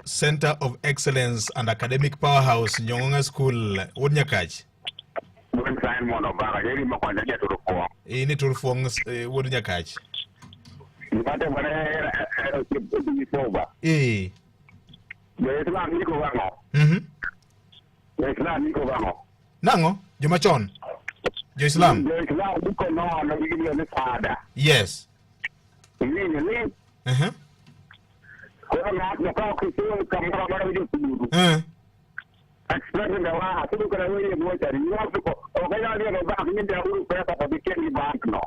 Center of Excellence and Academic Powerhouse Nyong'ong'a School, Wuod Nyakach. Wuod Simon Obaka, jeri mokonyo jaturo kuong. In itur fuong' Wuod Nyakach. Gima timore e osiepa. Eh. Jo-Islam iko gang'o? Jo-Islam iko gang'o? Nang'o? Joma chon? Jo-Islam? Jo-Islam iko nono gi gimiluongo ni fada. Yes. Iwinjo ni Koro ng'ato ka ok ichul kamoro amora gi josuru. Expect the wa asuru kata weye mochari. You have to go. Ok anyal dhi e bank ni jauru pesa to gikel gi bank no.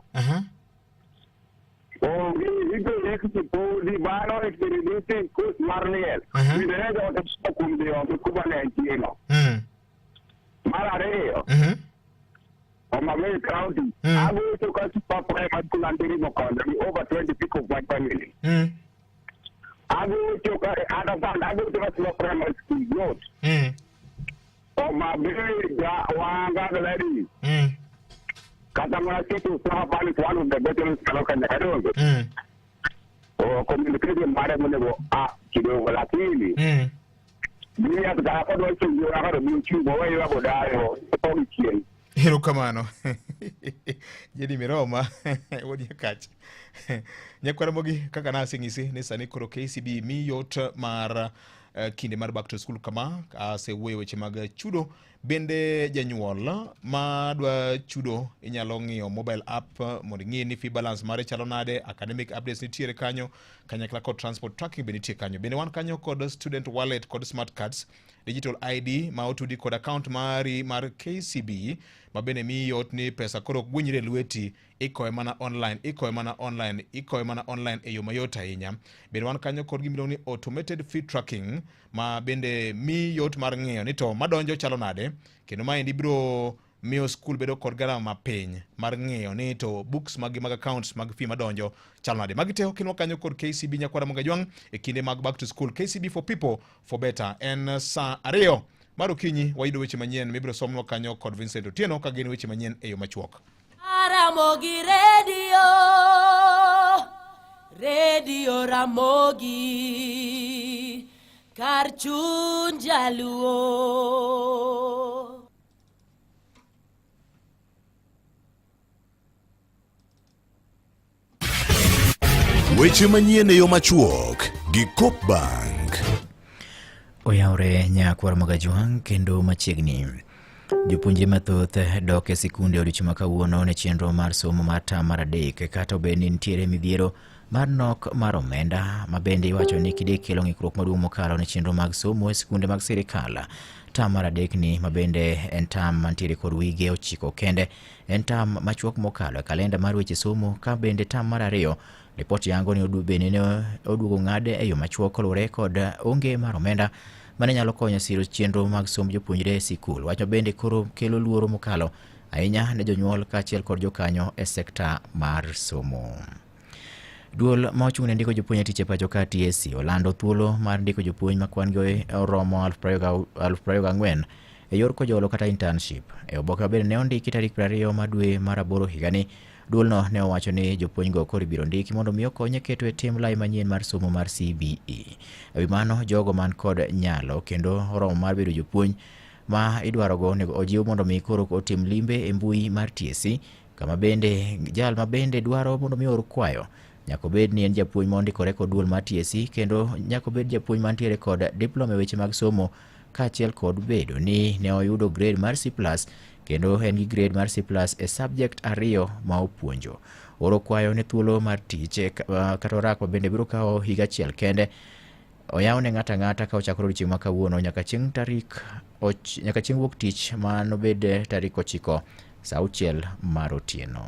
Onge ibiro podi bano it be reducing cost mar liel. Uingereza osetimo kuom dhi oko kuma ne entie no. Mar ariyo, Homa Bay County, agocho ka super primary school antiere Mokondo gi over 20 people of my family. Agocho ka understand, agocho ka super primary school yot. Homa Bay ja wanga Gladys. Kata mana chopo Saha Palace, one of the better kaloka nyakadongo. Oh, communication mare monego a kidogo lakini Julius kaka kodwa chungo kaka to biro chungo weyo wago dayo to chien. Erokamano. Jedi Miroma, wuod Nyakach. Nyakwara mogi kaka naseng'isi ni sani koro KCB mi yot mar kinde mar back to school kama asewuoyo weche mag chudo. Bende janyuol ma dwa chudo inyalo ng'iyo mobile app mondo ing'i ni fee balance mare chalo nade, academic updates nitiere kanyo, kanyakla kod transport tracking be nitie kanyo. Bende wan kanyo kod student wallet kod smart cards, digital ID ma otudi kod account mari mar KCB ma bende miyi yot ni pesa koro ok gwenyre e lweti, ikowe mana online, ikowe mana online, ikowe mana online e yo mayot ahinya. Bende wan kanyo kod gima iluongo ni automated fee tracking ma bende miyi yot mar ng'iyo ni to madonjo chalo nade, kendo maendi biro miyo skul bedo kod garama mapiny mar ng'iyo ni to books mag mag accounts mag fee madonjo chalo nade. Magi te okelwa kanyo kod KCB Nyakwara Mogajwang' e kinde mag back to school. KCB for people for better. En saa 2 mar okinyi wayudo weche manyien mibiro somnwa kanyo kod Vincent Otieno ka gin weche manyien e yo machuok. Ramogi Radio, Radio Ramogi, kar chuny jaluo. Weche manyien e yo machuok gi Coop Bank. Oyawre nyakwar Magajwang' kendo machiegni. Jopuonjre mathoth dok e sikunde odiochieng' ma kawuono ne chenro mar somo mar tam mar adek kata obedo ni nitiere midhiero mar nok mar omenda ma bende iwacho ni kidek kelo ng'ikruok maduong' mokalo ne chenro mag somo e sikunde mag sirikal. Tam mar adek ni ma bende en tam mantiere kod wige 9 kende en tam machuok mokalo e kalenda mar weche somo ka bende tam mar ariyo ripot yango ni bende ne oduogo ng'ade e yo machuok kaluwore kod onge mar omenda mane nyalo konyo siro chenro mag somb jopuonjre e sikul. Wach ma bende koro kelo luoro mokalo ahinya ne jonyuol kaachiel kod jokanyo e sekta mar somo. Duol ma ochung' ne ndiko jopuonj e tich e pacho ka TSC olando thuolo mar ndiko jopuonj ma kwan gi oromo 24,000 e yor kojolo kata internship. E oboke ma bende ne ondiki tarik 20 mar dwe mar aboro higani, duolno ne owacho ni jopuonjgo koro ibiro ndiki mondo mi okony e keto e tim lai manyien mar somo mar CBE. E wi mano, jogo man kod nyalo kendo oromo mar bedo jopuonj ma idwarogo onego ojiw mondo mi koro otim limbe e mbui mar TSC kama bende jal ma bende dwaro mondo mi or kwayo nyaka obed ni en japuonj ma ondikore kod duol mar TSC kendo nyaka obed japuonj mantiere kod diploma e weche mag somo kaachiel kod bedo ni ne oyudo grade mar C+ kendo en gi grade mar C+ e subject 2 ma opuonjo. Oro kwayo ne thuolo mar tich kata orak ma bende biro kawo higa achiel kende oyaw ne ng'ato ang'ata ka ochakore odiochieng' ma kawuono nyaka chieng' tarik nyaka chieng' wuok tich ma nobed tarik 9 saa 6 mar otieno.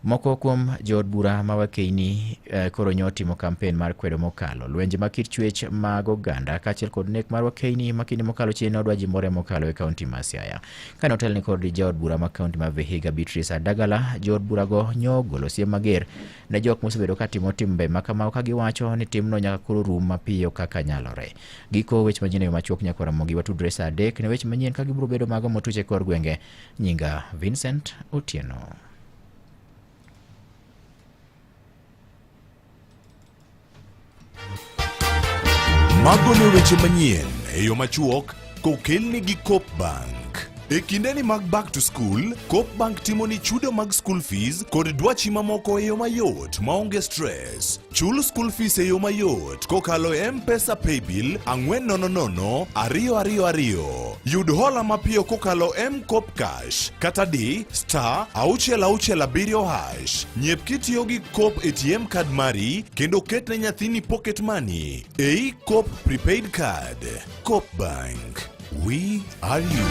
Moko kuom jood bura ma Wakeini koro nyo timo kampen mar kwedo mokalo lwenje ma kit chwech mag oganda kaachiel kod nek mar Wakeini ma kinde mokalo chien odwa jimbore mokalo e kaunti ma Siaya. Kane otelne kod jaod bura ma kaunti ma Vihiga Beatrice Adagala, jood burago nyo ogolo siem mager ne jok mosebedo ka timo timbe ma kamago ka giwacho ni timno nyaka koro rum mapiyo kaka nyalore. Giko weche manyien e yo machuok nyakwar Ramogi watudre saa 3 ne weche manyien ka gibiro bedo mago motuch e kor gwenge. Nyinga Vincent Otieno. Mago ne weche manyien e yo machuok kokelni gi Coop Bank. E kindeni mag back to school, Coop Bank timoni chudo mag school fees kod dwachi mamoko e yo mayot maonge stress. Chul school fees e yo mayot kokalo e M-Pesa Paybill 400 222. Yud hola mapiyo kokalo M-Kopa Cash kata di star 667 hash. Nyep kitiyo gi Coop ATM card mari kendo ket ne nyathini pocket money ei Coop prepaid card. Coop Bank. We are you.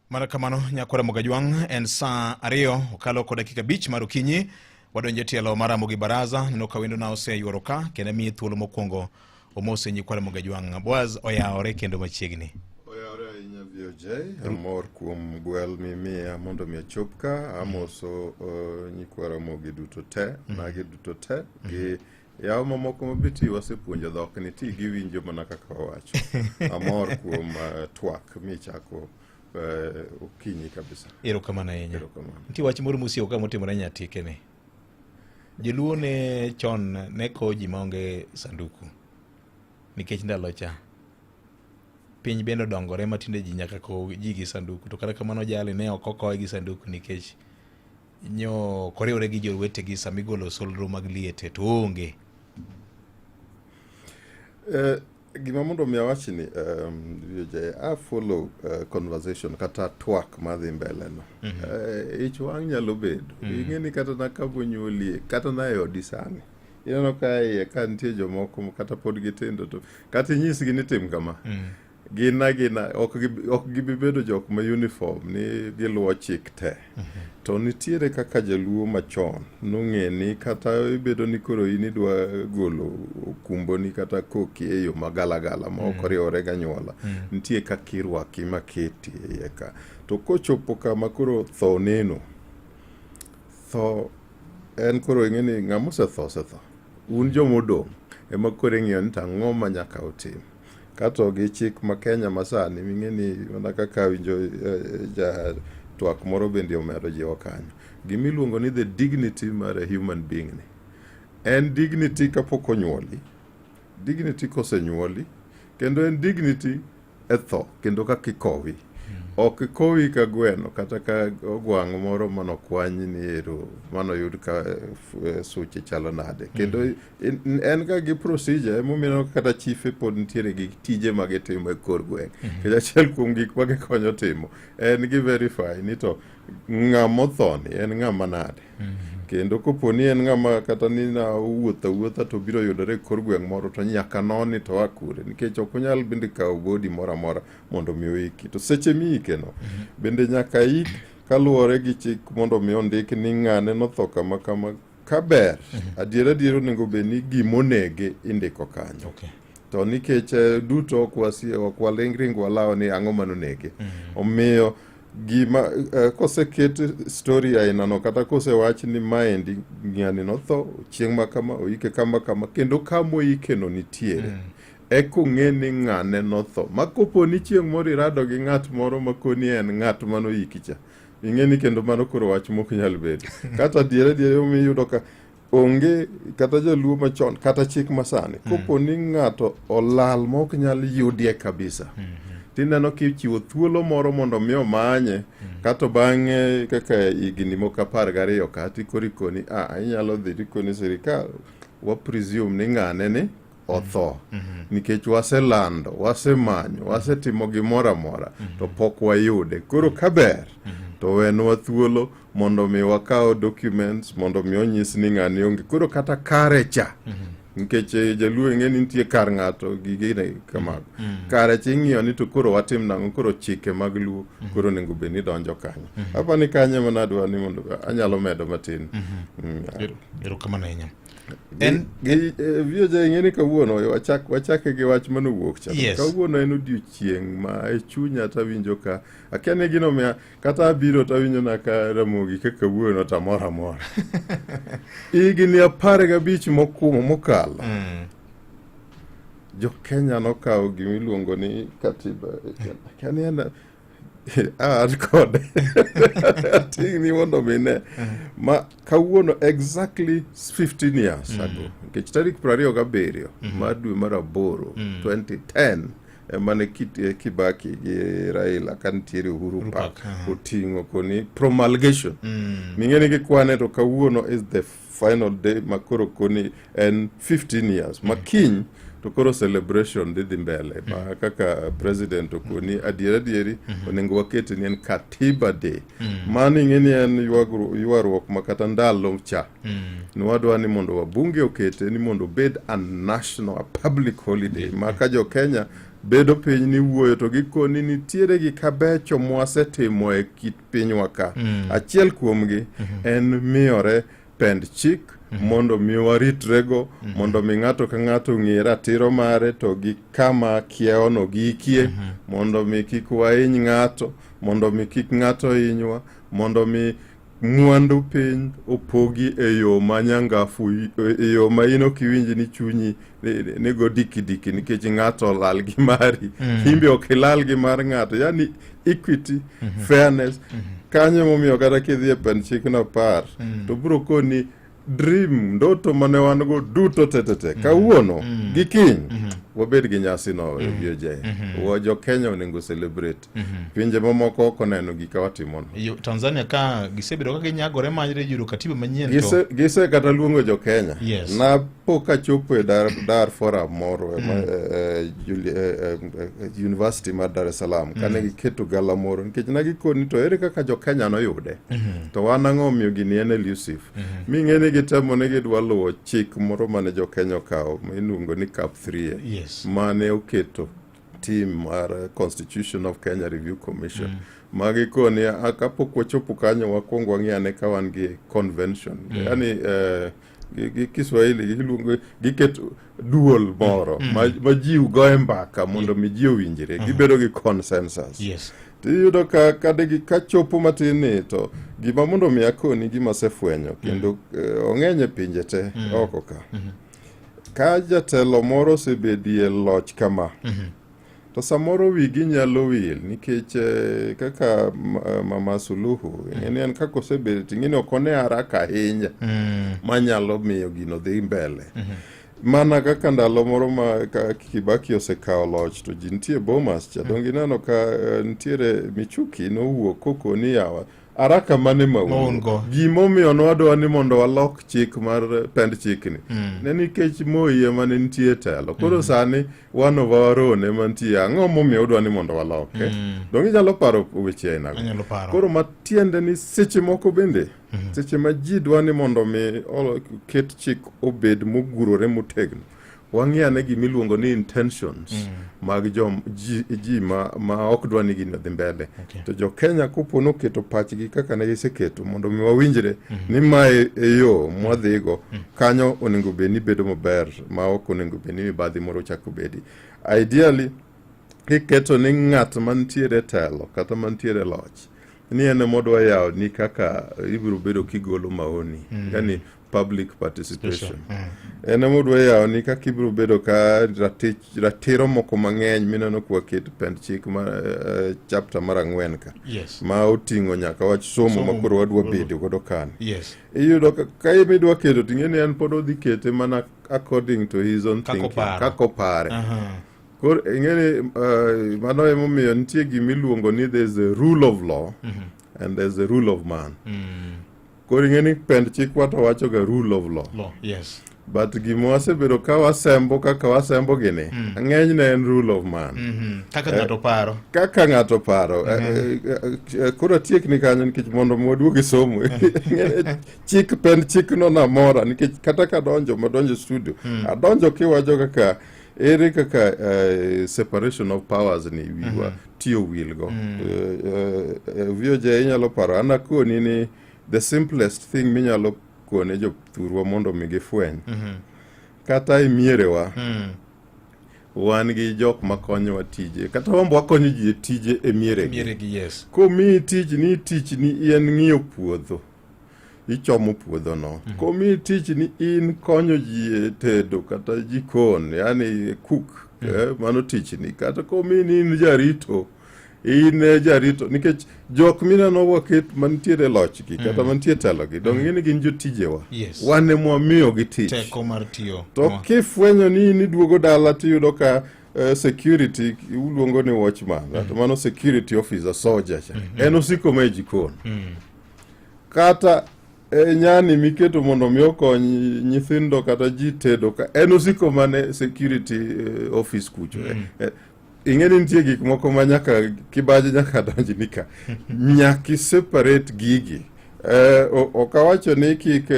Mana kamano nyakwara Mogajwang' en saa 2 okalo kod dakika 5 mar okinyi. Wadonjo e tielo mar Ramogi Baraza. Neno ka wendo na oseyuoro ka kendo amiye thuolo mokwongo omose nyikwara Mogajwang'. Boaz oyawore kendo machiegni. Oyawore ahinya VOJ, amor kuom gwel mimiya mondo mi achop ka, amoso nyikwa Ramogi duto te, magi duto te, gi yawa mamoko ma be ti wasepuonjo dhok ni ti giwinjo mana kaka wawacho. Amor kuom twak michako okinyi kabisa. Erokamano ahinya. Erokamano. Nitie wach moro mosieko ka motimore Nyatike ni. Joluo ne chon ne kowo ji maonge sanduku nikech ndalo cha piny bende odongore ma tinde ji nyaka kow ji gi sanduku, to kata kamano jali ne ok okowe gi sanduku nikech nyo koriwore gi jowetegi sama igolo solro mag liete to onge. Gima mondo mi awach ni VOJ, a follow conversation kata twak madhi mbele no. Ich wang' nyalo bedo. Ing'e ni kata na kamonyuolie, kata na e odi sani. Ineno ka iye ka nitie jomoko kata pod gitindo to kata inyisgi ni tim kama. Gin agina ok gibi bedo jok ma uniform ni giluwo chik te. To nitiere kaka jaluo machon nong'e ni kata ibedo ni koro in idwa golo okumboni kata koki e yo magalagala ma ok oriwore gi anyuola. Nitie kaka irwaki maketi e iye ka. To kochopo kama koro tho neno, tho en koro ing'e ni ng'ama osetho osetho. Un jomodong' ema koro ing'iyo ni to ang'o ma nyaka utim. Kato gi chik ma Kenya masani ming'e ni mana kaka awinjo ja twak moro bende omedo jiwo kanyo. Gimiluongo ni the dignity mar a human being ni. En dignity kapok onyuoli, dignity kosenyuoli, kendo en dignity e tho kendo kaka ikowi. Ok ikowi ka gweno kata ka ogwang' moro manokwany ni ero manoyud ka suche chalo nade. Kendo en ga gi procedure emomiyo kata chife pod nitiere gi tije ma gitimo e kor gweng'. Nikech achiel kuom gik ma gikonyo timo en gi verify ni to ng'ama othoni en ng'ama nade. Kendo kopo ni en ng'ama kata ni na owuotho awuotha to biro yudore e kor gweng' moro to nyaka noni to oa kure nikech ok onyal bende kawo body moro amora mondo mi oiki. To seche miike no bende nyaka ik kaluwore gi chik mondo mi ondik ni ng'ane notho kama kama kaber. Adier adier onego bed ni gimonege indiko kanyo. To nikech duto ok waling ring walawo ni ang'o manonege. Omiyo gima koseket story ainano kata kosewach ni maendi ng'ani notho chieng' ma kama oike kama kama kendo kamoike no nitiere. Eka ong'e ni ng'ane notho. Ma kopo ni chieng' moro irado gi ng'at moro makoni en ng'at manoiki cha, ing'e ni kendo mano koro wach mok nyal bedo. Kata adier adier omiyo iyudo ka onge kata jaluo machon kata chik masani. Kopo ni ng'ato olal ma ok nyal yudie kabisa, tineno kichiwo thuolo moro mondo mi omanye, kato bang'e kaka higni moko 12 ka tikoro ikoni inyalo dhi tikoni sirikal wa presume ni ng'ane ni otho nikech waselando, wasemanyo, wasetimo gimoro amora to pok wayude. Koro kaber to wenwa thuolo mondo mi wakaw documents mondo mi onyis ni ng'ani onge. Koro kata kare cha nikech jaluo ing'e ni nitie kar ng'ato gi gine kamago. Kare cha ing'iyo ni to koro watim nang'o, koro chike mag luo koro onego bed ni donjo kanyo. Apa ni kanyo ema nadwa ni mondo anyalo medo matin. Erokamano ahinya. VOJ ing'e ni kawuono wachake gi wach manowuok cha. Kawuono en odiochieng' ma e chunya tawinjo ka akia ni gino miya kata abiro tawinjo na ka Ramogi ka kawuono to amor amora. Higni 15 mokuongo mokalo. Jo Kenya nokawo gima iluongo ni katiba. Akia ni en An kode ating'ni mondo mine ma kawuono exactly 15 years ago, nikech tarik 27 mar dwe mar aboro 2010 ema ne Kibaki gi Raila ka nitiere Uhuru Park Park, oting'o koni promulgation. Ming'e ni gikwane to kawuono is the final day ma koro koni en 15 years ma kiny to koro celebration dhi dhi mbele ma kaka president okoni adier adieri onego waket ni en Katiba Day. Mano ing'e ni en ywaruok ma kata ndalo cha nwadwa ni mondo wabunge okete ni mondo obed a national, a public holiday ma ka jo Kenya bedo piny ni wuoyo to gikoni nitiere gik abecho mwasetimo e kit pinywa ka. Achiel kuomgi en miyore pend chik mondo mi waritrego, mondo mi ng'ato ka ng'ato ong'e ratiro mare to gi kama kiewono gikie, mondo mi kik wahiny ng'ato, mondo mi kik ng'ato hinywa, mondo mi mwandu piny opogi e yo ma nyangafu, e yo ma in ok iwinj ni chunyi nigo diki diki nikech ng'ato olal gi mari, in be ok ilal gi mar ng'ato, yani equity, fairness. Kanyo emomiyo kata kidhi e pend chikno 10 to biro koni dream, ndoto mane wan go duto tetete kawuono gi kiny wabed gi nyasi no. BOJ wa jo Kenya onego celebrate, pinje mamoko ok oneno gika watimono. Tanzania ka gisebedo ka ginyagore manyre yudo katiba manyien to Gise kata luongo jo Kenya. Napok achopo e Dar Forum moro University mar Dar es Salaam kane giketo gala moro nikech ne gikoni to ere kaka jo Kenya noyude to wan ang'o omiyo gini en elusive ming'e ni gitemo ni gidwa luwo chik moro mane jo Kenya okawo miluongo ni CAP 3 mane oketo team mar Constitution of Kenya Review Commission ma gikoni kapok wachopo kanyo wakwong wang'i ane ka wan gi convention, yani gi Kiswahili giluongo giketo duol moro ma ji goye mbaka mondo mi ji owinjre, gibedo gi consensus. To iyudo ka kadegi kachopo matin ni to gima mondo mi akoni gima asefwenyo kendo ong'eny e pinje te oko ka ka jatelo moro osebedie loch kama to samoro wigi nyalo wil nikech kaka Mama Suluhu ing'e en kaka osebedo to ing'e ni ok one haraka ahinya manyalo miyo gino dhi mbele. Mana kaka ndalo moro ma ka Kibaki osekawo loch to ji nitie Bomas cha, donge ineno ka nitiere Michuki nowuok kokoni yawa haraka mane ma un go? Gimomiyo nwadwa ni mondo walok chik mar pend chikni ne nikech Moi ema ne nitie e telo. Koro sani one of our own ema nitie, ang'o momiyo udwa ni mondo waloke? Donge inyalo paro weche ainago? Anyalo paro. Koro matiende ni seche moko bende seche ma ji dwa ni mondo mi ket chik obed mogurore motegno, wang'i ane gimiluongo ni intentions mag jom, ji ma ok dwa ni gini odhi mbele. To jo Kenya kopo noketo pachgi kaka ne giseketo mondo mi wawinjre ni mae e yo mwadhigo, kanyo onego bed ni bedo maber ma ok onego bed ni mibadhi moro chako bedi. Ideally kiketo ni ng'at mantiere telo kata mantiere loch ni en emodwa yawo ni kaka ibiro bedo kigolo maoni, yani public participation, en emodwa yawo ni kaka ibiro bedo ka ratiro moko mang'eny mineno kwa ket pend chik ma chapter mar 4 ka ma oting'o nyaka wach somo Somo. ma koro wadwa bedo godo kani. Iyudo ka imidwa keto ting'e ni en pod odhi kete mana according to his own Kaka thinking, oparo. kaka opare. Koro ing'e ni mano emomiyo nitie gimiluongo ni there's a rule of law and there's a rule of man. Koro ing'e ni pend chikwa to wacho ga rule of law. Law, yes. But gima wasebedo ka wasembo kaka wasembo gini, ng'enyne en rule of man. Kaka ng'ato paro. Kaka ng'ato paro. Koro atiekni kanyo nikech mondo waduog e somo. Chik pend chikno namora nikech kata kadonjo madonjo studio, adonjo kiwacho kaka ere kaka separation of powers ni wiwa tiyo wilgo. VOJ inyalo paro an akoni ni the simplest thing minyalo kone jothurwa mondo mi gifweny kata e mierewa wan gi jok makonyowa tije kata wan be wakonyo ji e tije e mieregi. Mieregi, yes. Komiyi tich ni tich ni en ng'iyo puodho, ichomo puodhono. Komiyi tich ni in konyo ji e tedo kata jikon, yani cook, mano tichni. Kata komiyi ni in jarito. In e jarito nikech jok mineno waket mantiere e lochgi kata mantie e telogi dong' ing'e ni gin jotijewa. Wan ema wamiyogi tich. Teko mar tiyo. To kifwenyo ni in iduogo dala tiyudo ka security uluongo ni watchman to mano security officer soja cha en osiko ma e jikon kata nyani miketo mondo mi okony nyithindo kata ji tedo ka en osiko mane security office kucho ing'e ni nitie gik moko ma nyaka kibaji nyaka donjni ka nyaka i separate gigi ok awacho ni kik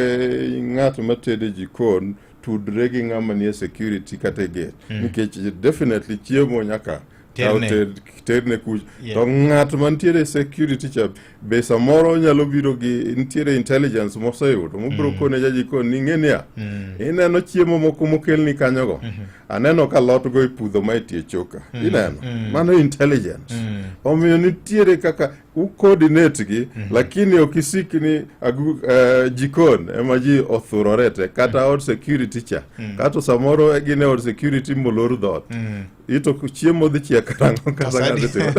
ng'at matedo e jikon tudre gi ng'ama nie security kata e gate nikech definitely chiemo nyaka kaw Terne. terne kucho to ng'at mantiere e security cha be samoro nyalo biro gi nitiere intelligence moseyudo mobiro kone jajikon ni ing'e niya ineno chiemo moko mokelni kanyogo aneno ka lot go ipudho ma e tie choka ineno mano intelligence omiyo nitiere kaka u coordinate gi lakini ok isik ni jikon ema ji othurore te kata od security cha kato samoro gin e od security molor dhoot ito chiemo dhi chiek karang'o kata Kasadi. ng'ato timo.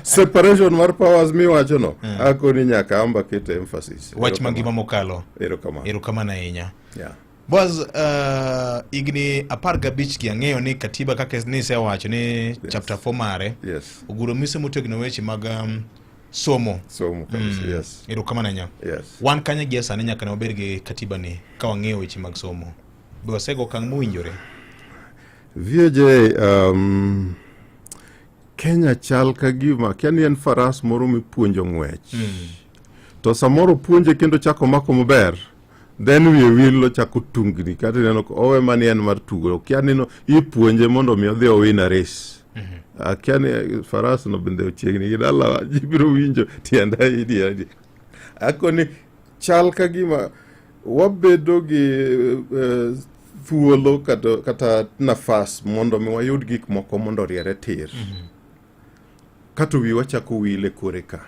Separation mar powers miwacho no akoni nyaka amba ket emphasis. Wach mangima mokalo. Erokamano. Erokamano ahinya. Yeah. Boaz, higni 15 gi ang'eyo ni katiba kaka nisewacho ni chapter 4 mare oguro mise motegno weche mag somo. Somo kabisa, yes. Erokamano ahinya. Wan kanye gie sani nyaka ne wabed gi katiba ni ka wang'eyo weche mag somo. Be wasego okang' mowinjore? VJ, Kenya chal ka gima akia ni en faras moro mipuonjo ng'wech. To samoro puonje kendo chako mako maber, then wiye wil ochako tungni kata ineno ka owe mani en mar tugo. Okia ni no ipuonje mondo mi odhi owin a race. Akia ni faras no bende ochiegni gi dalawa, ji biro winjo tienda idi. Akoni chal ka gima wabedo gi thuolo kata nafas mondo mi wayud gik moko mondo oriere tir. Kato wiwa chako wil e kore ka.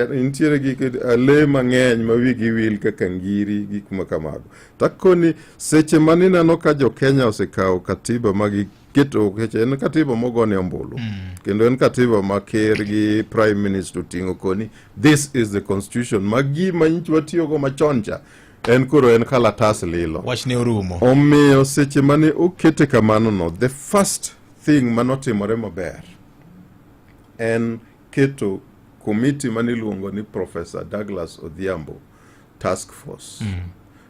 Nitiere gik lee mang'eny ma wigi wil kaka ngiri, gik ma kamago. Takoni seche ma ineno ka jo Kenya osekawo katiba ma giketo, nikech en katiba mogone ombulu. Kendo en katiba ma ker gi prime minister oting'o koni this is the constitution ma gima nyicho watiyogo machon cha en koro en kalatas lilo. Wach ne orumo. Omiyo seche mane okete kamano no, the first thing manotimore maber en keto committee mane iluongo ni Professor Douglas Odhiambo task force.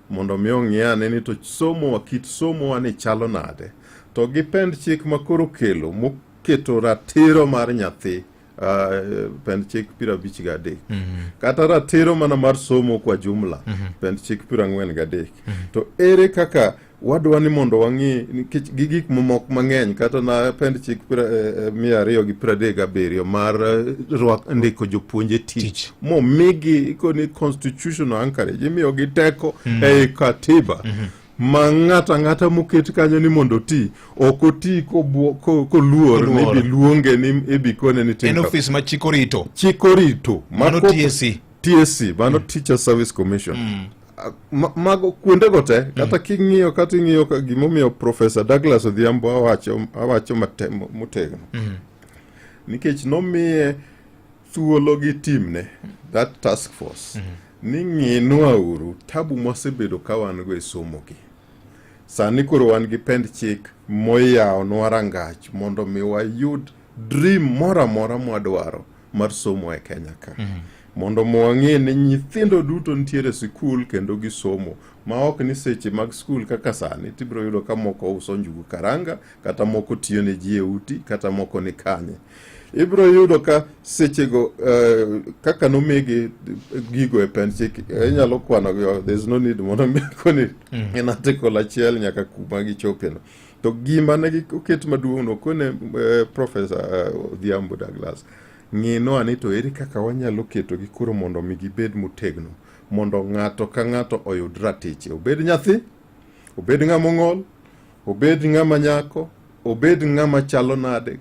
Mondo mi ong'i ane ni to somo kit somo ni chalo nade. To gi pend chik ma koro kelo moketo ratiro mar nyathi pend chik 53. Kata ratiro mana mar somo kwa jumla pend chik 43. To ere kaka wadwa ni mondo wang'i nikech gi gik mamoko mang'eny kata na pend chik 237 mar ndiko jopuonje tich momigi ikoni constitutional anchorage imiyogi teko ei katiba ma ng'ato ang'ata moket kanyo ni mondo oti ok oti koluor ni ibi luonge ni ibi kone ni tim En ofis ma chik orito. Chik orito. Mano TSC. TSC, mano Teacher Service Commission. Mago kuondego te kata king'iyo kata ing'iyo ka gimomiyo Professor Douglas Odhiambo awacho motegno. Nikech nomiye thuolo gi timne that task force ni ng'inwa uru tabu mwasebedo ka wan go e somo gi. Sani koro wan gi pend chik moyawonwa rangach mondo mi wayud dream moro amora mwadwaro mar somo e Kenya ka. Mondo mi wang'e ni nyithindo duto nitiere e sikul kendo gisomo ma ok ni seche mag skul kaka sani tibiro yudo ka moko uso njugu karanga kata moko tiyo ne ji e uti kata moko ni kanye. Ibiro yudo ka sechego kaka nomigi gigo e pend chik inyalo kwano gi, there's no need mondo mi koni en article achiel nyaka kuma gichope no. To gima ne oket maduong' no kone Professor Odhiambo Douglas ng'inwa ni to ere kaka wanyalo keto gi koro mondo mi gibed motegno mondo ng'ato ka ng'ato oyud ratiche, obed nyathi, obed ng'ama ong'ol, obed ng'ama nyako, obed ng'ama chalo nade,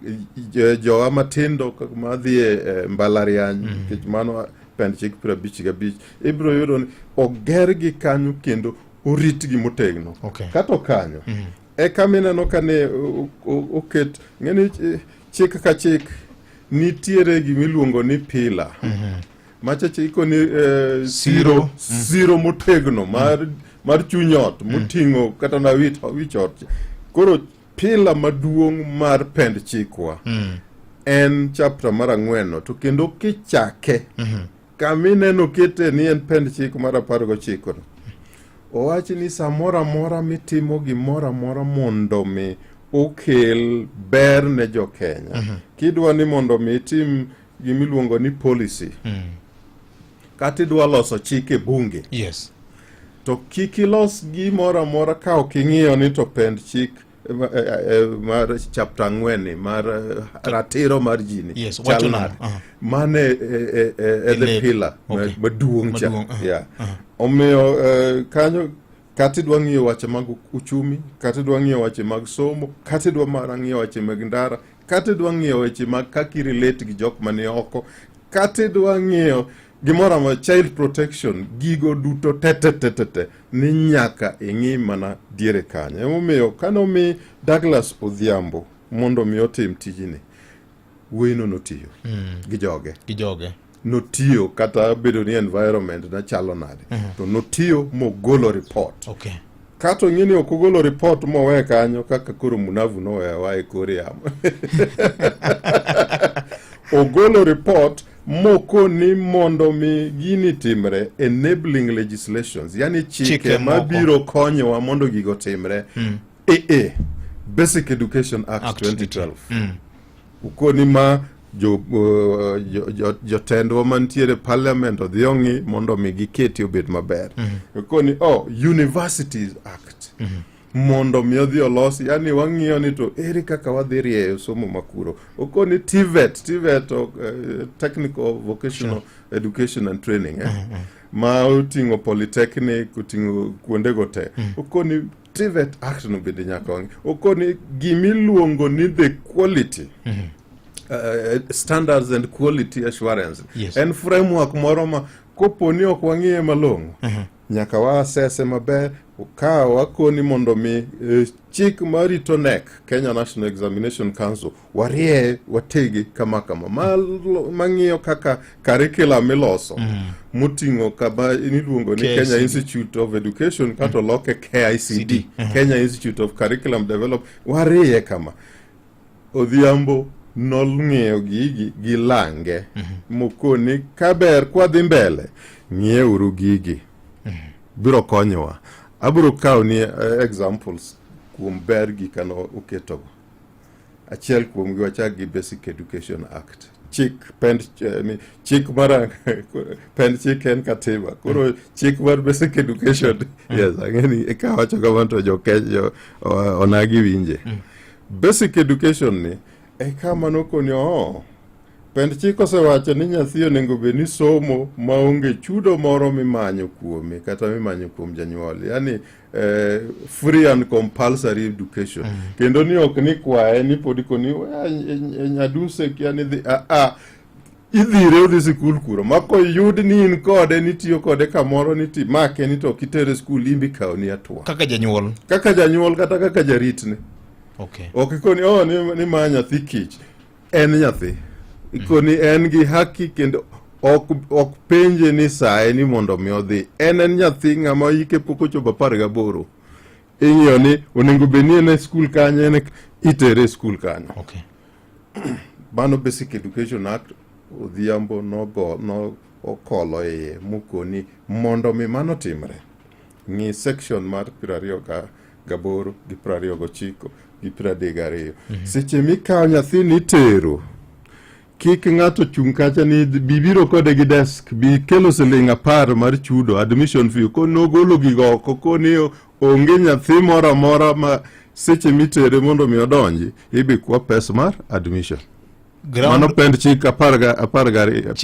jowa matindo madhi e mbalariany, nikech mano pend chik 55, ibiro yudo ni ogergi kanyo kendo oritgi motegno. Kato kanyo, eka mineno ka ne oket, ng'eni Chik ka chik nitiere gimiluongo ni pillar. Macha chiko ni Siro. siro motegno mar chuny ot moting'o kata na wich ot. Koro pillar maduong' mar pend chikwa en chapter mar 4 no, to kendo kichake kamineno kete ni en pend chik mar 19 no, owach ni samoro amora mitimo gimoro amora mondo mi okel ber ne jo Kenya. Kidwa ni mondo mi itim gimiluongo ni policy, kata idwa loso chik e bunge, to kik ilos gimoro amora ka ok ing'iyo ni to pend chik mar chapter 4 ni mar ratiro mar ji ni Yes, chal wacho nade. nang'o? Mano e the Lek. pillar maduong' cha. Maduong', Yeah. Omiyo kanyo kata idwa ng'iyo weche mag uchumi, kata idwa ng'iyo weche mag somo, kata idwa mana ng'iyo weche mag ndara, kata idwa ng'iyo weche mag kaka i-relate gi jok mani oko, kata idwa ng'iyo gimoro amora, child protection, gigo duto te te te te te ni nyaka ing'i mana diere kanyo. Emomiyo kanomi Douglas Odhiambo mondo mi otim tijni, wuoyino notiyo gi joge. Gi joge. Notiyo kata bedo ni environment ne chalo nade, to notiyo mogolo report. Kato ing'e ni ok ogolo report mowe kanyo kaka koro Munavu nowewa e kor yamo. Ogolo report mokoni mondo mi gini timre, enabling legislations, yani chike Chike moko. mabiro konyowa mondo gigo timre. Basic Education Act, Act 2012. Ukoni ma jotendwa mantiere parliament odhi ong'i mondo mi giketi obed maber. Ukoni Universities Act mondo mi odhi olosi, yani wang'iyo ni to ere kaka wadhi rieyo somo makuro. Okoni TVET, Technical Vocational Education and Training, ma oting'o polytechnic, oting'o kuondego te. Okoni TVET Act no bende nyaka wang'i. Okoni gimiluongo ni the quality standards and quality assurance. En framework moro ma kopo ni ok wang'iye malong'o, nyaka wa assess maber ka wakoni mondo mi chik marito KNEC, Kenya National Examination Council, warie wategi kama kama mang'iyo kaka curriculum miloso moting'o kama iluongo ni KICD. Kenya Institute of Education kata oloke KICD, Kenya Institute of Curriculum Development, wariye kama. Odhiambo nong'iyo gigi gi lange mokoni kaber kwadhi mbele, ng'ieuru gigi biro konyowa. Abiro kawo ni examples kuom ber gik ano oketogo. Achiel kuomgi wachak gi Basic Education Act. Chik pend chik mar pend chik en katiba. Koro chik mar Basic Education, yes, ang'e ni ka awacho kamano to jo Kenya onagi winje. Basic Education ni e kama nokoni pend chik osewacho ni nyathi onego bed ni somo maonge chudo moro mimanyo kuome kata mimanyo kuom janyuol, yani free and compulsory education. Kendo ni ok ni kwaye ni pod koni nyaduse kia ni dhi idhire odhi sikul kuro ma koyud ni in kode nitiyo kode kamoro ni timake ni to ok itere skul imbi kawoni hatua kaka janyuol, kaka janyuol kata kaka jaritne. Ok ikoni ni ma nyathi kich, en nyathi ikoni en gi haki kendo ok penje ni saye ni mondo mi odhi. En nyathi ng'ama hike pok ochopo 18, ing'iyo ni onego bed ni en e skul kanyo, en itere e skul kanyo. Mano Basic Education Act Odhiambo nogo no okolo iye mokoni mondo mi mano timre, ng'i section mar 28 gi 29 gi 32. Seche mikawo nyathi nitero, kik ng'ato chung' kacha ni bi biro kode gi desk, bi kelo siling 10 mar chudo admission fee. Konogolo gigo oko koni onge nyathi moro amora ma seche mitere mondo mi odonji ibi kwa pesa mar admission. Mano pend chik 32.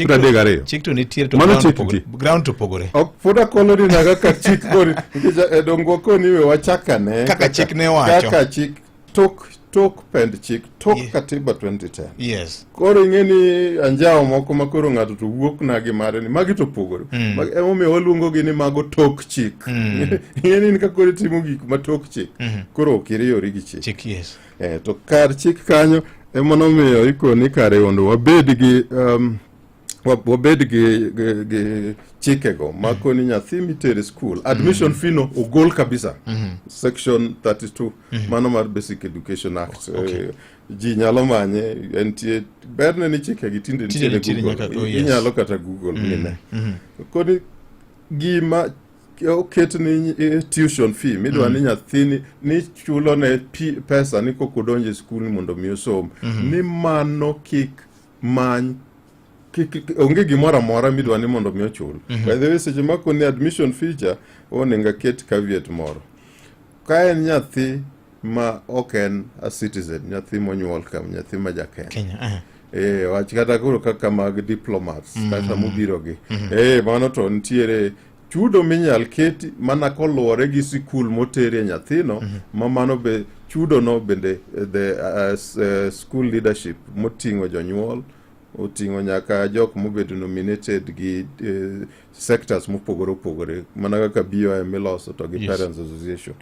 Chik to nitie to Mano chik nitie. Ground to pogore. Ok pod akolo ni na kaka chik koni nikech dongo koni we wachakane kaka chik ne wacho, kaka chik tok pend chik tok katiba 2010. Koro ing'e ni anjawo moko ma koro ng'ato to wuok na gi mare ni magi to pogore. Emomiyo waluongo gi ni mago tok chik. Ing'e ni in ka koro itimo gik ma tok chik, koro ok iriyori gi chik. Chik, yes. To kar chik kanyo Emonomiyo ikoni kare mondo wabed gi wabed gi chikego makoni nyathi mitere school admission fee no ogol kabisa. Section 32 mano mar Basic Education Act. Ji nyalo manye, entie berne ni chikegi tinde Tinde nitiere nitiere Google. nyaka- oh, yes. Inyalo kata Google mine. Koni gima oket ni tuition fee midwa ni nyathini ni chulo ne pesa ni kok odonjo e skul ni mondo mi osom, ni mano kik many kik onge gimoro amora midwa ni mondo mi ochul. By the way, seche ma koni admission fee cha onego aket caveat moro ka en nyathi ma ok en a citizen, nyathi monyuol ka, nyathi ma ja Kenya. Kenya. Wach kata koro kaka mag diplomats kata mobiro gi mano to nitiere chudo minyal keti mana koluwore gi sikul moterie nyathino, ma mano be chudo no bende the school leadership moting'o jonyuol, oting'o nyaka jok mobedo nominated gi sectors mopogore opogore mana kaka BOM miloso to gi Parents Association,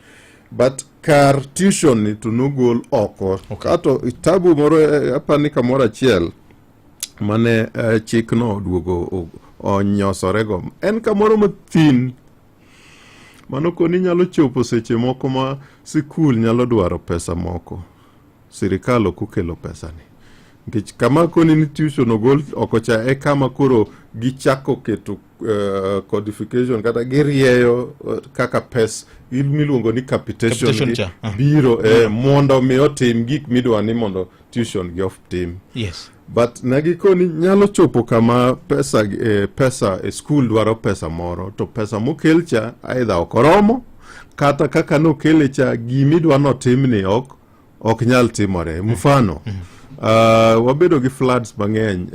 but kar tuition ni to nogol oko. Kato tabu moro apani kamoro achiel mane chikno oduogo onyosorego en kamoro mathin mano koni nyalo chopo seche moko ma sikul nyalo dwaro pesa moko, sirikal ok okelo pesa ni nikech kama koni ni tuition ogol oko cha e kama koro gichako keto codification kata girieyo kaka pes miluongo ni capitation, Capitation gi cha, ah. biro mondo mi otim gik midwa ni mondo tuition gi otim. But negikoni nyalo chopo kama pesa e skul dwaro pesa moro to pesa mokel cha either ok oromo kata kaka nokele cha gimidwa notimni ok nyal timore. Mfano, wabedo gi floods mang'eny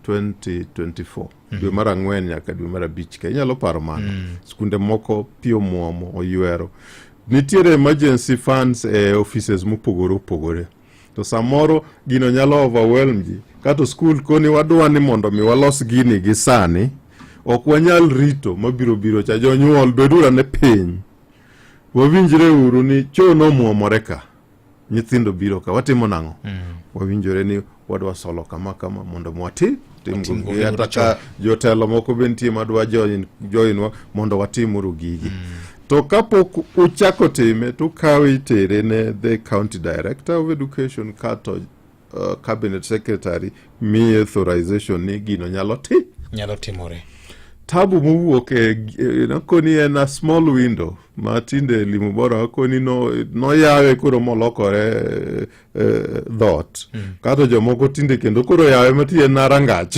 2024 dwe mar 4 nyaka dwe mar 5 ka inyalo paro mano. Skunde moko pi omuomo oywero, nitiere emergency funds e offices mopogore opogore, to samoro gino nyalo overwhelm ji kato skul koni wadwa ni mondo mi walos gini gi sani, ok wanyal rito mabiro biro cha. Jonyuol beduru ane piny, wawinjre uru ni cho nomuomore ka nyithindo biro ka watimo nang'o. Wawinjore ni wadwa solo kama kama mondo mwati tim Watim go go kata ka jotelo moko be nitie madwa join wa mondo watimuru gigi. To kapok uchako time to ukawe itere ne the county director of education kato cabinet secretary miye authorization ni gino nyalo ti nyalo timore. Tabu mowuok e nakoni en a small window ma tinde Elimu Bora akoni no noyawe koro molokore dhoot kato jomoko tinde kendo koro yawe mati en rangach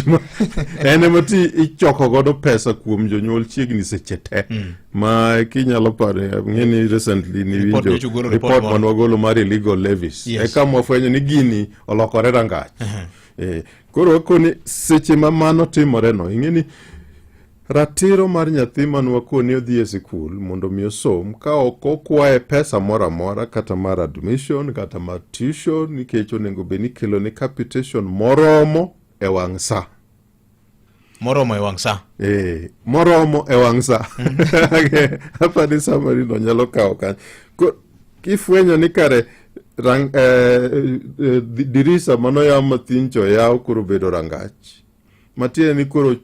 en ema ti ichoko godo pesa kuom jonyuol chiegni seche te ma kinyalo paro ng'e ni recently Report niwinjo nyocha ugolo report report moro. mane wagolo mar illegal levies eka mwafwenyo ni gini olokore rangach. Koro wakoni seche ma mano timore no ing'e ni ratiro mar nyathi man wakoni odhi e sikul mondo mi osom ka ok okwaye pesa moro amora kata mar admission kata mar tuition nikech onego bed ni ikelo ne capitation moromo e wang' sa. Moromo e wang' sa. Moromo e wang' sa. Apani summary no nyalo kawo kanyo. Kifwenyo ni kare dirisa manoyaw mathin cha oyaw koro obedo rangach. Matiende ni koro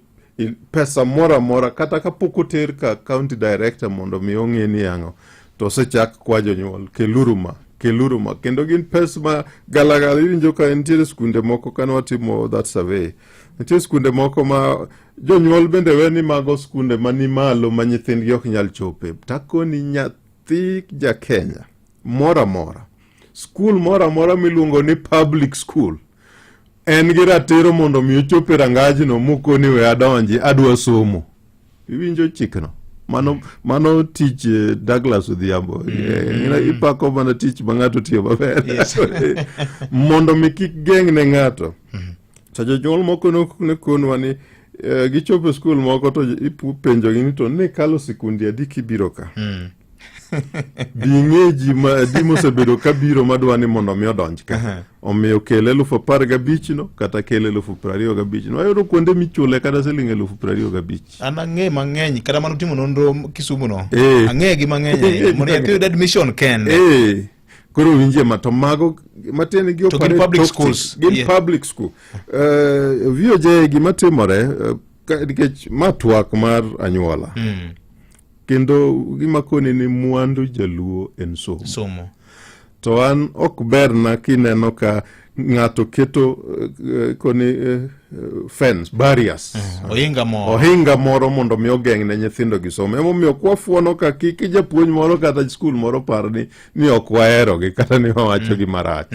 pesa moro amora kata kapok oter ka county director mondo mi ong'e ni ang'o to osechak kwa jonyuol keluru ma keluru ma kendo gin pes ma galagala. Iwinjo ka nitiere skunde moko kane watimo that survey, nitie skunde moko ma jonyuol bende we ni mago skunde mani malo ma nyithindgi ok nyal chope takoni nyathi ja Kenya moro amora, skul moro amora miluongo ni public school en gi ratiro mondo mi ochop e rangajno mokoni we adonji adwa somo. Iwinjo chikno mano tich Douglas Odhiambo. Ipako mana tich ma ng'ato tiyo maber. Mondo mi kik geng' ne ng'ato. To jonyuol moko ne konwa ni gichopo e skul moko to ipenjogi ni to ne kalo sikundi adi kibiro ka. Bi ng'e ji ma adi mosebedo ka biro madwa ni mondo mi odonj ka. Omiyo kel 15,000 no kata kel 25,000 no. Wayudo kuonde michule kata siling 25,000. An ang'e mang'eny kata mano timo nonro Kisumu no. Eh. Ang'e gi mang'eny ahinya. Mondo nyathi oyud admission kende. Koro winjie ma to mago matiende gi To gin operate public toxic. schools. Gin public school. VOJ gima timore nikech ma twak mar anyuola. Kendo gima koni ni mwandu jaluo en somo. Somo. To an ok berna kineno ka ng'ato keto koni fence barriers. Ohinga moro. Ohinga moro mondo mi ogeng' ne nyithindo gi somo. Emomiyo kwafuono ka kik japuonj moro kata skul moro par ni ok waherogi kata ni wawacho gi marach.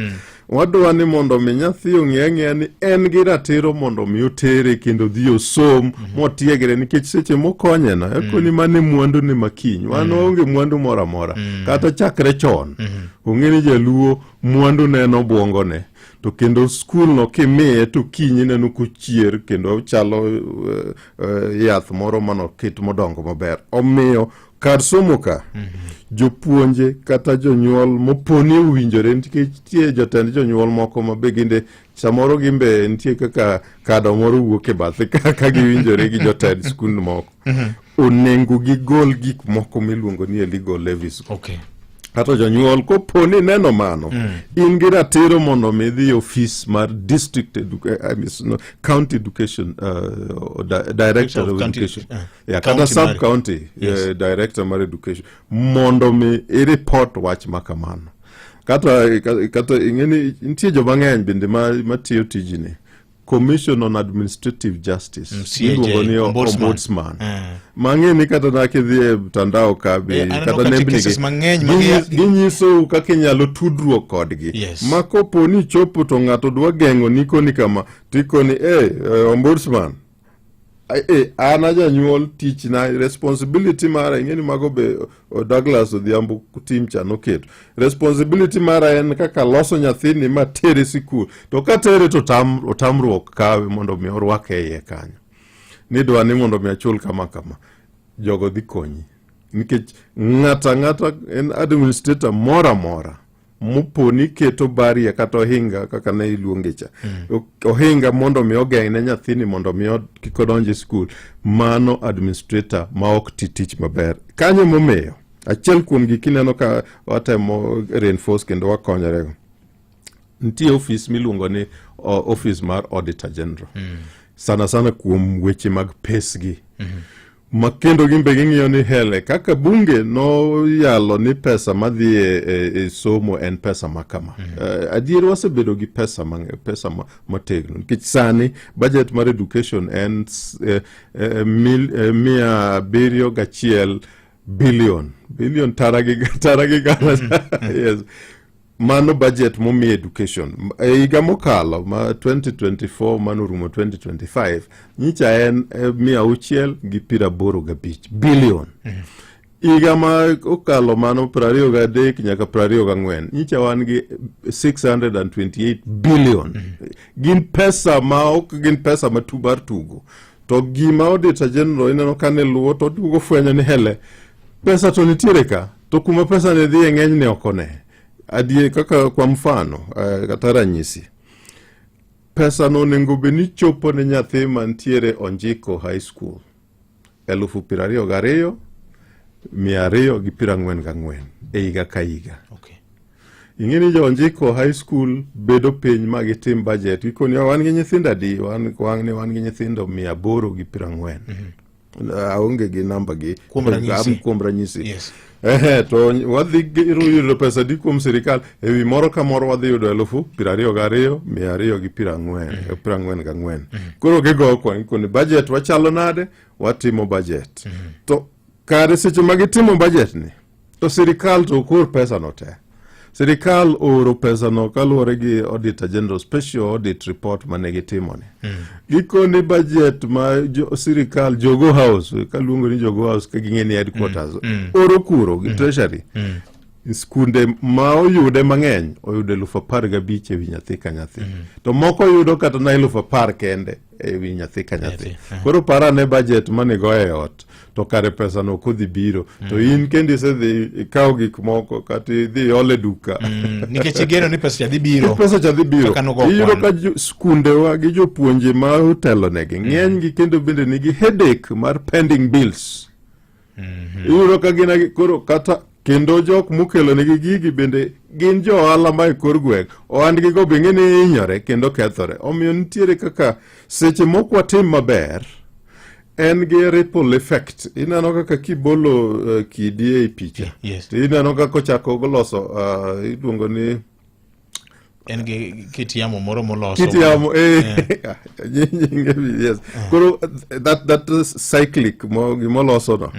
Wadwa ni mondo mi nyathi ong'e ang'eya ni en gi ratiro mondo mi otere kendo odhi osom motiegre nikech seche mokonye no ekoni mane mwandu ne makiny. Wan waonge mwandu moro amora kata chakre chon. Ong'e ni jaluo mwandu ne en obwongone. To kendo skul no kimiye to kiny ineno kochier kendo ochalo yath moro manoket modongo maber. Omiyo kar somo ka jopuonje kata jonyuol moponi owinjore nikech nitie jotend jonyuol moko ma be ginde samoro gimbe nitie kaka kado moro wuok e bathe ka giwinjore gi jotend skund moko onego gigol gik moko miluongo ni illegal levies Kata jonyuol kopo ni neno mano in gi ratiro mondo mi idhi e ofis mar district I mean, no, county education director of County, education yeah, county kata sub mari. county director mar education mondo mi i-report wach ma kamano. Kata ing'eni nitie joma ng'eny bende matiyo tijni. Commission on Administrative Justice CAJ, miluongo ni Ombudsman. Ombudsman. Mang'e ni kata na kidhi e mtandao ka be Aneno kata ka nitie nembni cases gi, mang'eny ma ginyisou kaka inyalo tudruok kodgi. Ma kopo ni ichopo to ng'ato dwa geng'o ni koni kama, tikoni, ombudsman, an a janyuol tichna responsibility mara ing'e ni mago be Douglas Odhiambo team cha noketo responsibility mara en kaka loso nyathini ma tere sikul to ka tere to otamruok kawe mondo mi orwake e iye kanyo nidwa ni mondo mi achul kama kama jogo dhi konyi nikech ng'ata ang'ata en administrator moro amora mopo ni keto barrier kata ohinga kaka ne iluonge cha ohinga mondo mi ogeng' ne nyathini mondo mi kik odonj e skul mano administrator ma ok ti tich maber kanyo momiyo achiel kuom gik ineno ka watemo reinforce kendo wakonyorego nitie ofis miluongo ni office mar auditor general sana sana kuom weche mag pesgi ma kendo gin be ging'iyo ni hele kaka bunge noyalo ni pesa madhi e somo en pesa ma kama. Adier wasebedo gi pesa pesa motegno nikech sani budget mar education en 701 billion billion tara gi tara gi gana. Yes. Mano budget momi education e higa mokalo ma 2024 manorumo 2025 nyicha en 685 billion. Higa ma okalo mano 23 nyaka 24 nyicha wan gi 628 billion. Gin pesa ma ok gin pesa ma mar tugo. To gima Auditor General ineno ka ne luwo to oduogo fwenyo ni hele pesa to nitiere ka to kuma pesa ne dhiye ng'enyne ok one. Adier kaka kwa mfano kata ranyisi pesa no onego bed ni chopo ne nyathi mantiere Onjiko High School 22,244 e higa ka higa. Ing'e ni jo Onjiko High School bedo piny ma gitim budget gikoni wan gi nyithindo adi wan gi nyithindo 840. Aonge gi namba gi Kuom ranyisi. Kuom ranyisi. Ehe, to wadhi yudo pesa di kuom sirikal e wi moro ka moro wadhi yudo 22,244 44. Koro gigo kwan gikoni budget wachalo nade watimo budget. To kare seche ma gitimo budget ni to sirikal to ok or pesa no te. Sirikal ooro pesa no kaluwore gi Auditor General Special Audit Report mane gitimo ni. Gikoni budget ma sirikal Jogoo House kaluongo ni Jogoo House ka ging'e ni headquarters oro kuro gi treasury. Skunde ma oyude mang'eny oyudo 15,000 e wi nyathi ka nyathi. To moko yudo kata na 10,000 kende e wi nyathi ka nyathi. Koro par ane budget mane go e ot to kare pesa no ok odhi biro. To in kendo isedhi ikawo gik moko kata idhi iol e duka. Nikech igeno ni pesa cha dhi biro. Pesa cha dhi biro. Kaka nogo Iyudo kwan. ka skundewa gi jopuonje ma otelonegi ng'eny gi kendo bende nigi headache mar pending bills. Iyudo ka gin koro kata Kendo jok mokelonegi gigi bende gin jo ohala ma e kor gweng', ohandgigo be ing'e ni hinyore kendo kethore. Omiyo nitiere kaka seche mok watim maber, en gi ripple effect. Ineno kaka kibolo kidi ei picha, to ineno kaka ochako loso iluongo ni En gi kit yamo moro moloso. Kit yamo, nyinge, yes. Koro that is cyclic mo gimoloso no.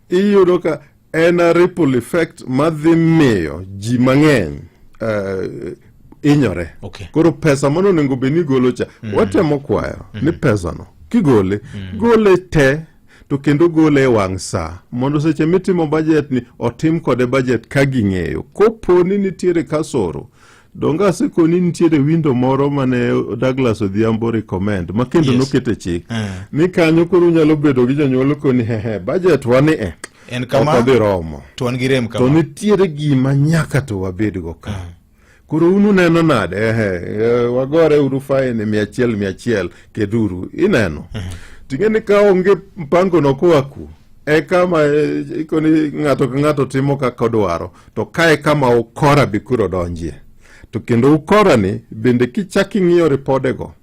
Iyudo ka en a ripple effect madhi miyo ji mang'eny hinyore. Koro pesa mano onego bed ni igolo cha, watemo kwayo ni pesa no kigole, gole te to kendo gole e wang' sa mondo seche mitimo budget ni otim kode budget ka ging'eyo. Kopo ni nitiere kasoro, donge asekoni nitiere window moro mane Douglas Odhiambo recommend ma kendo nokete chik ni kanyo koro unyalo bedo gi jonyuol koni hehe, budget wani e En kama, ok odhi romo to wan gi rem to kama. Nitiere gima nyaka to wabedgo ka. Koro un uneno nade? Ehe, wagore uru fine 100 100, keduru ineno. Ting'e ni ka onge mpango no koa ku e kama ikoni ng'ato ka ng'ato timo kaka odwaro, to kae kama ukora be koro donjie. To kendo ukora ni bende kichak ing'iyo ripodego,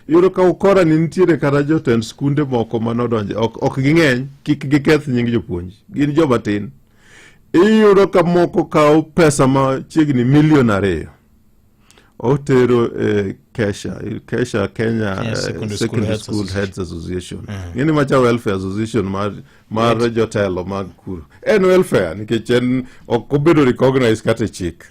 iyudo ka ukora ni nitiere kata jotend skunde moko manodonje, ok ging'eny, kik giketh nying jopuonj, gin joma tin. Iyudo ka moko kawo pesa ma chiegni 2 million otero e Kesha, Kesha, Kenya Kenya Secondary School Secondary Heads School Association. Heads Association. Ng'eni macha welfare association mar jotelo mag kuro. En welfare nikech en ok obedo recognized kata e chik.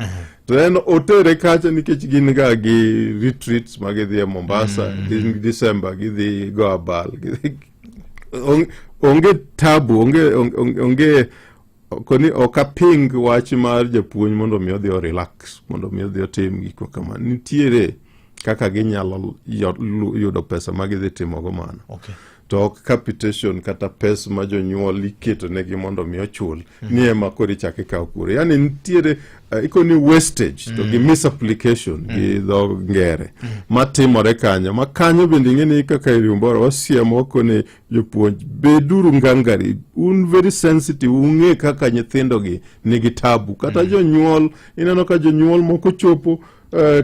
To en otere kacha nikech gin ga gi retreats ma gidhi e Mombasa, December gidhi go abal. Onge tabu, onge koni ok aping wach mar japuonj mondo mi odhi o relax, mondo mi odhi otim gik ma kama. Nitiere kaka ginyalo yudo pesa ma gidhi timogo mano. To ok capitation kata pes ma jonyuol iketo negi mondo mi ochul ni ema koro ichak ikawo kuro. Yani nitiere ikoni wastage to gi misapplication gi dho ngere matimore kanyo. Ma kanyo bende ing'e ni kaka Iriumboro wasiemo wakoni jopuonj beduru ngangari, un very sensitive, ung'e kaka nyithindo gi nigi tabu kata jonyuol. Ineno ka jonyuol moko chopo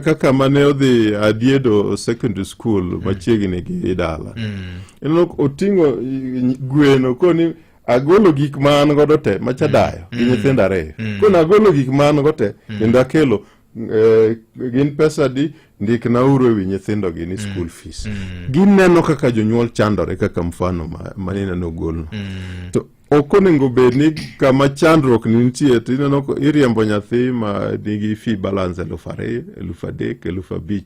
kaka mane odhi Adiedo Secondary School machiegni gi dala. Ineno ka oting'o gweno koni agolo gik ma an godo te machadayo gi nyithindo ariyo. Koni agolo gik ma an go te kendo akelo gin pesa di ndiknauru ewi nyithindo gi ni school fees. Gineno kaka jonyuol chandore kaka mfano ma maneno ogolno. To ok onego bed ni kama chandruok ni nitie to ineno ko iriembo nyathi ma nigi fee balance 2000, 3000, 5000,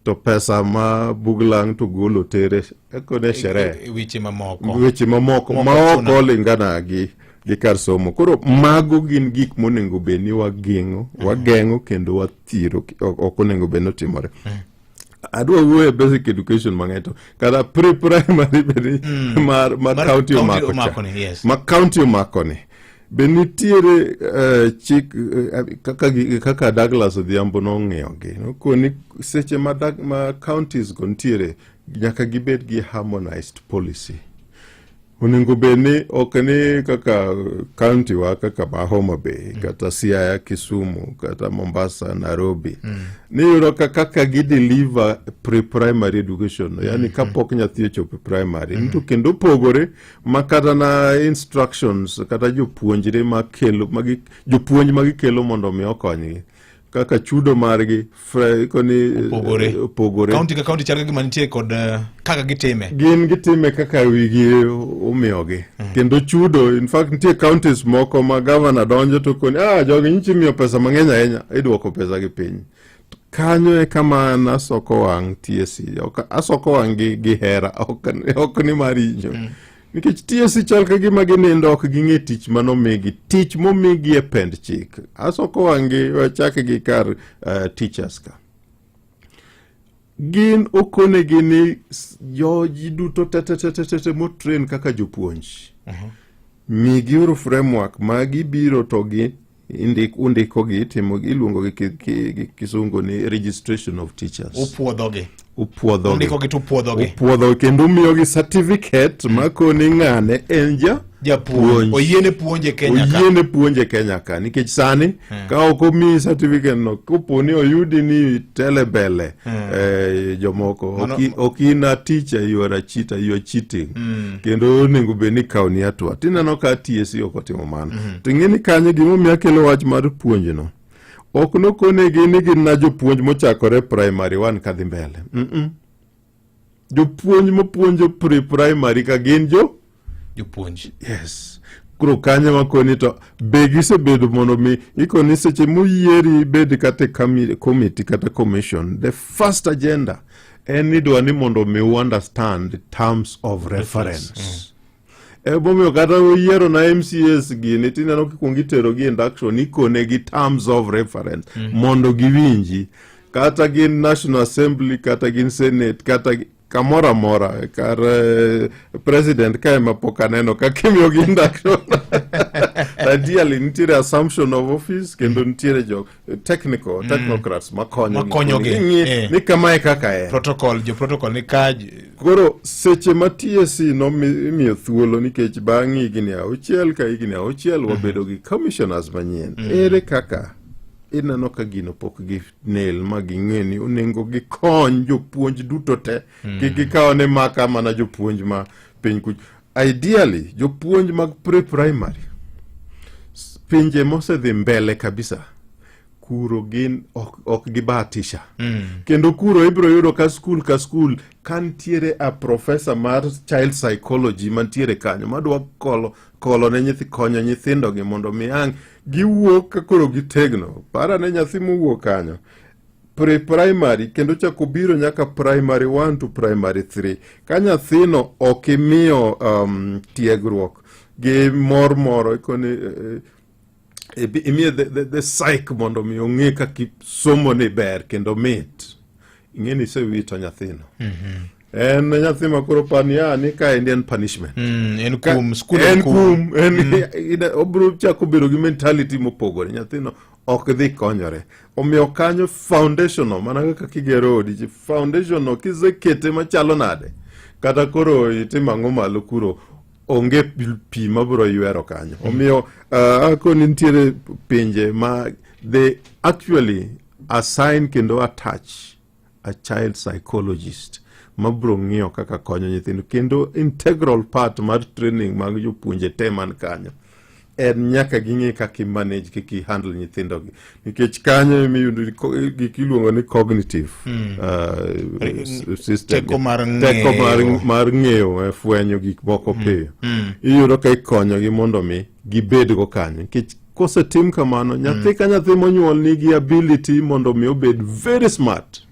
to pesa ma bug lang to golo tere kone sherehe. Weche mamoko. Weche mamoko Moko ma ok ochuna. olingana gi kar somo. Koro mago gin gik monego bed ni wageng'o kendo wathiro, ok onego bed ni otimore. Adwa wuoyo e basic education mang'eny to kata pre-primary bende mar Mar county county omako cha. omako ni, yes. Ma county omako ni be nitiere chik kaka Douglas Odhiambo nong'iyogi nokoni seche ma counties go nitiere nyaka gibed gi harmonized policy. Onego bed ni ok ni kaka county wa kaka ma Homa Bay kata Siaya, Kisumu kata Mombasa, Nairobi, niyudo ka kaka gi deliver pre-primary education, yani kapok nyathi ochopo e primary to kendo opogore ma kata na instructions kata jopuonjre makelo magi jopuonj magikelo mondo mi okonygi kaka chudo margi koni Opogore. Opogore. County ka county chal ka gima nitie kod kaka gitime. Gin gitime kaka wigi omiyogi kendo chudo. In fact, nitie counties moko ma governor donjo to koni jogi nyichi miyo pesa mang'eny ahinya, idwoko pesa gi piny. Kanyo e kama an asoko wang' TSC. Ok asoko wang' gi hera, ok ni mar hinyo nikech TSC chal ka gima ginindo, ok ging'e tich manomigi, tich momigi e pend chik. Asoko wang' gi wachak gi kar teachers ka gin okonegi ni joji duto te motrain kaka jopuonj migiuru framework ma gibiro to gi undikogi itimo iluongo gi kisungu ni registration of teachers. Upuodhogi. Upuodhogi. Undikogi to upuodhogi. Upuodho kendo umiyogi certificate makoni ng'ane en ja Japuonj. Oyiene puonje Kenya ka. Oyiene puonje Kenya ka nikech sani ka ok omiyi certificate no kopo ni oyudi ni itele mbele jomoko ok in a teacher, you are a cheater, you are cheating. Kendo onego bed ni ikawoni hatua. Tineno ka TSC ok otimo mano. To ing'e ni kanyo gimomiyo akelo wach mar puonjno ok nokonegi ni gin na jopuonj mochakore primary 1 kadhi mbele. Jopuonj mopuonjo pre-primary ka gin jo jopuonj. Yes. Koro kanyo makoni to be gisebedo mondo mi ikoni seche moyieri ibed kata e committee kata commission, the first agenda en ni idwa ni mondo mi u understand terms of reference. Emomiyo kata oyiero na MCAs gini tineno kikwongo itero gi induction ikone gi terms of reference mondo giwinji kata gin National Assembly kata gin Senate kata kamoro amora kar president ka ema pok aneno kaka imiyo gi induction. Ideally nitiere assumption of office kendo nitiere jo technical technocrats makonyo Makonyogi, Ni ni kamae kaka en. Protocol, jo protocol ni ka Koro seche ma TSC imiyo thuolo nikech bang' higni auchiel ka higni auchiel wabedo gi commissioners manyien. Ere kaka ineno ka gino pok gi nail ma ging'e ni onego gikony jopuonj duto te. Kik gikaw ni maka mana jopuonj ma piny kuch. Ideally, jopuonj mag pre-primary, pinje mosedhi mbele kabisa, kuro gin ok gibahatisha. Kendo kuro ibiro yudo ka skul ka skul ka nitiere a professor mar child psychology mantiere kanyo madwa kolo ne nyithi, konyo nyithindo gi mondo mi ang' giwuok ka koro gitegno. Para ne nyathi mowuok kanyo pre-primary kendo chako biro nyaka primary 1 to primary 3. Ka nyathino ok imiyo tiegruok gi mor moro, ikoni imiye the psyche mondo mi ong'e kaka somo ni ber kendo mit. Ing'e ni isewito nyathino. En nyathi ma koro pani ni ka en punishment. En kum, skul en kum. kum, en obiro chako bedo gi mentality mopogore. Nyathino ok dhi konyore. Omiyo kanyo foundation no, mana kaka kigero odi, foundation no kisekete machalo nade, kata koro itimo ang'o malo kuro, onge pi mabiro ywero kanyo. Omiyo akoni nitiere pinje ma they actually assign kendo attach a child psychologist mabiro ng'iyo kaka konyo nyithindo, kendo integral part mar training mag jopuonje te man kanyo en nyaka ging'e kaka i manage, kaka i handle nyithindo gi, nikech kanyo emiyudo gik iluongo ni cognitive system. Teko mar Teko ng'eyo. mar ng'eyo, fwenyo gik moko piyo. Iyudo ka ikonyogi mondo mi gibedgo kanyo, nikech kosetim kamano nyathi ka nyathi monyuol nigi ability mondo mi obed very smart.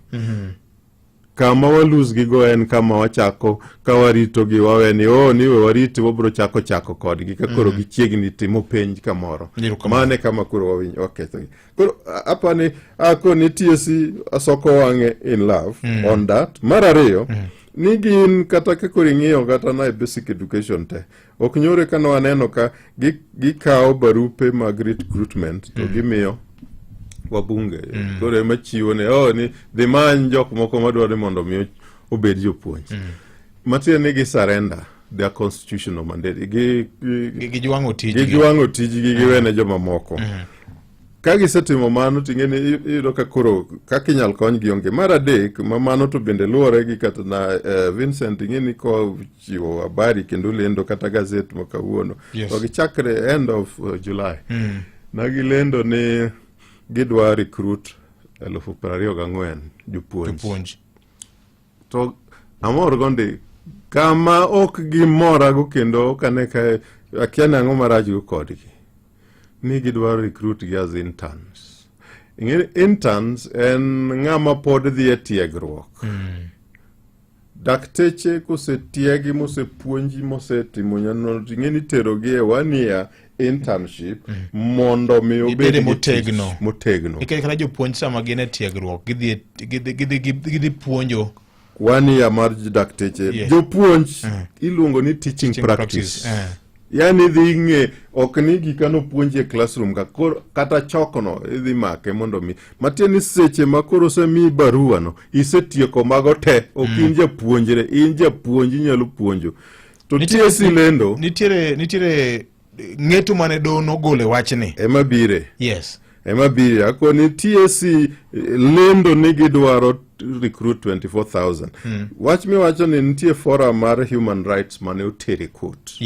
Kama walose gigo en kama wachako ka warito gi wawe ni oh ni we wariti wabiro chako chako kodgi ka koro gichiegni timo penj kamoro. Erokamano. Mane kama koro wawinjo waketho gi. Koro apani akoni TSC asoko wang'e in love on that. Mar ariyo ni gin kata ka koro ing'iyo kata na e basic education te ok nyore ka waneno ka gikawo barupe mag recruitment to gimiyo wabunge. Koro ema chiwo ne oh ni dhi many jok moko madwaro ni mondo mi obed jopuonj. Matiende ni gi surrender their constitutional mandate. Gijwang'o tijgi. Gijwang'o tijgi giwene jomamoko. Ka gisetimo mano to ing'e ni iyudo ka koro kaka inyal konygi onge. Mar adek ma mano to bende luwore gi kata na Vincent ing'e ni kochiwo habari kendo lendo kata gazet ma kawuono. To gichakre end of July. Na gilendo ni gidwa recruit 24,000 jopuonj. Jopuonj. To amor go ndi kama ok gimorago kendo ok ane ka akia ni ang'o marach go kodgi. Ni gidwaro recruit gi as interns. Ing'e interns en ng'ama pod dhi e tiegruok. Dakteche kosetiegi mosepuonji mosetimo nyanno to ing'e ni iterogi e 1 year internship mondo mi obed Gibede gi tich motegno. motegno. Nikech kata jopuonj sama gin e tiegruok gidhi puonjo 1 year mar dakteche. Jopuonj iluongo ni teaching Teaching practice. practice. Yani idhi ng'e ok ni gika nopuonji e classroom ka koro kata chokno idhi make mondo mi matiende ni seche ma koro osemiyi barua no isetieko mago te ok in japuonjre in japuonj inyalo puonjo to TSC lendo Nitiere ng'eto mane doho nogolo e wachni. Ema bire. Yes. Ema bire akoni TSC lendo ni gidwaro recruit 24,000. Wach miwacho ni nitie forum mar human rights mane otere court.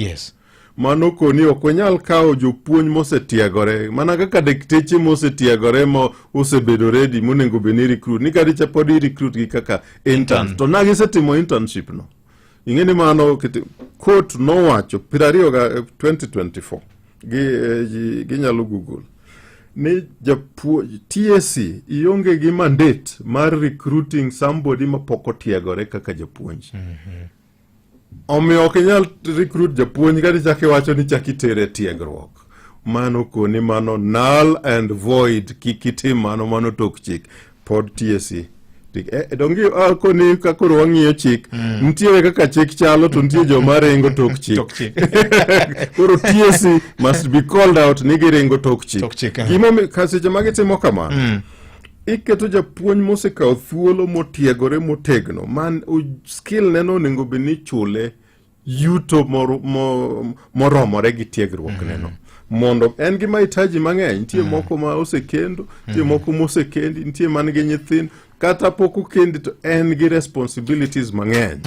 Mano koni ok wanyal kawo jopuonj mosetiegore mana kaka dakteche mosetiegore ma osebedo ready monego bed ni recruit ni kadicha pod i recruit gi kaka interns to na gisetimo internship no ing'e ni mano court nowacho 20 ga 2024 gi ginyalo google ni japuonj TSC ionge gi mandate mar recruiting somebody mapok otiegore kaka japuonj. Omiyo ok inyal recruit japuonj kata ichak iwacho ni chak itere e tiegruok. Mano koni mano null and void, kik itim mano, mano tok chik. Pod TSC. Donge koni ka koro wang'iyo chik, nitiere kaka chik chalo to nitie joma ringo tok chik. Tok chik. Koro TSC must be called out ni giringo tok chik. Tok chik, eh. Gimomiyo ka seche ma gitimo kamano, iketo japuonj mosekawo thuolo motiegore motegno man skill ne no onego bed ni ichule yuto moromore gi tiegruok ne no mondo en gi mahitaji mang'eny nitie moko ma osekendo nitie moko mosekendi nitie man gi nyithindo kata pok okendi to en gi responsibilities mang'eny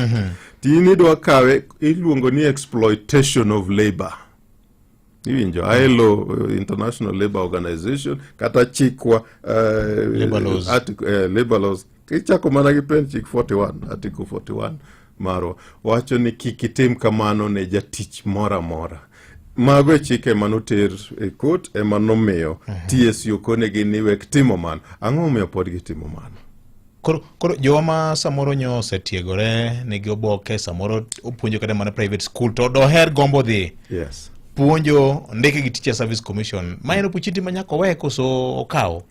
to in idwa kawe iluongo ni exploitation of labor. Iwinjo ILO, International Labour Organization, kata chikwa Labor laws. Labor laws ichako mana gi pen chik 41 article 41 marwa wacho ni kik itim kamano ne jatich moro amora. Mago e chike manoter e court ema nomiyo TSC okonegi ni wek timo mano. Ang'o momiyo pod gitimo mano? Koro jowa ma samoro nyo osetiegore nigi oboke samoro opuonjo kata mana private school to doher gombo dhi puonjo ndike gi Teacher Service Commission ma en opportunity ma nyaka owe koso okaw?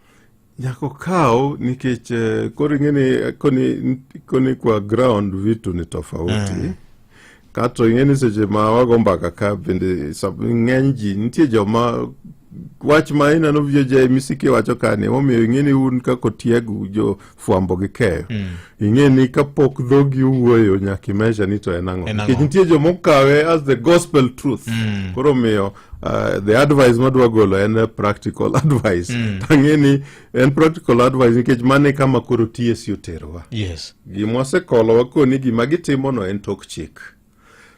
Nyaka okaw nikech koro ing'e ni koni kwa ground vitu ni tofauti. Kato ing'e ni seche ma wago mbaka ka bende ng'eny ji nitie joma wach ma ineno VOJ Misiki wacho ka ni emomiyo ing'e ni un kaka otiegu jo fwambo gi keyo. Ing'e ni kapok dhogi owuoyo nyaka imeasure ni to en ang'o. En ang'o? Nikech nitie joma okawe as the gospel truth. Koro omiyo the advice madwa golo en a practical advice. Tang'e ni en practical advice nikech mano e kama koro TSC oterowa. Gima wasekolo wakoni gima gitimo no en tok chik.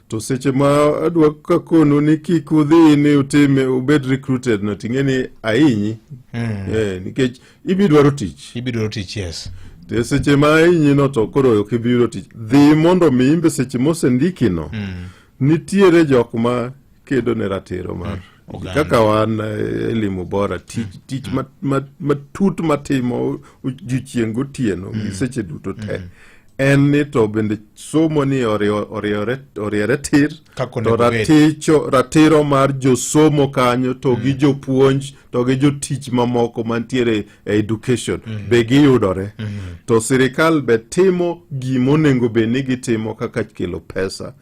To seche ma adwa kakonu ni kik udhi ni utime ubed recruited no ting'e ni ahinyi. Nikech ibi dwaro tich. Ibi dwaro tich, yes. To seche ma ahinyi no to koro ok ibi yudo tich. Dhi mondo mi imbe seche mosendiki no, nitiere jok ma kedo ne ratiro mar Oganda. Kaka wan elimu bora tich matut matimo odiochieng' gotieno gi seche duto te. En ni to bende somo ni oriere tir Kaka to onego bed. Ratiro mar josomo kanyo to gi jopuonj to gi jotich mamoko mantiere e education be giyudore. To sirikal be timo gima onego bed ni gitimo kaka kelo pesa,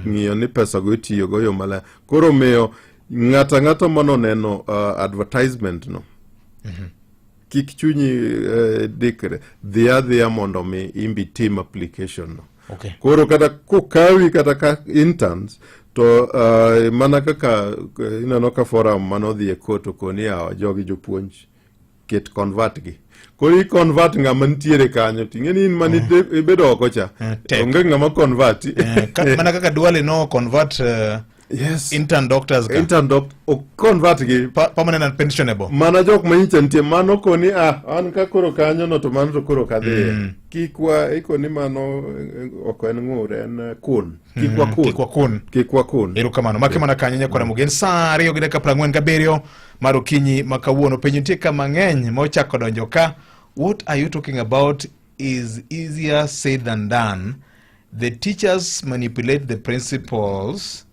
ng'iyo ni pesa go itiyogo yo maler. Koro omiyo ng'ato ang'ata manoneno advertisement no kik chunyi dikre, dhi adhiya mondo mi imbi tim application no. Koro kata kokawi kata ka interns to mana kaka ineno ka forum manodhi e court okoni yawa jogi jopuonj ket convert gi. Koro i convert ng'ama nitiere kanyo ting'e ni in mane ibedo oko cha Tek. onge ng'ama convert. Mana kaka Duale no convert intern doctors ka. Intern doc ok convert gi. Permanent and pensionable. Mana jok ma nyicha nitie mano koni an ka koro kanyo no to mano to koro kadhiye. Kik wa ikoni mano ok en ng'ur en kun. Kik wa kun. Kik wa kun. Kik wa kun. Erokamano. Make mana kanyo nyakwara Mugen saa ariyo gi dakika prang'wen gabiriyo mar okinyi ma kawuono. Penjo nitie ka mang'eny ma ochako donjo ka. What are you talking about is easier said than done. The teachers manipulate the principals.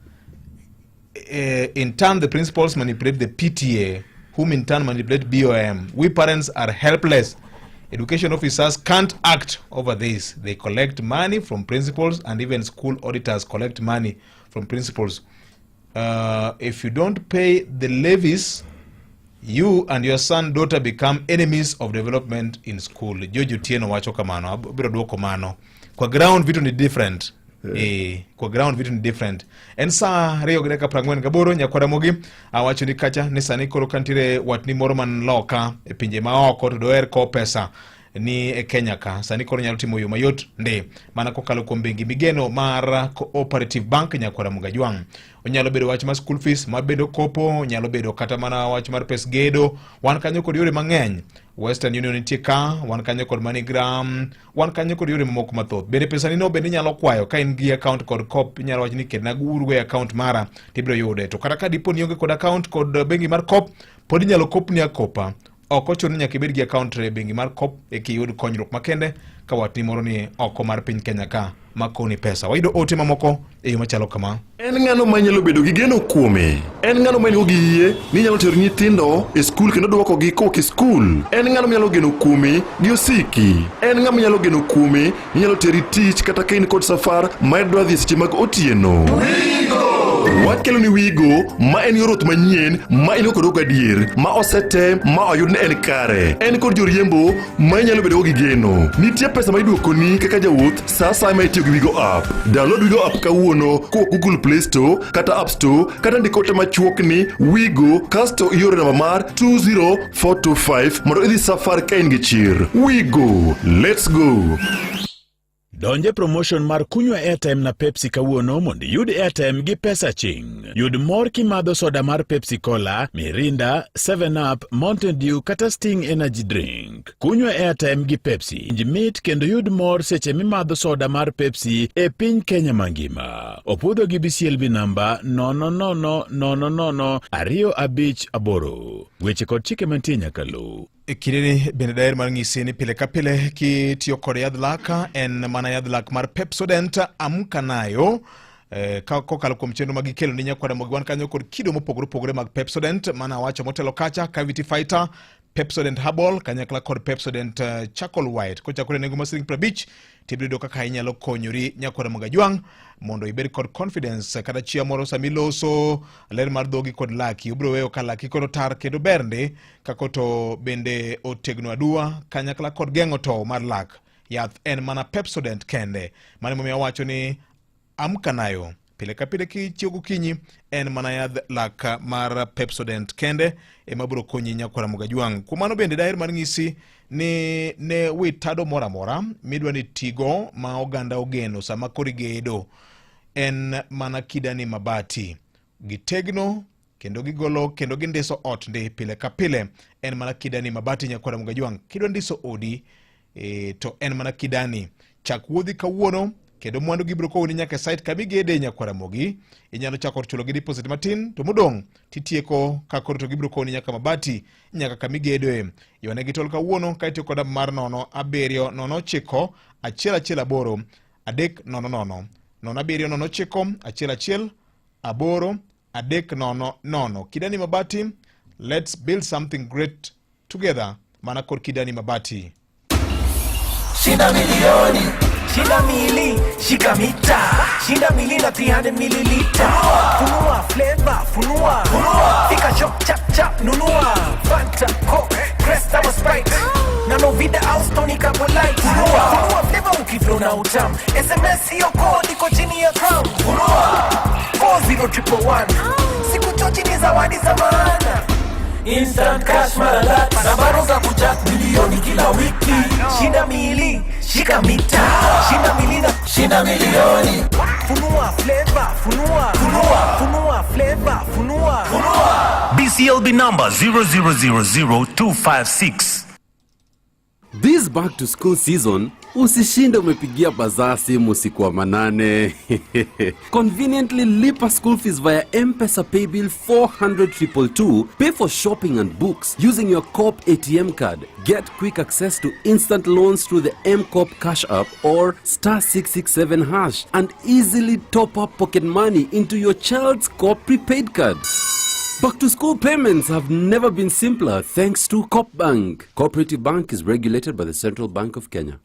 In turn, the principals manipulate the PTA, whom in turn manipulate BOM. We parents are helpless. Education officers can't act over this. They collect money from principals, and even school auditors collect money from principals. If you don't pay the levies, you and your son daughter become enemies of development in school. George Otieno wacho kamano. Abiro duoko mano. Kwa ground vitu ni different. Eh, kwa ground vitu ni different. En saa 2:48, nyakwaramogi. Awacho ni kacha ni sani koro kantiere watni moro man loka e pinje maoko to doher kowo pesa ni e Kenya ka sani koro nyalo timo yo mayot ndi mana kokalo kuom bengi migeno mar Cooperative Bank. Nyakwara Mugajwang', onyalo bedo wach mar school fees ma bedo kopo, onyalo bedo kata mana wach mar pes gedo. Wan kanyo kod yore mang'eny. Western Union nitie ka, wan kanyo kod MoneyGram, wan kanyo kod yore mamoko mathoth. Bende pesani no bende inyalo kwayo ka in gi account kod Coop, inyalo wacho ni ketna uru e account mara tibiro yude. To kata ka dipo ni ionge kod account kod bengi mar Coop, pod inyalo kopni akopa. Ok ochuno ni nyaka ibed gi account e bengi mar Coop eka iyud konyruok makende ka watni moro ni oko mar piny Kenya ka makoni pesa. Wayudo ote mamoko e yo machalo kama. En ng'ano ma nyalo bedo gi geno kuome? En ng'ano ma nigo gi yie ni nyalo tero nyithindo e skul kendo duokogi kowuok e skul? En ng'ano manyalo geno kuome gi osiki? En ng'ama nyalo geno kuome ni nyalo teri tich kata ka in kod safar ma idwa dhi e seche mag otieno? Wakelo ni Wigo ma en yor wuoth manyien ma in go kod gadier ma osetem ma oyud ni en kare. En kod joriembo ma inyalo bedo go gi geno. Nitie pesa ma iduokoni kaka jawuoth sa asaya ma itiyo gi Wigo app. Download Wigo app kawuono kowuok Google Play Store kata App Store kata ndik ote machuok ni Wigo kasto ioro namba mar 20425 mondo idhi safar ka in gi chir. Wigo, let's go. Donje promotion mar kunywa airtime na Pepsi kawuono mondo iyud airtime gi pesa ching. Yud mor kimadho soda mar Pepsi Cola, Mirinda, 7up, Mountain Dew kata Sting Energy Drink. Kunywa airtime gi Pepsi. Winj mit kendo yud mor seche mimadho soda mar Pepsi e piny Kenya mangima. Opuodho gi BCLB namba 00000 258. Weche kod chike mantie nyaka luw. E kindeni bende daher mar ng'isi ni pile ka pile kitiyo kod yadh lak en mana yadh lak mar Pepsodent amka nayo kokalo kuom chenro ma gikelo ni nyakwara mogi. Wan kanyo kod kido mopogore opogore mag Pepsodent mana wacho motelo kacha: Cavity Fighter, Pepsodent Herbal kanyakla kod Pepsodent Charcoal White. Kochakore nengo mar siling 50 tibiro yudo kaka inyalo konyori, nyakwara Mogajwang', mondo ibed kod confidence kata chia moro sama iloso ler mar dhogi kod laki. Obiro weyo ka laki koro tar kendo ber ndi kako to bende otegno aduwa kanyakla kod geng'o tow mar lak. Yath en mana Pepsodent kende. Mano emomiyo awacho ni amka nayo pile ka pile kichiew gokinyi en mana yadh lak mar Pepsodent kende ema biro konyi, nyakwara Mogajwang'. Kuom mano bende daher mar ng'isi ni ne wi tado moro amora midwa ni tigo ma oganda ogeno sama koro igedo en mana Kidani Mabati. Gitegno kendo gigolo kendo gindiso ot ndi pile ka pile. En mana Kidani Mabati, nyakwara Mogajwang'. Kidwa ndiso odi to en mana Kidani. Chak wuodhi kawuono kendo mwandu gibiro kowni nyaka e site kamigede, nyakwara Mogi. Inyalo chako chulo gi deposit matin to modong' titieko ka koro to gibiro kowni nyaka mabati nyaka kamigedoe. Ywane gi tol kawuono ka itiyo kod mar 0709 118 300, 0709 118 300. Kidani Mabati, let's build something great together. Mana kod Kidani Mabati. Shinda milioni, shinda mili, shika mita, shinda mili na 300 mililita. Funua flavor, funua, funua. Fika shop chap chap nunua. Fanta, Coke, Krest ama Sprite. Na Novida au Stoney Light. Funua, funua flavor ukiflow na utam. SMS hiyo code iko chini ya crown. Funua 40111. Siku chochi ni zawadi za maana. Instant cash mara laki na bado za kuchat milioni kila wiki. Shinda mili, shika mita, shinda mili na shinda milioni. Funua flavor, funua, funua, funua flavor, funua, funua. BCLB number 0000256. This back to school season, usishinde umepigia bazaa simu usiku wa manane. Conveniently lipa school fees via M-Pesa Paybill 400 222, pay for shopping and books using your Co-op ATM card, get quick access to instant loans through the M-Co-op Cash App or *667# and easily top up pocket money into your child's Co-op prepaid card. Back to school payments have never been simpler thanks to Co-op Bank. Cooperative Bank is regulated by the Central Bank of Kenya.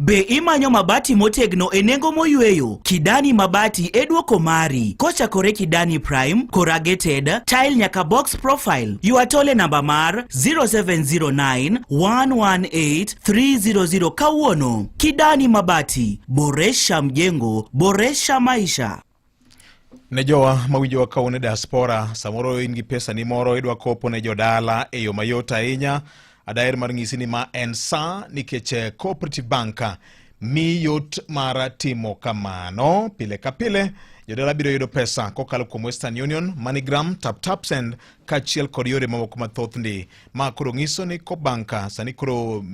Be imanyo mabati motegno e nengo moyweyo? Kidani Mabati e duoko mari. Kochakore Kidani Prime, Corrugated, Tile nyaka Box Profile. Ywa tole namba mar 0709 118 300 kawuono. Kidani Mabati, boresha mjengo, boresha maisha. Ne jowa mawinjowa ka un e diaspora, samoro in gi pesa ni moro idwa kopo ne jodala e yo mayot ahinya. Adaher mar nyisi ni ma en sa nikech eh, Cooperative Bank mi yot mar timo kamano. Pile ka pile jodala biro yudo pesa kokalo kuom Western Union, MoneyGram, TapTapSend kaachiel kod yore mamoko mathoth ndi. Ma koro nyiso ni Coop Bank sani koro uh,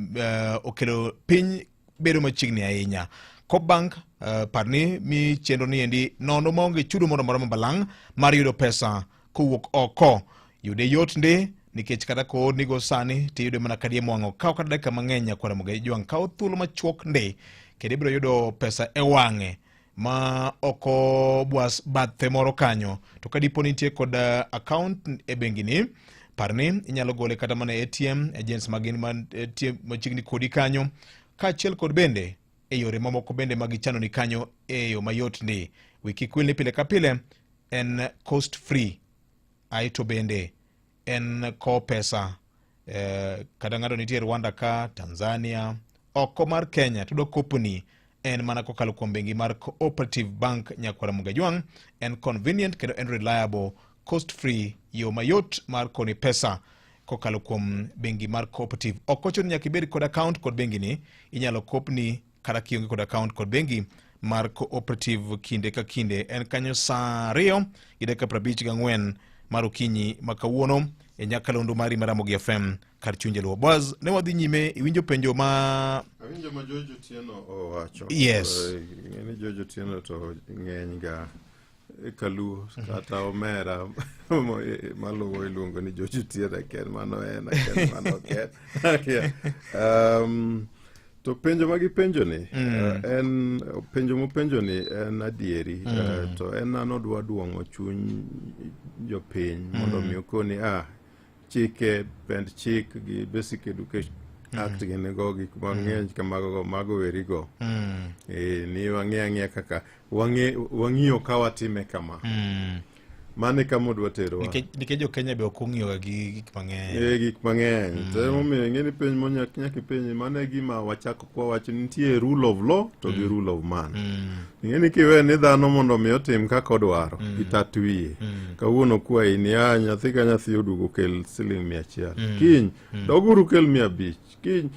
okelo piny bedo machiegni ahinya. Coop Bank uh, par ni mi chenro ni endi nono maonge chudo moro amora mabalang' mar yudo pesa kowuok oko. Yude yot ndi nikech kata koornigo sani tiyude mana kadiemo wang' ok kaw kata dakika mang'eny nyakwara Mugai Jwang' kaw thuolo machuok ndi kendo ibiro yudo pesa e wang'e ma ok obwas bathe moro kanyo to ka dipo ni nitie kod eh, account e bengi ni par ni inyalo gole kata mana e ATM agents ma gin mantie machiegni kodi kanyo kaachiel kod bende e yore mamoko bende ma gichano ni kanyo e yo mayot ndi wi kik wil ni pile ka pile en cost free aeto bende en kowo pesa eh, kata ng'ato nitie Rwanda ka Tanzania oko mar Kenya tudo koponi en mana kokalo kuom bengi mar Cooperative Bank Nyakwara Mugajwang' en convenient kendo en reliable cost free yo mayot mar koni pesa kokalo kuom bengi mar Cooperative. Ok ochuno ni nyaka ibed kod account kod bengi ni, inyalo kopni kata kionge kod account kod bengi mar Cooperative kinde ka kinde. En kanyo saa ariyo gi dakika 54 mar okinyi ma kawuono e nyakalondo mari mar Ramogi FM kar chuny jaluo. Boaz, ne wadhi nyime iwinjo penjo ma Awinjo ma George Otieno owacho. Yes. Eh, ing'e ni George Otieno to ng'eny ga e kaluo kata omera mo- e- maluwo iluongo ni George Otieno akia mano en akia mano ok en. Akia. Um, to penjo ma gipenjo ni eh, en penjo mopenjo ni en adieri eh, to en an odwa duong'o chuny jopiny mondo mi okoni ah chike pend chik gi basic education act gini go gik mang'eny kamago go mago werigo eh, ni wang'e ang'eya kaka wang'e wang'iyo ka watime kama mano e kama odwa terowa nikech nikech jo Kenya be ok ong'iyoga gi gik mang'eny. E gik mang'eny to emomiyo ing'e ni penj monyak nyaka ipenji mano e gima wachako kwawacho ni nitie rule of law to gi rule of man ing'e ni kiwe ni dhano mondo mi otim kaka odwaro itat wiye kawuono kwayi ni a nyathi ka nyathi oduogo kel siling 100 kiny doguru kel 500 kiny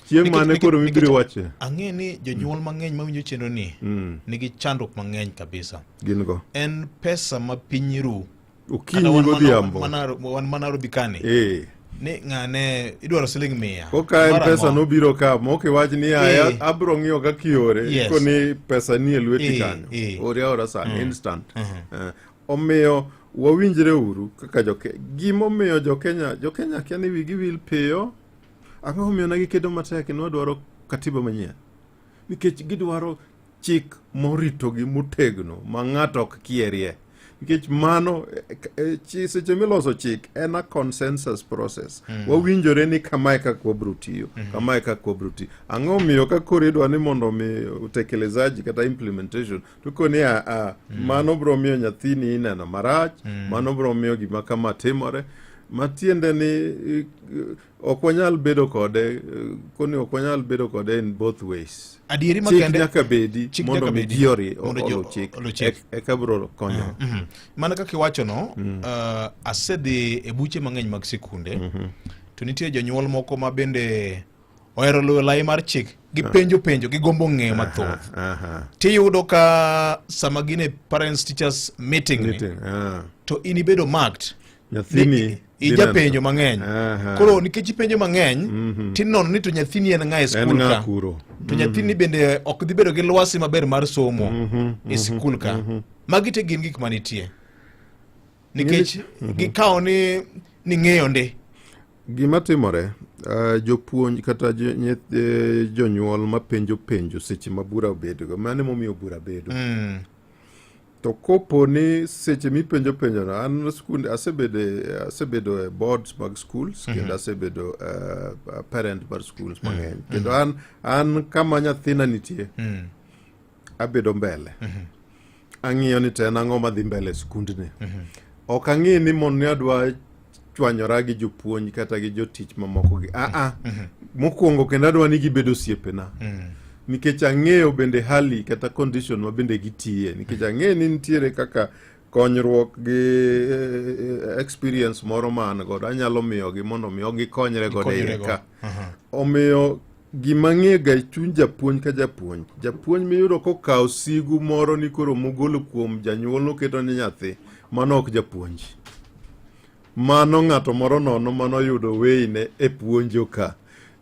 chieng' mane koro mibiro wache Ang'e ni jonyuol mang'eny mawinjo chenro ni nigi chandruok mang'eny kabisa. gin go En pesa ma piny ru. okinyi Kata wan mana- godhiambo wan ma Nairobi kani. eh Ni ng'ane idwaro siling 100. koka Mar en pesa ang'o? nobiro ka mok iwach ni aya Eh. abro ng'iyo kaka iore Yes. koni pesa ni e lweti Eh, kanyo eh. ore aora sani instant Eh, omiyo wawinjre uru kaka joke gimomiyo jokenya jokenya kia ni wigi wil piyo ang'o momiyo ne gikedo matek ni wadwaro katiba manyien nikech gidwaro chik moritogi motegno ma ng'ato ok kierie nikech mano eh, eh, seche miloso chik en a consensus process wawinjore ni kamae kaka wabro tiyo kamae kaka wabro tiyo ang'o miyo ka koro idwa ni mondo mi utekelezaji kata implementation to koni a, a mano bro miyo nyathini ineno marach mano bro miyo gima kama timore matiende ni eh, ok wanyal bedo kode eh, koni ok wanyal bedo kode in both ways Adieri chik makende nyaka bedi Chik mondo nyaka mi bedi. ji ori- Mondo ji oluw chik oluw chik. Eka bro konyo Mana kaka iwachono asedhi e buche mang'eny mag sikunde to nitie jonyuol moko ma bende ohero luwo lai mar chik gipenjo penjo gigombo ng'eyo mathoth tiyudo ka sama gin e parents teachers meeting, ni, Meeting, ah. to in ibedo marked Nyathini Ni- ija dhi penjo neno. mang'eny Aha. koro nikech ipenjo mang'eny tinono ni to nyathini en ng'a e En skul ng'a ka kuro to nyathini bende ok dhi bedo gi lwasi maber mar somo e sikul ka magi te gin gik manitie nikech gikawo ni ni ng'eyo ndi Gima timore, jopuonj kata jonyuol mapenjo penjo seche ma bura obedogo, mano emomiyo bura bedo. To kopo ni seche mipenjo penjono, an skunde asebedo asebedo e boards mag schools kendo asebedo parent mar schools mang'eny kendo an kama nyathina nitie abedo mbele ang'iyo ni to en ang'o madhi mbele e skundni. Ok ang'i ni mondo ni adwa chwanyora gi jopuonj kata gi jotich mamoko gi aa mokwongo kendo adwa ni gibed osiepena nikech ang'eyo bende hali kata condition ma bende gitiye nikech ang'eyo ni nitiere kaka konyruok gi experience moro ma an godo anyalo miyogi mondo mi gikonyre godo e iye Gikonyre go. ka. Omiyo gima ng'e ga e chuny japuonj ka japuonj, japuonj miyudo kokawo sigu moro ni koro mogolo kuom janyuol noketo ne nyathi, mano ok japuonj. Mano ng'ato moro nono manoyudo weine e puonjo ka.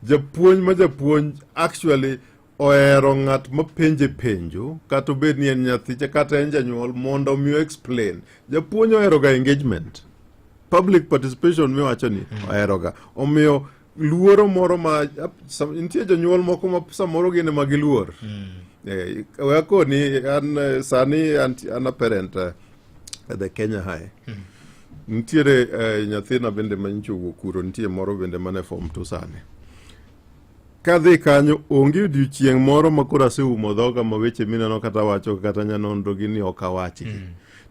Japuonj ma japuonj actually ohero ng'at mapenje penjo kata obed ni en nyathicha kata en janyuol mondo omi explain. Japuonj ohero ga engagement. Public participation miwacho ni ohero ga. Omiyo luoro moro ma nitie jonyuol moko ma samoro gin ema giluor. We akoni an sani an a parent at the Kenya High. Nitiere nyathina bende manyicho owuok kuro, nitie moro bende mane form 2 sani. Kadhi kanyo onge odiochieng' moro ma koro aseumo dhoga ma weche mineno kata wacho kata nyanonro gi ni ok awachgi.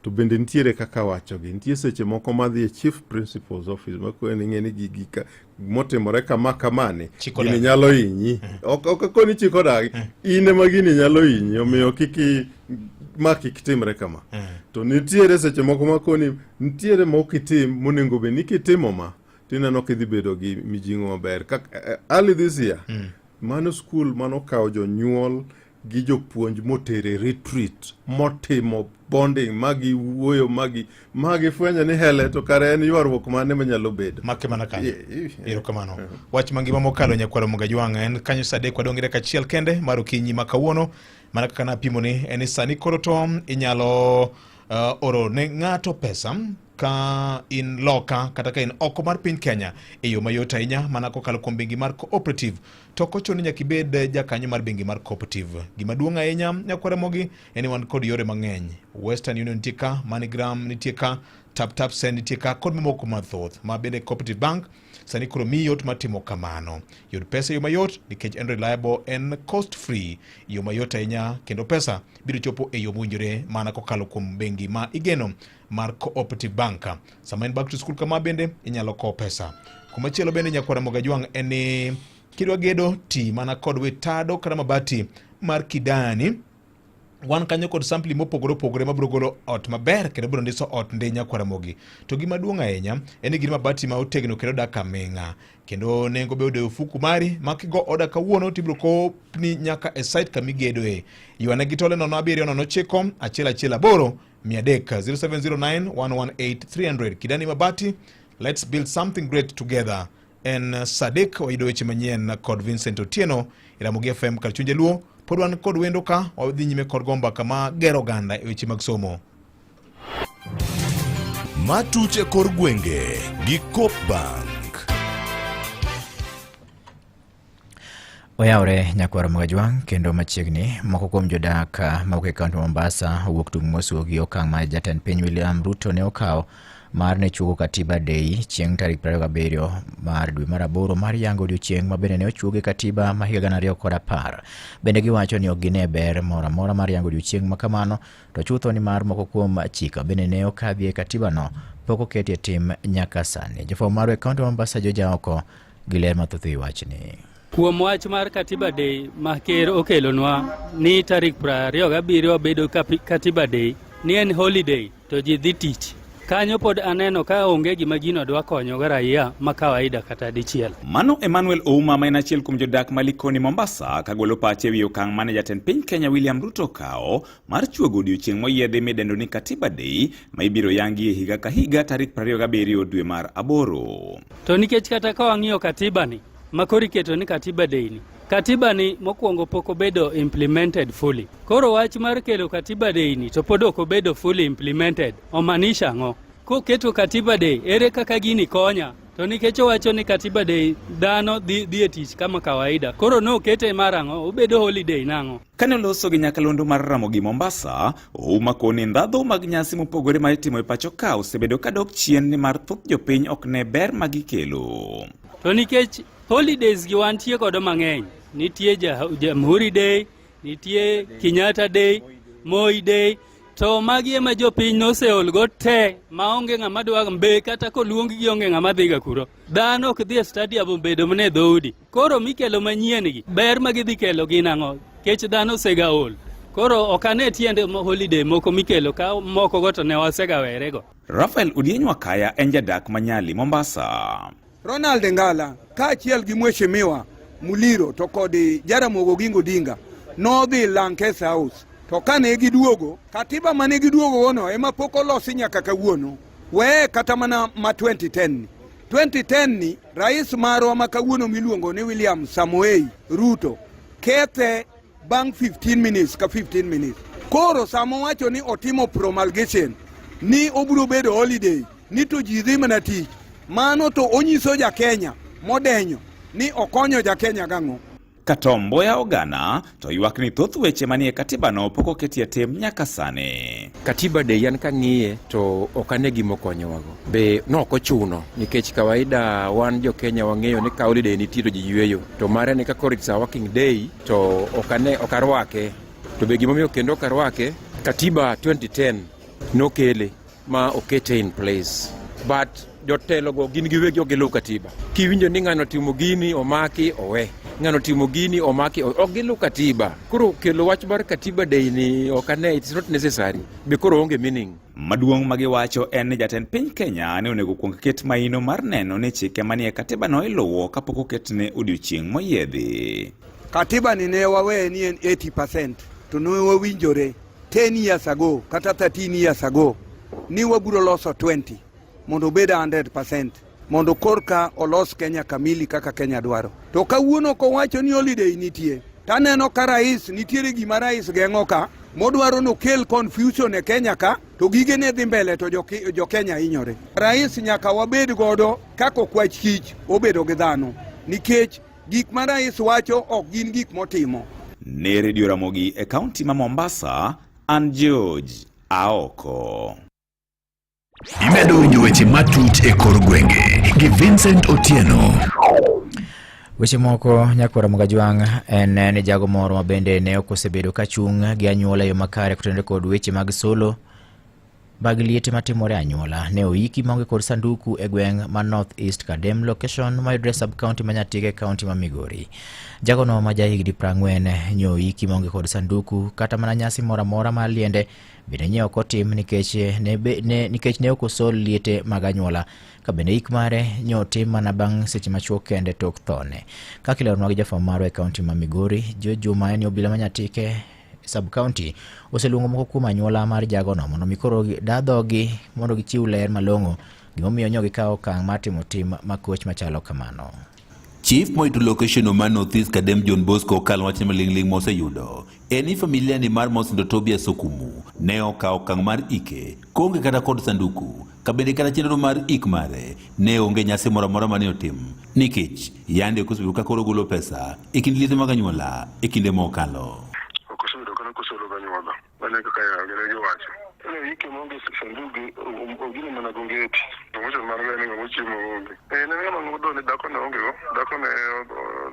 To bende nitiere kaka awachogi. Nitie seche moko madhi e chief principal's office makoni ing'e ni gigi ka motimore kama kamani Chik gini odagi. nyalo hinyi. Ok akoni chik odagi. In ema gini nyalo hinyi omiyo kik ma kik timre kama. To nitiere seche moko makoni nitiere ma ok itim monego bed ni kitimo ma tineno kidhi bedo gi mijing'o maber. Kak, early this year mano school manokawo jonyuol gi jopuonj motere retreat motimo bonding magi wuoyo magi fwenyo ni hele to kare en ywaruok mane manyalo bedo. Make mana kanyo. Yeah. Erokamano. Wach mangima mokalo nyakwaro Mogajwang' en kanyo sa 3 wadong' gi dakika achiel kende mar okinyi ma kawuono. Mana kaka napimoni en ni sani koro to inyalo oro ne ng'ato pesa ka in loka kata ka in oko mar piny Kenya e yo mayot ahinya mana kokalo kuom bengi mar Cooperative. To ok ochuno ni nyaka ibed jakanyo mar bengi mar Cooperative. Gima duong' ahinya nyakwara Ramogi en ni wan kod yore mang'eny. Western Union nitie ka, MoneyGram nitie ka, Tap Tap Send nitie ka kod mamoko mathoth ma bende Cooperative Bank sani koro miyi yot mar timo kamano. Yud pesa e yo mayot nikech en reliable, en cost free, yo mayot ahinya kendo pesa biro chopo e yo mowinjore mana kokalo kuom bengi ma igeno mar Cooperative Bank. Sama en back to school kama bende inyalo kowo pesa. Kumachielo bende nyakwara Mogajwang' en ni kidwa gedo ti mana kod wetado kata mabati mar Kidani. Wan kanyo kod sampli mopogore opogore mabiro golo ot maber kendo biro ndiso ot ndi nyakwara Ramogi. To gima duong' ahinya en ni gin mabati ma otegno kendo dak aming'a kendo nengo be odewo ofuku mari ma kigo oda kawuono tibiro kopni nyaka e site kamigedoe. Ywane gi tole 0 7 0 9 1 1 8 300 0709 118 300. Kidani Mabati, let's build something great together. En Sadik wayudo weche manyien kod Vincent Otieno e Ramogi FM kar chuny Jaluo. Pod wan kod wendo ka wadhi nyime kod gomba kama gero oganda e weche mag somo. Matuch e kor gwenge gi Coop Bank. Oyawre nyakwar Mogajwang' kendo machiegni moko kuom jodak mawuok e kaunti ma Mombasa owuok tung' mosuo gi okang' ma jatend piny William Ruto ne okawo mar ne chuogo Katiba Day chieng' tarik 27 mar dwe mar aboro mar yango odiochieng' ma bende ne ochuoge katiba ma higa 2010. Bende giwacho ni ok gine ber moro amora mar yango odiochieng' ma kamano to chutho ni mar moko kuom chike bende ne okadhi e katibano pok oketi e tim nyaka sani. Jofwambo marwa e kaunti ma Mombasa Joja oko gi ler mathoth e wachni. Kuom wach mar Katiba Day ma ker okelonwa ni tarik 27 bedo Katiba Day ni en holiday to ji dhi tich. Kanyo pod aneno ka onge gima gino dwa konyo go raia ma kawaida kata dichiel. Mano Emmanuel Ouma ma en achiel kuom jodak ma Likoni Mombasa kagolo pache ewi okang' mane jatend piny Kenya William Ruto okawo mar chuogo odiochieng' moyiedhi midendo ni Katiba Day ma ibiro yangi e higa ka higa tarik 27 dwe mar aboro. To nikech kata ka wang'iyo katiba ni ma koro iketo ni Katiba Day ni, katiba ni mokwongo pok obedo implemented fully. Koro wach mar kelo Katiba Day ni to pod ok obedo fully implemented. Omaanisha ang'o? Koketo Katiba Day, ere kaka gini konya? To nikech owacho ni Katiba Day dhano dhi e tich kama kawaida. Koro nokete mar ang'o? Obedo holiday nang'o? Kane oloso gi nyakalondo mar Ramogi Mombasa, Ouma koni ndhadhu mag nyasi mopogore ma itimo e pacho ka osebedo ka dok chien nimar thoth jopiny ok ne ber ma gikelo. To nikech holidays gi wantie godo mang'eny, nitie Jamhuri Day, nitie Kenyatta Day, Moi Day, to magi ema jopiny noseolgo te maonge ng'ama dwa mbe kata koluong gi onge ng'ama dhiga kuro. Dhano ok dhi e stadium obedo mana e dhoudi. Koro mikelo manyien gi, ber ma gidhi kelo gin ang'o? Kech dhano osega ol. Koro ok ane tiende holiday moko mikelo ka moko go to ne wasega werego. Raphael Odieny Wakaya en jadak ma Nyali, Mombasa. Ronald Ngala kaachiel gi Mheshimiwa Muliro to kod Jaramogi Oginga Odinga nodhi Lancaster House to kane giduogo, katiba mane giduogo gono ema pok olosi nyaka kawuono. Weye kata mana ma 2010 ni. 2010 ni rais marwa ma kawuono miluongo ni William Samoei Ruto kethe bang' 15 minutes ka 15 minutes. Koro sama owacho ni otimo promulgation ni obiro bedo holiday ni to ji dhi mana tich, mano to onyiso ja Kenya modenyo ni okonyo ja Kenya gang'o? Ka Tom Mboya Ogana to ywak ni thoth weche manie katibano pok oketie tim nyaka sani. Katiba Day an kang'iye to ok ane gima okonyowago. Be nok ochuno nikech kawaida wan jo Kenya wang'eyo ni ka holiday nitie to ji yueyo. To mare ni ka koro it's a working day to ok ane ok arwake. To be gimomiyo kendo ok arwake, Katiba 2010 nokele ma okete in place. But jotelogo gin giwegi ok giluw katiba. Kiwinjo ni ng'ano timo gini omaki owe, ng'ano timo gini omaki owe, ok giluw katiba. Koro kelo wach mar Katiba Day ni ok ane, it's not necessary. Be koro onge meaning. Maduong' ma giwacho en ni jatend piny Kenya ne onego kuong ket maino mar neno ni chike manie katibano iluwo kapok oketne odiochieng' moyiedhi. Katiba ni ne waweye ni en 80% to ne wawinjore 10 years ago kata 13 years ago ni wabiro loso 20 mondo obed 100% mondo korka olos Kenya kamili kaka Kenya dwaro. To kawuono kowacho ni holiday nitie, taneno ka rais nitiere gima rais geng'o ka modwaro nokel confusion e Kenya ka to gige ne dhi mbele to jo Kenya hinyore. Rais nyaka wabed godo kaka okwach kich obedo gi dhano nikech gik ma rais wacho ok gin gik motimo. Ne Radio Ramogi e kaunti ma Mombasa, an George Aoko. Imedo winjo weche matut e kor gwenge gi Vincent Otieno. Weche moko nyakwara Mogajwang' en ni jago moro ma bende ne ok osebedo ka chung' gi anyuola e yo makare kotenore kod weche mag solo mag liete matimore e anyuola ne oiki maonge kod sanduku e gweng' ma North East Kadem location mayudore sub county ma Nyatike county ma Migori. Jagono ma jahigni 40 nyo oiki maonge kod sanduku kata mana nyasi moro amora mar liende bende nye ok otim nikech ne ok osol liete mag anyuola ka bende ik mare nyo otim mana bang' seche machuok kende tok thone. Kaka ileronwa gi jafwambo marwa e kaunti ma Migori, Joe Juma en obila ma Nyatike sub county oseluongo moko kuom anyuola mar jagono mondo mi koro da dhogi mondo gichiw ler malong'o gimomiyo nyo gikawo okang' mar timo tim makoch machalo kamano. Chief moito location ma North East Kadem John Bosco Okal wach maling'ling' moseyudo en ni familia ni mar Mosindo Tobias Okumu ne okawo okang' mar ike koonge kata kod sanduku ka bende kata chenro mar ik mare ne onge nyasi moro amora mane otim nikech yande ok osebedo ka koro golo pesa e kind liete mag anyuola e kinde mokalo. Ok osebedo kana kosolo ganyuola mane kaka gine giwacho. Ne ike maonge sanduge ogine mana gongeti. Promotion mar gani ng'ama chiemo onge. Eh ne ng'ama ng'udo ni dhako ne onge go. Dhako ne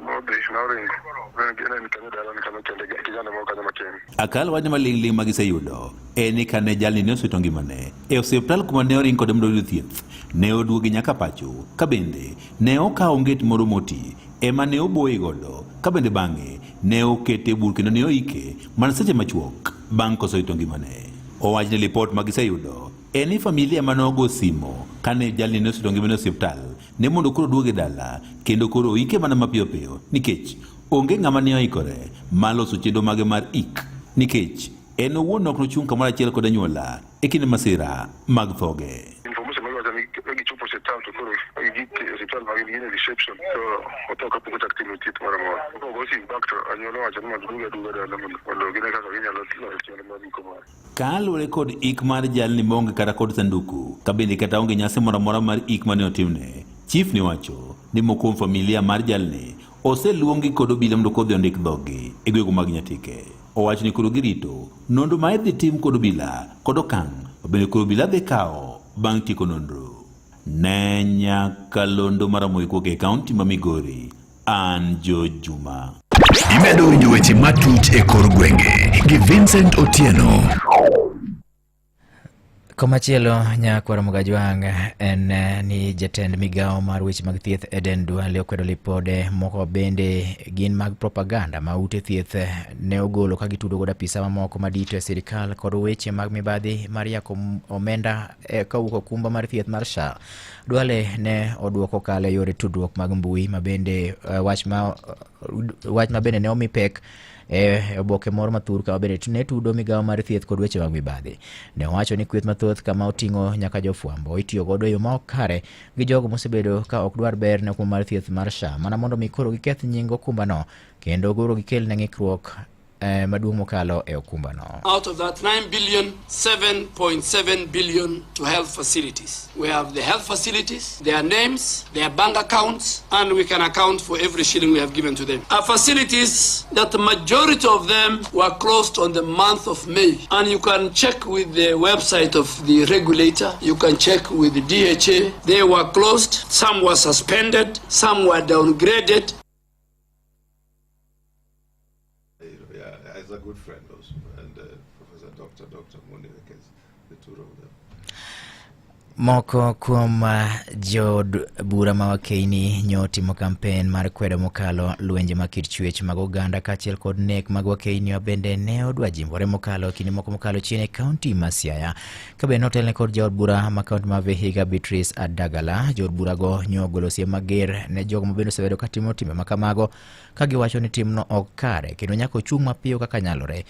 nodhi noringo. Ne en kanyo dala ni kanyo kende kijana moro kanyo matin. Akal wach maling'ling' ma giseyudo en ni kane jalni ne osewito ngimane e osiptal kuma ne oring kode mondo oyud thieth, ne oduoge nyaka pacho ka bende ne okawo onget moro moti ema ne oboye godo ka bende bang'e ne okete e bur kendo ne oike mana seche machuok bang' kosewito ngimane. Owach ni lipot ma giseyudo en ni familia mane ogo simo kane jalni ne osewito ngimane e osiptal ne mondo koro oduoge dala kendo koro oike mana mapiyo piyo nikech onge ng'ama ne oikore mar loso chenro mage mar ik nikech en owuon ok nochung' kamoro achiel kod anyuola e kinde masira mag thoge. Information mag wacho ni gichopo osiptal to koro gik e osiptal ma gin e reception to otho kapok ochak timo thieth moro amora. Kogo sim back to anyuola owacho ni mondo duoge aduoga dala mondo gine kaka ginyalo loso chenro mar iko mare. Kaluwore kod ik mar jalni maonge kata kod sanduku, ka bende kata onge nyasi moro amora mar ik mane otimne, Chief ne wacho ni moko kuom familia mar jalni oseluongi kod obila mondo kodhi ondik dhoggi e gwenge mag Nyatike. Owacho ni koro girito nonro ma idhi tim kod obila kod okang' ma bende koro obila dhi kawo bang' tieko nonro. Ne nyakalondo mar Ramogi kowuok e kaunti ma Migori, an George Juma. Imedo winjo weche matuch e kor gwenge gi Vincent Otieno. Komachielo nyakwar Mugajwang' en ni jatend migawo mar weche mag thieth Eden Duale okwedo lipode moko bende gin mag propaganda ma ute thieth ne ogolo ka gitudo godo apisa mamoko madito e sirikal kod weche mag mibadhi mar yako omenda kowuok okumba mar thieth mar SHA. Duale ne oduoko kalo e yore tudruok mag mbui ma bende wach ma bende ne omi pek e oboke moro mathur kama bende ne tudo migawo mar thieth kod weche mag mibadhi. Ne owacho ni kweth mathoth kama oting'o nyaka jofwambo itiyo godo e yo ma ok kare gi jogo mosebedo ka ok dwar ber ne okumba mar thieth mar SHA mana mondo mi koro giketh nying okumbano kendo koro gikel ne ng'ikruok maduong' mokalo e okumbano. Out of that 9 billion, 7.7 billion to health facilities. We have the health facilities, their names, their bank accounts, and we can account for every shilling we have given to them. Our facilities, that the majority of them were closed on the month of May. And you can check with the website of the regulator, you can check with the DHA. They were closed, some were suspended, some were downgraded. Yeah, he's a good friend also, and Professor Dr. Moni Wekesa, the two of them. Moko kuom jood bura ma Wakeini nyo timo kampen mar kwedo mokalo lwenje mag kit chwech mag oganda kaachiel kod nek mag Wakeini ma bende ne odwa jimbore mokalo kinde moko mokalo chien e kaunti ma Siaya. Ka bende notelne kod jaod bura ma kaunti ma Vihiga Beatrice Adagala, jood burago nyo ogolo siem mager ne jogo ma bende osebedo ka timo timbe ma kamago ka giwacho ni timno ok kare kendo nyaka ochung' mapiyo kaka nyalore.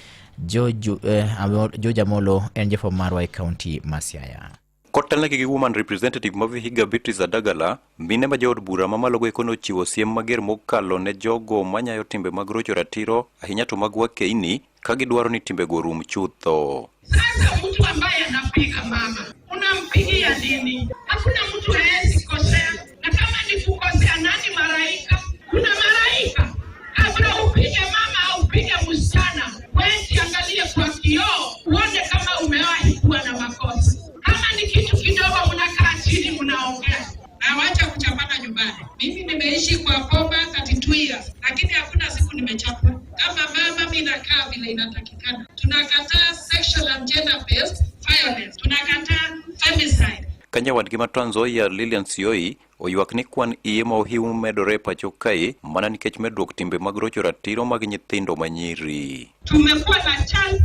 George Amolo en jafwambo marwa e kaunti ma Siaya. Kotelnegi gi woman representative ma Vihiga Beatrice Adagala, mine ma jood bura mamalo go eko nochiwo siem mager mokalo ne jogo manyayo timbe mag rocho ratiro ahinya to mag wakeini ka gidwaro ni timbego orum chutho. Sasa mtu ambaye anapiga mama unampigia nini? Hakuna mtu haezi kosea, na kama ni kukosea, nani malaika? Kuna malaika? Kabla upige mama au upige msichana, wewe angalie kwa kioo uone kama umewahi kuwa na makosa. Kama ni kitu kidogo, mnakaa chini mnaongea. Na wacha kuchapana nyumbani. Mimi nimeishi kwa boma 32 years, lakini hakuna siku nimechapwa. Kama mama mimi nakaa vile inatakikana. Tunakataa sexual and gender based violence. Tunakataa femicide. Ka nyawadgi ma Trans Nzoia Lilian Sioi oywak ni kwan iye ma ohiu medore e pacho kae mana nikech medruok timbe mag rocho ratiro mag nyithindo manyiri. Tumekuwa na chance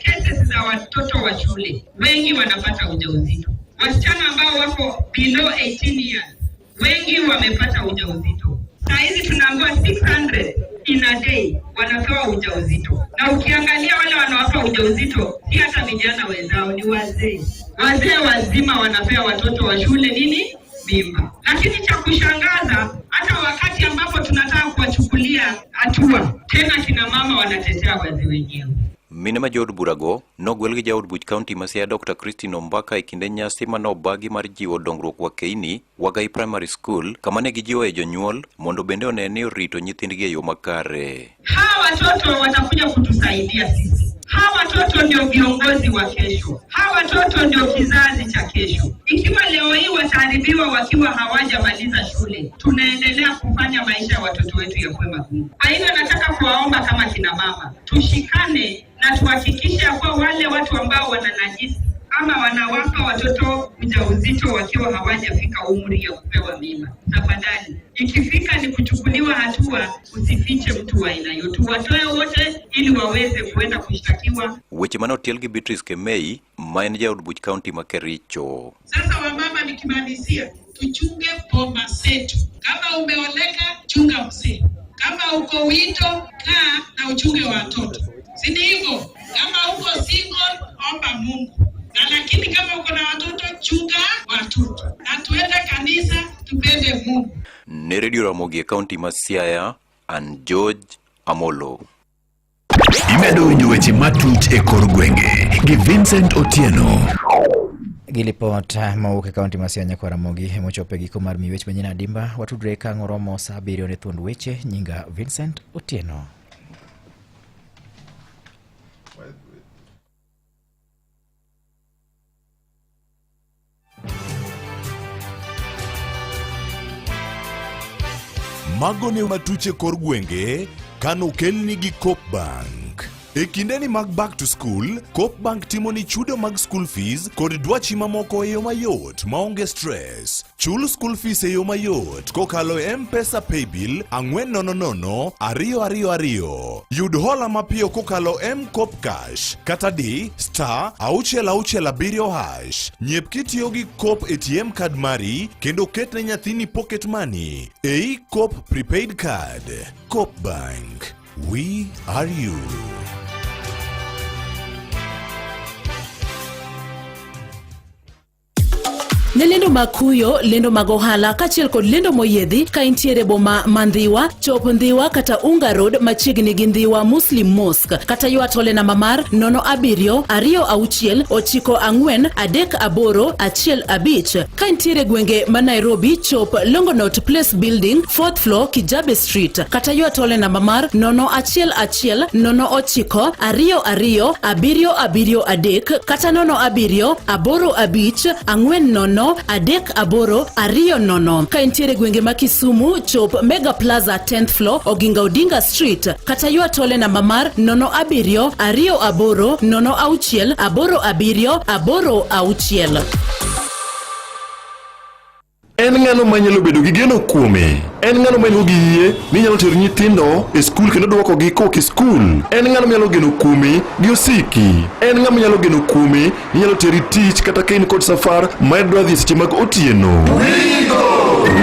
cases za watoto wa shule wengi wanapata ujauzito. Wasichana ambao wako below 18 years wengi wamepata ujauzito. Saa hizi tunaambiwa 600 in a day wanapewa ujauzito, na ukiangalia wale wanawapa ujauzito si hata vijana wenzao, ni wazee. Wazee wazima wanapea watoto wa shule nini? Mimba. Lakini cha kushangaza, hata wakati ambapo tunataka kuwachukulia hatua, tena kina mama wanatetea wazee wenyewe. Mine ma jood burago nogwel gi jaod buch kaunti ma Siaya Dr. Christine Ombaka e kinde nyasi manobagi mar jiwo dongruok Wakeini Wagai Primary School kama ne gijiwoe jonyuol mondo bende one ni orito nyithindgi e yo makare. Hawa watoto watakuja kutusaidia sisi. Hawa watoto ndio viongozi wa kesho. Hawa watoto ndio kizazi cha kesho. Ikiwa leo hii wataharibiwa wakiwa hawajamaliza shule, tunaendelea kufanya maisha ya watoto wetu yakuwe magumu. Kwa hivyo nataka kuwaomba kama kina mama, tushikane na tuhakikishe kuwa wale watu ambao wananajisi ama wanawapa watoto ujauzito wakiwa hawajafika umri ya kupewa mimba, tafadhali, ikifika ni kuchukuliwa hatua, usifiche mtu wa aina hiyo, tuwatoe wote ili waweze kuenda kushtakiwa. Weche mane otiel gi Beatrice Kemei ma en jaod buch kaunti ma Kericho. Sasa wamama, nikimalizia, tuchunge boma zetu. Kama umeoleka, chunga mzee. Kama uko wito, kaa na uchunge watoto, si ni hivyo? Kama uko single, omba Mungu na lakini kama uko na watoto, chunga watoto, na tuende kanisa, tupende Mungu. Ne Radio Ramogi e kaunti ma Siaya, an George Amolo. Imedo winjo weche matut e kor gwenge gi Vincent Otieno. Gi lipot mowuok e kaunti ma Siaya nyakwar Ramogi mochopo e giko mar miyo weche manyien adimba. Watudre ka ang' oromo saa 7 ne thuond weche. Nyinga Vincent Otieno. Mago ne matuche kor gwenge kanokelni gi Coop Bank. E kindeni mag back to school, Coop Bank timoni chudo mag school fees kod dwachi mamoko e yo mayot maonge stress. Chul school fees e yo mayot kokalo e M-Pesa Paybill 400 222. Yud hola mapiyo kokalo M-Koop Cash kata di star 667 hash. Nyep kitiyo gi Coop ATM card mari kendo ket ne nyathini pocket money ei Coop prepaid card. Coop Bank. We are you. Ne lendo mag kuyo, lendo mag ohala kaachiel kod lendo moyiedhi ka intiere boma ma Ndhiwa, chop Ndhiwa kata Unga Road machiegni gi Ndhiwa Muslim Mosque kata ywa tole namba mar 07 26 94 38 15. Ka intiere gwenge ma Nairobi, chop Longonot Place Building, 4th floor, Kijabe Street kata ywa tole namba mar 011 09 22 773 kata 07 85 40 38 20. Ka intiere gwenge ma Kisumu, chop Mega Plaza 10th floor, Oginga Odinga Street kata ywa tole namba mar 07 28 06 87 86. En ng'ano manyalo bedo gi geno kuome? En ng'ano ma en gi yie ni nyalo tero nyithindo e skul kendo duokogi kowuok e skul? En ng'ano manyalo geno kuome gi osiki? En ng'ama nyalo geno kuome ni nyalo teri tich kata ka in kod safar ma idwa dhi seche mag otieno?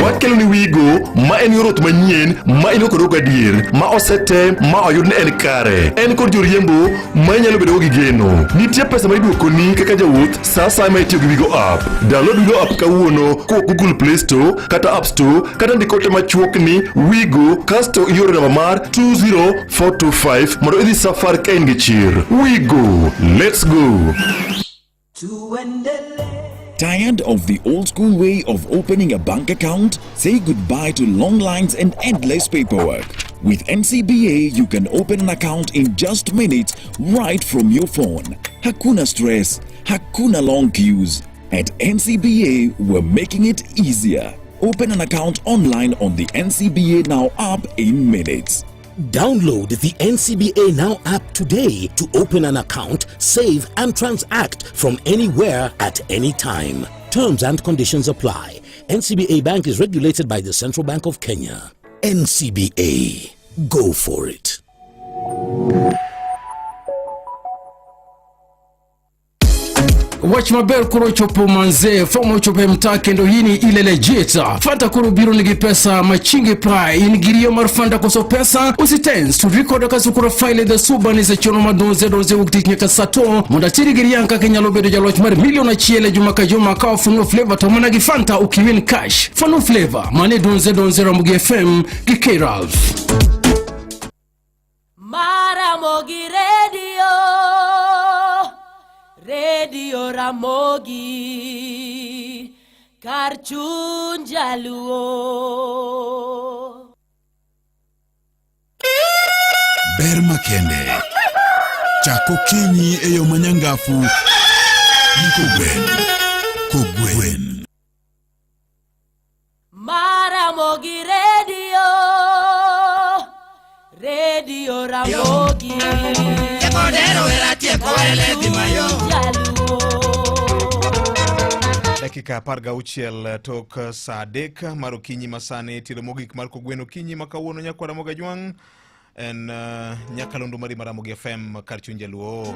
Wakelo ni Wigo ma en yor wuoth manyien ma in kod gadier ma osetem ma oyud ni en kare. En kod joriembo ma inyalo bedogo gi geno. Nitie pesa ma iduokoni kaka jawuoth sa asaya ma itiyo gi Wigo app. Download Wigo app kawuono kowuok Google Play Store kata App Store kata ndik ote machuok ni Wigo kasto ioro namba mar 20425 mondo idhi safar ka in gi chir. Wigo, let's go. Tired of the old school way of opening a bank account? Say goodbye to long lines and endless paperwork. With NCBA, you can open an account in just minutes right from your phone. Hakuna stress, hakuna long queues. At NCBA, we're making it easier. Open an account online on the NCBA Now app in minutes. Download the NCBA Now app today to open an account, save, and transact from anywhere at any time. Terms and conditions apply. NCBA Bank is regulated by the Central Bank of Kenya. NCBA. Go for it. Wach maber koro ochopo manze, fom ochopo e mtaa kendo hii ile legit. Fanta koro biro nigi pesa machingi pa in gi riyo mar Fanta koso pesa usitense to record kasukura file the suba ni sechono madonze donze wuok tich nyaka saa to mondo atiri gi riang kaka inyalo bedo jaloch mar milion achiel e juma ka juma ka wafunuo flavor to mana gi Fanta ukiwin cash. Funuo flavor mane donze donze Ramogi FM gi K Ralph. Maramogi Radio, Radio Ramogi, kar chuny jaluo. Ber makende. Chak okinyi e yo manyangafu gi kogwen. Kogwen. Maramogi Radio, Radio Ramogi. Dakika 16 tok saa 3 mar okinyi masani tielo mogik mar kogwen okinyi ma kawuono nyakwar Ramogi Ajwang' en nyakalondo mari mar Ramogi FM kar chuny jaluo.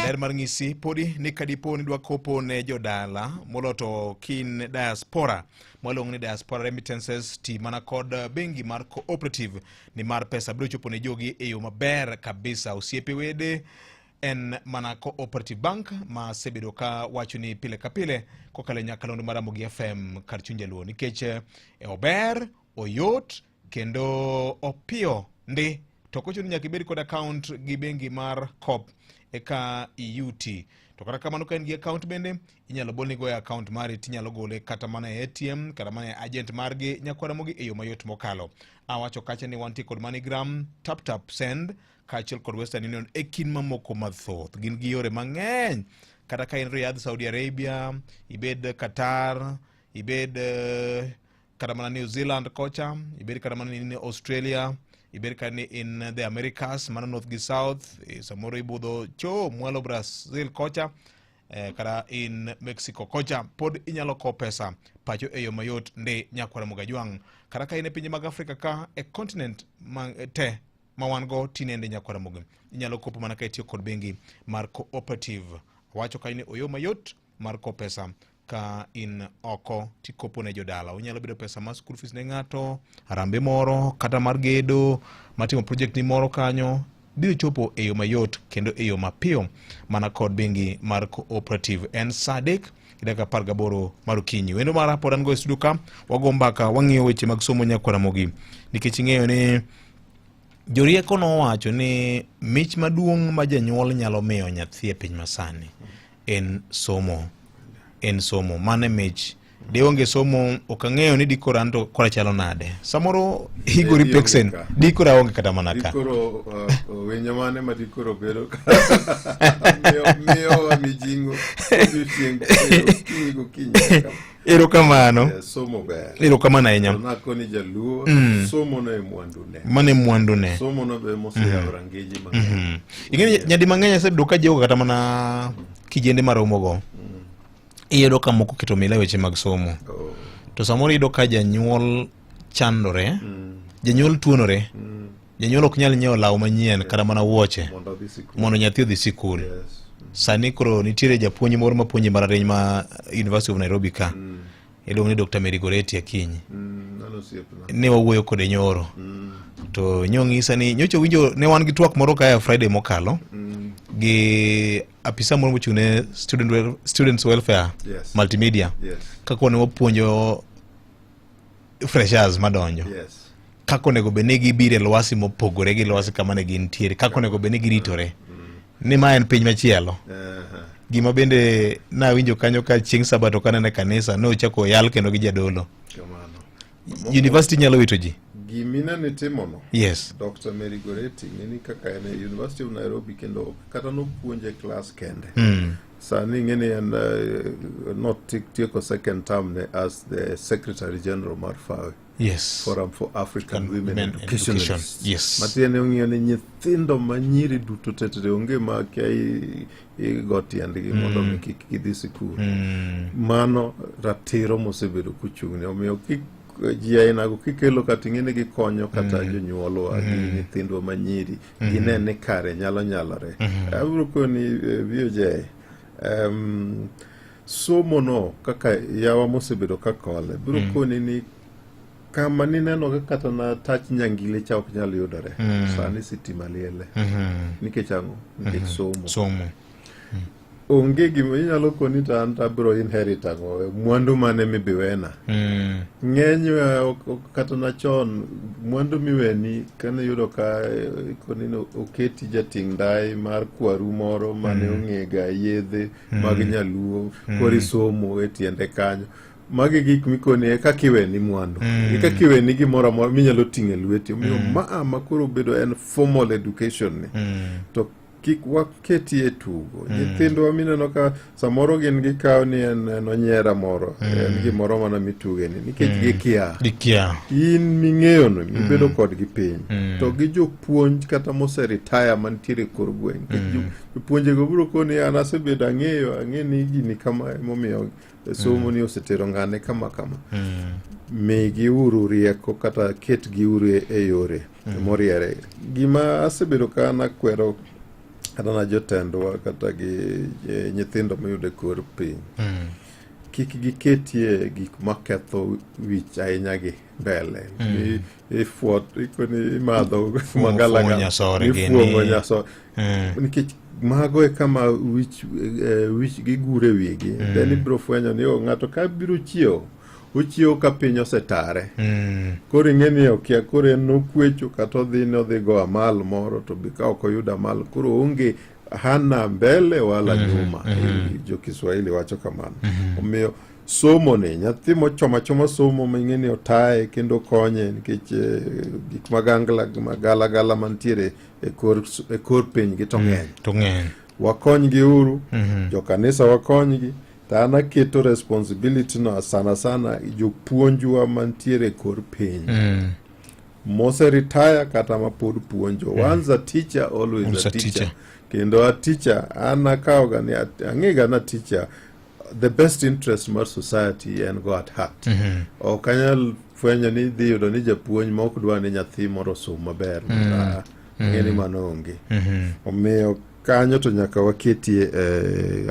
Ler mar ng'isi podi ni kadipo ni dwa kopo ne jodala moloyo to kin diaspora mwaluongo ni diaspora remittances ti mana kod bengi mar cooperative ni mar pesa biro chopo ne jogi e yo maber kabisa. Osiepe wede en mana Cooperative Bank ma sebedo ka wacho ni pile ka pile kokalo e nyakalondo mar Ramogi FM kar chuny jaluo nikech ober, oyot kendo opiyo ndi to ok ochuno ni nyaka ibed kod account gi bengi mar Coop eka iuti To kata kamano ka in gi account bende inyalo bolnigo e account mari tinyalo gole kata mana e ATM kata mana e agent margi nyakwar Ramogi e yo mayot mokalo. Awacho kacha ni wantie kod MoneyGram, Tap Tap Send kaachiel kod Western Union e kind mamoko mathoth. Gin gi yore mang'eny kata ka in Riyadh, Saudi Arabia, ibed Qatar, ibed eh, kata mana New Zealand kocha, ibed kata mana in Australia, ibed kata ni in the Americas, mano north gi south, eh, samoro ibudho cho mwalo Brazil kocha eh, kata in Mexico kocha, pod inyalo kowo pesa pacho e yo mayot ndi nyakwara Mugajwang'. Kata ka in e pinje mag Afrika ka e continent ma, te ma wan go tinende nyakwara Muga, inyalo kopo mana ka itiyo kod bengi mar cooperative. Awacho kanyo ni oyo mayot mar kowo pesa ka in oko tikopo ne jodala. Onyalo bedo pesa mar school fees ne ng'ato, harambe moro, kata mar gedo, mar timo project ni moro kanyo, biro chopo e yo mayot kendo e yo mapiyo mana kod bengi mar cooperative. En saa 3 gi dakika 18 mar okinyi. Wendo mara pod an go e studio ka, wago mbaka, wang'iyo weche mag somo nyakwar Ramogi. Nikech ing'eyo ni jorieko nowacho ni mich maduong' ma janyuol nyalo miyo nyathi e piny masani en somo. En somo. Mano e mich. De onge somo ok ang'eyo ni dikoro an to kora chalo nade. Samoro higori Di onge peksen, ka. dikoro aonge kata mana ka. Dikoro winyo mane ma dikoro bedo ka miyowa mijing'o odiochieng' okinyi gokinyi kama. Erokamano. Somo ber. Erokamano ahinya. To nakoni jaluo, somo no e mwandune. Mano e mwandune. Somo no be moseyawo rangeji mang'eny. Ing'e ni nyadi mang'eny asebedo ka jiwo kata mana kijende maromogo. Iyudo ka moko keto mila e weche mag somo. To samoro iyudo ka janyuol chandore, janyuol tuonore, janyuol ok nyal nyiewo law manyien kata mana wuoche Mondo odhi sikul. mondo nyathi odhi sikul. Sani koro nitiere japuonj moro mapuonjo e mbalariany ma University of Nairobi ka. Iluongo ni Dr. Mary Goretti Akinyi. Mano osiepna. Ne wawuoyo kode nyoro. To nyong'isa ni nyocha winjo ne wan gi twak moro kae Friday mokalo gi apisa moro mochung' ne students welfare multimedia kaka ne wapuonjo freshers madonjo kaka onego bed ni gibiro e lwasi mopogore gi lwasi kama ne gintiere kaka onego bed ni giritore ni ma en piny machielo gima bende nawinjo kanyo ka chieng' sabato kanene kanisa ne ochako yal kendo gi jadolo Kamano. university nyalo wito ji Gimine nitimono. Yes. Dr. Mary Goretti ng'eni kaka en e University of Nairobi kendo kata nopuonje klas kende. Sani ing'eni en notieko second term ne as the Secretary General mar FAWE. Forum for African Women Women Educationalists. Education. Yes. Matiende ong'iyo ni nyithindo ma nyiri duto tetete onge ma kia igo tiendgi mondo mi kik gidhi sikul. Mano ratiro mosebedo kochung'ne omiyo kik ji ainago kikelo kata ing'e ni gikonyo kata jonyuolwa gi nyithindwa ma nyiri gine ni kare nyalo nyalore. Abiro koni VOJ somo no kaka yawa mosebedo ka kole biro koni ni kama nineno ka kata na tach nyangile cha ok nyal yudore sani sitima liele nikech ang'o nikech somo somo onge gima inyalo koni to an to abiro inherit ang'o mwandu mane mibiwena ng'eny kata na chon mwandu miweni kane yudo ka koni ni oketi jating' ndai mar kwaru moro mane ong'ega yedhe mag nyaluo koro isomo e tiende kanyo magi gik mikoni e kaka iweni mwandu e kaka iweni gimoro amora minyalo ting'o e lweti omiyo maa ma koro bedo en formal education ni to kik waketi e tugo nyithindwa mineno ka samoro gin gikawo ni en onyiera moro en gimoro mana mitugeni nikech gikia gikia in ming'eyo no mibedo kodgi piny to gi jopuonj kata moseritaya mantiere e kor gweng' nikech jopuonjego biro koni an asebedo ang'eyo ang'e ni gini kama emomiyo somo ni osetero ng'ane kama kama migi uru rieko kata ketgi uru e yore moriere gima asebedo ka an akwero kata na jotendwa kata gi nyithindo miyudo e kor piny kik giketie gik maketho wich ahinya gi mbele ifuot ikoni imadho magalagala nyasore gini. ifuong'o nyasore nikech mago e kama wich wich gigure wigi then ibiro fwenyo ni oh, ng'ato ka biro chiewo ochiewo ka piny osetare koro ing'e ni okia koro en nokwecho kata odhi ni odhi go amal moro to be ka ok oyudo amal koro onge hana mbele wala nyuma. Jo Kiswahili wacho kamano. Omiyo somo ni nyathi mochomo achoma somo ma ing'e ni otaye kendo konye nikech gik magangla magalagala mantiere e kor piny gi to ng'eny. To ng'eny. Wakonygi uru. Jokanisa wakonygi. To an aketo responsibility no sana sana jopuonjwa mantiere e kor piny mose retire kata mapod puonjo. Once a teacher, always Always a a teacher. teacher. Kendo a teacher, an akawoga ni ang'ega na teacher the best interest mar society en go at heart. Ok anyal fwenyo ni idhi yudo ni japuonj ma ok dwa ni nyathi moro osom maber. Ah, ang'e ni mano onge. Omiyo kanyo to nyaka waketie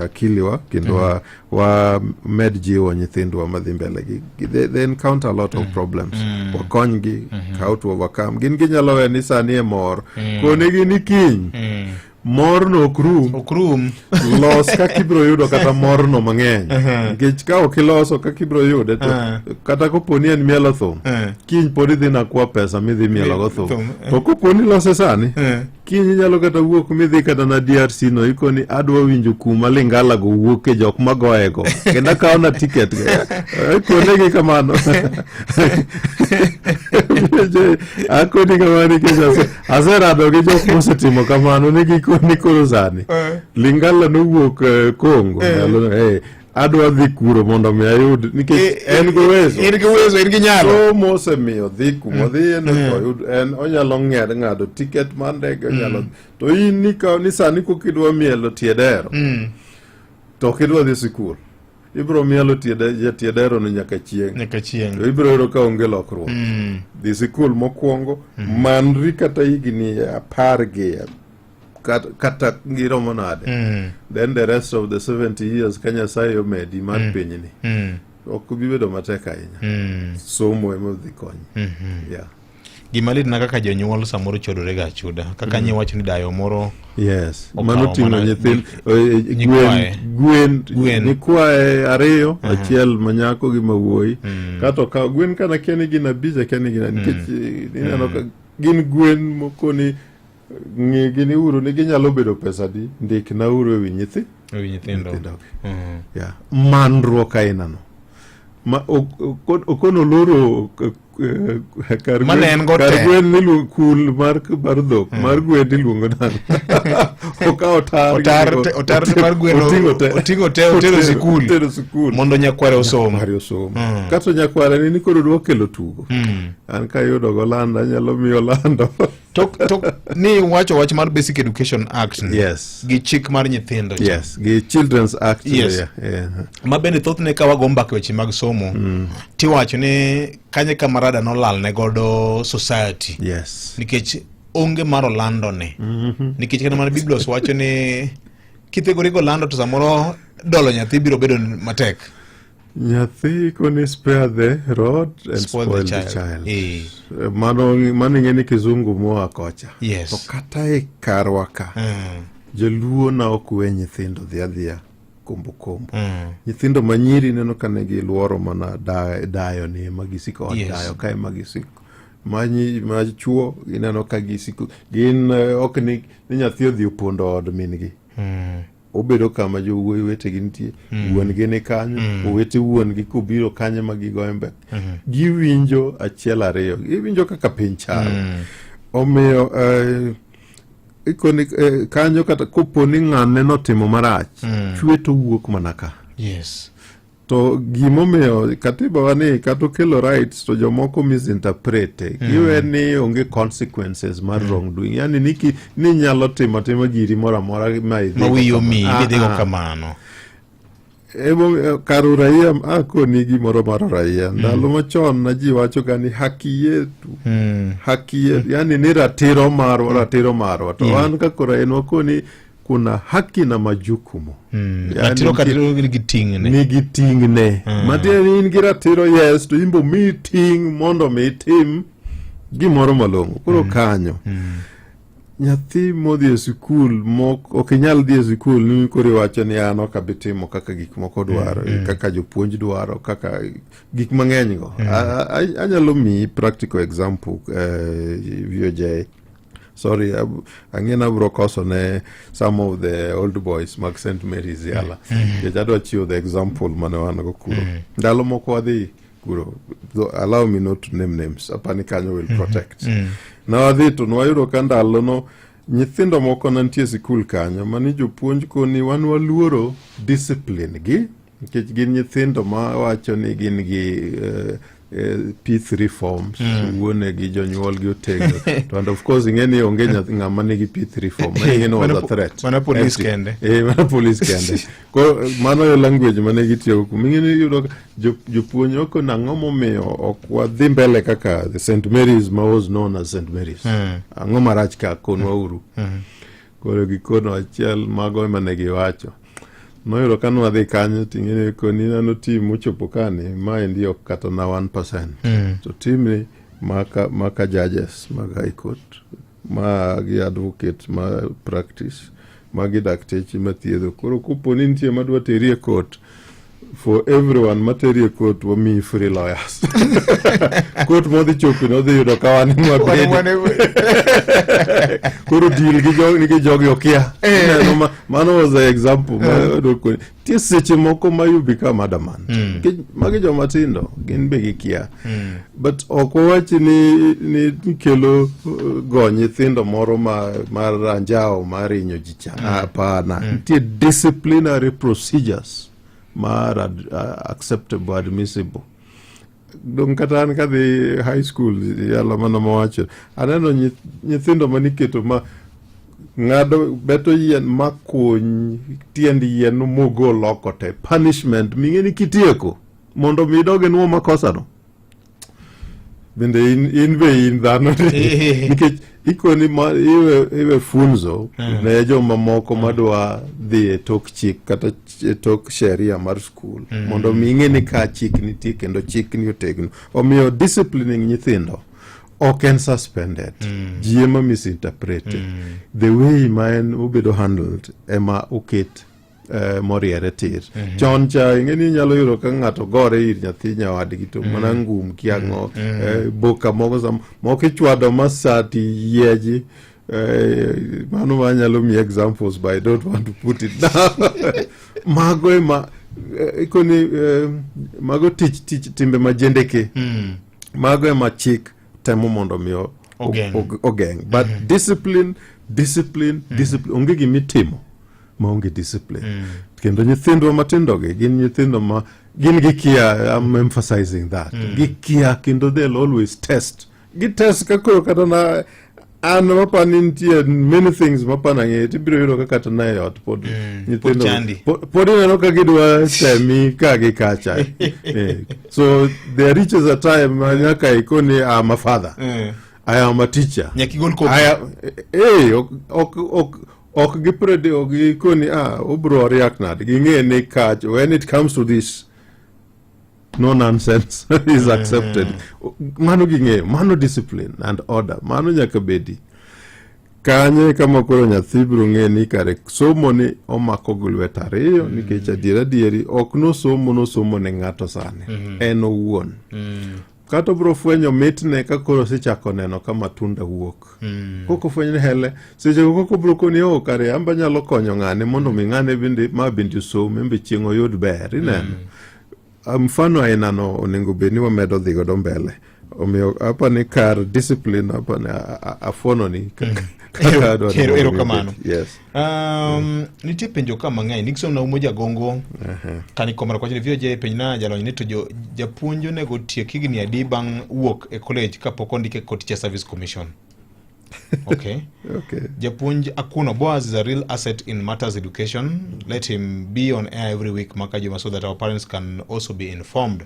akiliwa kendo wa med jiwo nyithindwa madhi mbele gi they encounter a lot of problems. Wakonygi how to overcome. Gin ginyalo we ni sani e mor. Konegi ni kiny morno ok rum. Ok rum. Los kaka ibiro yudo kata morno mang'eny. Nikech ka ok iloso kaka ibiro yude to kata kopo ni en mielo thum, kiny pod idhi nakwa pesa midhi mielogo thum. Thum, To kopo ni ilose sani, kiny inyalo kata wuok midhi kata na DRC no ikoni adwa winjo kuma Lingala go wuoke jok magoyego kendo akawo na ticket. Konegi kamano. Akoni kamano nikech aserado gi jok mosetimo kamano ni gikoni koro sani Lingala nowuok Congo ndalo adwa dhi kuro mondo mi ayud nikech en gi uwezo. En gi uwezo, en gi nyalo. Somo osemiyo dhi kuma odhiye no to oyud en onyalo ng'ado ticket mar ndege onyalo to in nikawo ni sani kokidwa mielo tie dero to ok idwa dhi sikul ibiro mielo tie dero no nyaka chieng'. Nyaka chieng'. To ibiro yudo ka onge lokruok. Dhi sikul mokwongo, manri kata higni 10 gi kata giromo nade. Then the rest of the 70 years ka Nyasaye omedi mar pinyni ok bi bedo matek ahinya. Somo ema dhi konyi. Yeah. Gima litna kaka jonyuol samoro chodore ga achuda. Kaka nyiwacho ni dayo moro Yes, okawo mano ting'o mana nyithind nyikwaye. gwen Gwen. nyikwaye ariyo, achiel manyako gi mawuoyi. Kato okawo gwen kana kia ni gin 5, akia ni gin nikech ineno ka gin gwen mokoni ng'i gini uru ni ginyalo bedo pesa di ndikna uru ewi nyithi ewi nyithindo. Nyithindogi. Yeah. Manruok ainano ma okono loro kar Mane en go kar te. gwen miluongo kul mar dhok mar gwen iluongo nang'o? Okawo otar Otar mar gwen oting'o te. Oting'o te otero sikul. Otero sikul mondo nyakware osom. Nyakware osom. Kato nyakware ni koro dwa kelo tugo. An kayudo golando anyalo miyo lando. To ni wacho wach mar Basic Education Act ni, Yes. gi chik mar nyithindo cha. Yes, gi Children's Act. Yes. Yeah. Ma bende thothne ka wago mbaka weche mag somo tiwacho ni kanye kama rada nolal ne godo society. Yes. Nikech onge mar olando ne. Nikech kata mana Biblos wacho ni kithegori golando to samoro dolo nyathi biro bedo matek. Nyathi koni spare the rod and Spoil spoil, the the child. child. Mano ing'e ni kizungu moa kocha. Yes. To kata e karwa ka, joluo na ok we nyithindo dhi adhiya kombo kombo. Nyithindo manyiri neno ka ne giluoro mana dayo ni ema gisiko ot dayo ka ema gisiko. Ma chuo ineno ka gisiko gin ok ni nyathi odhi opondo od min gi. Obedo kama jowuoyi wetegi nitie, wuon gi ni kanyo, owete wuon gi kobiro kanyo ma gigoyo mbaka. Giwinjo achiel ariyo, giwinjo kaka piny chal. Omiyo ikoni kanyo kata kopo ni ng'ane notimo marach, chwe to wuok mana ka. Yes. To gimomiyo katiba wa ni kata okelo rights to jomoko misinterpret giwe ni onge consequences mar wrongdoing, yani ni nyalo timo atima giri moro amora ma idhigo Ma wiyi kamano. omiyi midhigo Ah, ah. kamano. Emomiyo kar uraia akoni gimoro mar uraia ndalo machon na ji wacho ga ni haki yetu, haki yetu, yani ni ratiro marwa, ratiro marwa to wan kaka uraia wakoni kuna haki na majukumu. Yani Ratiro ka ratiro nigi ting'ne. Nigi ting'ne. Matiende ni in gi ratiro, yes, to in bo miyi ting' mondo mi itim gimoro malong'o. Koro kanyo nyathi modhi e sikul mok ok inyal dhi e sikul ni koro iwacho ni an ok abi timo kaka gik moko dwaro, kaka jopuonj dwaro, kaka gik mang'eny go. Anyalo miyi practical example, VOJ. Sorry, ang'e ni abro koso ne some of the old boys mag St Mary's Yala. Nikech adwa chiwo the example mane wan go kuro. Ndalo moko wadhi kuro. Though, allow me not to name names. Apani kanyo will protect. Na wadhi to nwayudo ka ndalono nyithindo moko nantie e sikul kanyo mani jopuonj koni wan waluoro discipline gi nikech gin nyithindo ma wacho ni gin gi P3 forms wuone gi jonyuol gi otegno to and of course ing'e ni onge ng'ama nigi P3 form ing'e ni was a threat. Mana police kende. Mana police kende. Koro mano e language mane gitiyogo kuom ing'e ni iyudo jopuonj oko nang'o momiyo ok wadhi mbele kaka the St Mary's ma was known as St Mary's. Ang'o marach ka konwa uru. Koro gikono achiel mago ema ne giwacho. Noyudo ka nwadhi kanyo ting'e ni koni nano team mochopo kani maendi ok kata na 1%. To team ni maka judges mag high court, magi advocate ma practice, magi dakteche mathiedho. Koro kopo ni nitie madwa teri e court, for everyone materi e court wamiyi free lawyers. Court modhi chopi nodhi yudo ka wan ema Koro deal gi jogi gi jogi okia. Ineno mano was the example ma odwoko. Nitie seche moko ma you become adamant. Nikech magi joma tindo gin be gikia. But ok wawach ni kelo go nyithindo moro ma mar anjawo mar hinyo ji cha. Hapana. Nitie disciplinary procedures mar acceptable, admissible. Dong kata an kadhi high school yalo mana mawacho aneno nyithindo maniketo ma ng'ado beto yien makuny tiend yien mogol oko te punishment ming'e ni kitieko mondo mi idog inwo makosano bende in be in dhano nikech ikoni ma iwe funzo ne joma moko madwa dhi e tok chik kata e tok sheria mar skul mondo mi ing'e ni ka chik nitie kendo chik ni otegno. Omiyo disciplining nyithindo ok en suspended. Ji ema misinterpret. The way ma en obedo handled ema oket moriere tir. Chon cha ing'e ni inyalo yudo ka ng'ato gore ir nyathi nyawadgi to mana ngum kia ang'o boka moko moko ichwado ma sati yieji. Mano manyalo miyi examples but I don't want to put it down. Mago ema ikoni mago tich timbe majendeke. Mago ema chik temo mondo mi Ogeng'. ogeng'. But discipline, discipline, discipline. Onge gimitimo maonge discipline. Kendo nyithindwa matindogi gin nyithindo ma gin gikia, I'm emphasizing that. Gikia kendo they'll always test. Gi test ka koro kata na an mapani nitie many things mapana ng'eyo tibiro yudo ka kata na e ot pod Pod chandi. Pod ineno ka gidwa temi ka gi kacha. So there reaches a time ma nyaka ikoni I'm a father. I am a teacher. Nyaka igol koko. I am, ok gipredi ok gikoni obro react nade ging'e ni kach when it comes to this no nonsense is accepted. Mano ging'eyo, mano discipline and order, mano nyaka bedi kanyo kama koro nyathi biro ng'e ni kare somo ni omako gi lwet ariyo nikech adier adieri ok nosomo nosomo ne ng'ato sani en owuon kata obiro fwenyo mitne ka koro osechako neno ka matunda wuok koko fwenyo ni hele seche go koko obiro koni o kare amba nyalo konyo ng'ane mondo mi ng'ane bende ma bende osom embe chieng' oyud ber ineno mfano ainano onego bed ni wamedo dhi godo mbele omiyo apa ni kar discipline apa ni afuono ni kaka adwaro mondo mi Erokamano. obed. Yes. Nitie penjo ka mang'eny. Nixon Naumo Jagongo kani komar kwacho ni VOJ penj na jalony ni to japuonj onego tiek higni adi bang' wuok e college kapok ondike kod Teacher Service Commission. Okay. Okay. Japuonj Akuno Boaz is a real asset in matters education. Let him be on air every week, Makajuma, so that our parents can also be informed.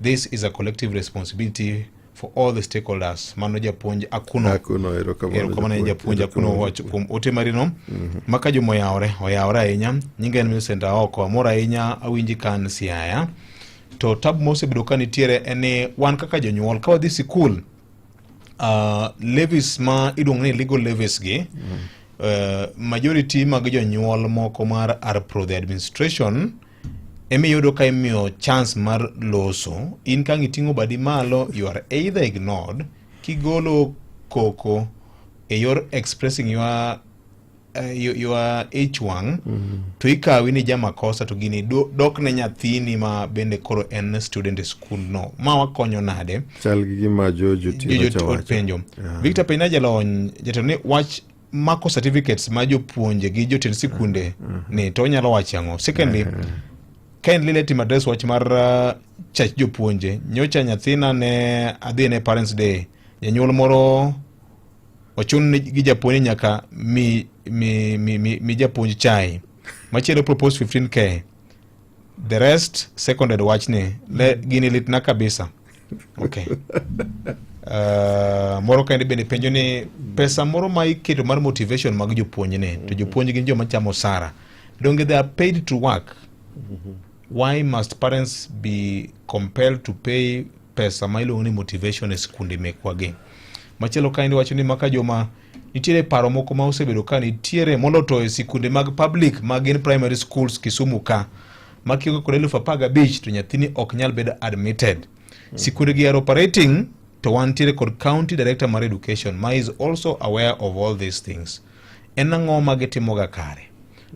This is a collective responsibility for all the stakeholders. Mano japuonj Akuno. Akuno, erokamano Erokamano ne japuonj. japuonj Akuno wacho kuom ote marino. Makajuma oyawore ahinya. Nyinga en Millicent Aoko. Amor ahinya awinji kan Siaya. To tabu mosebedo ka nitiere en ni wan kaka jonyuol ka wadhi sikul levies ma iluongo ni legal levies gi majority mag jonyuol moko mar are pro the administration emiyudo ka imiyo chance mar loso in ka iting'o badi malo you are either ignored kigolo koko e e yor expressing your your ich wang' to ikawi ni jamakosa to gini dok ne nyathini ma bende koro en student e skul no ma wakonyo nade Chal gi gima Jojo Otieno Jojo cha wacho. penjo. Yeah. Victor Pena jalony jatelo ni wach mako certificates ma jopuonje gi jotend sikunde ni to onyalo wacho ang'o secondly kindly let him address wach mar chach jopuonje nyocha nyathina ne adhi ne parents day janyuol moro ochun ni gi japuonj nyaka mi japuonj chai machielo propose 15k the rest seconded wachni le gini litna kabisa okay moro kaendi bende penjo ni pesa moro ma iketo mar motivation mag jopuonj ni to jopuonj gin joma chamo osara donge they are paid to work why must parents be compelled to pay pesa ma iluongo ni motivation e skunde mekwa gi machielo kaendi wacho ni maka joma nitiere paro moko ma osebedo ka nitiere molo to e sikunde mag public ma gin primary schools Kisumu ka ma kionge kod 15,000 to nyathini ok nyal bedo admitted sikunde gi are operating to wantiere kod county director mar education ma is also aware of all these things en ang'o ma gitimoga kare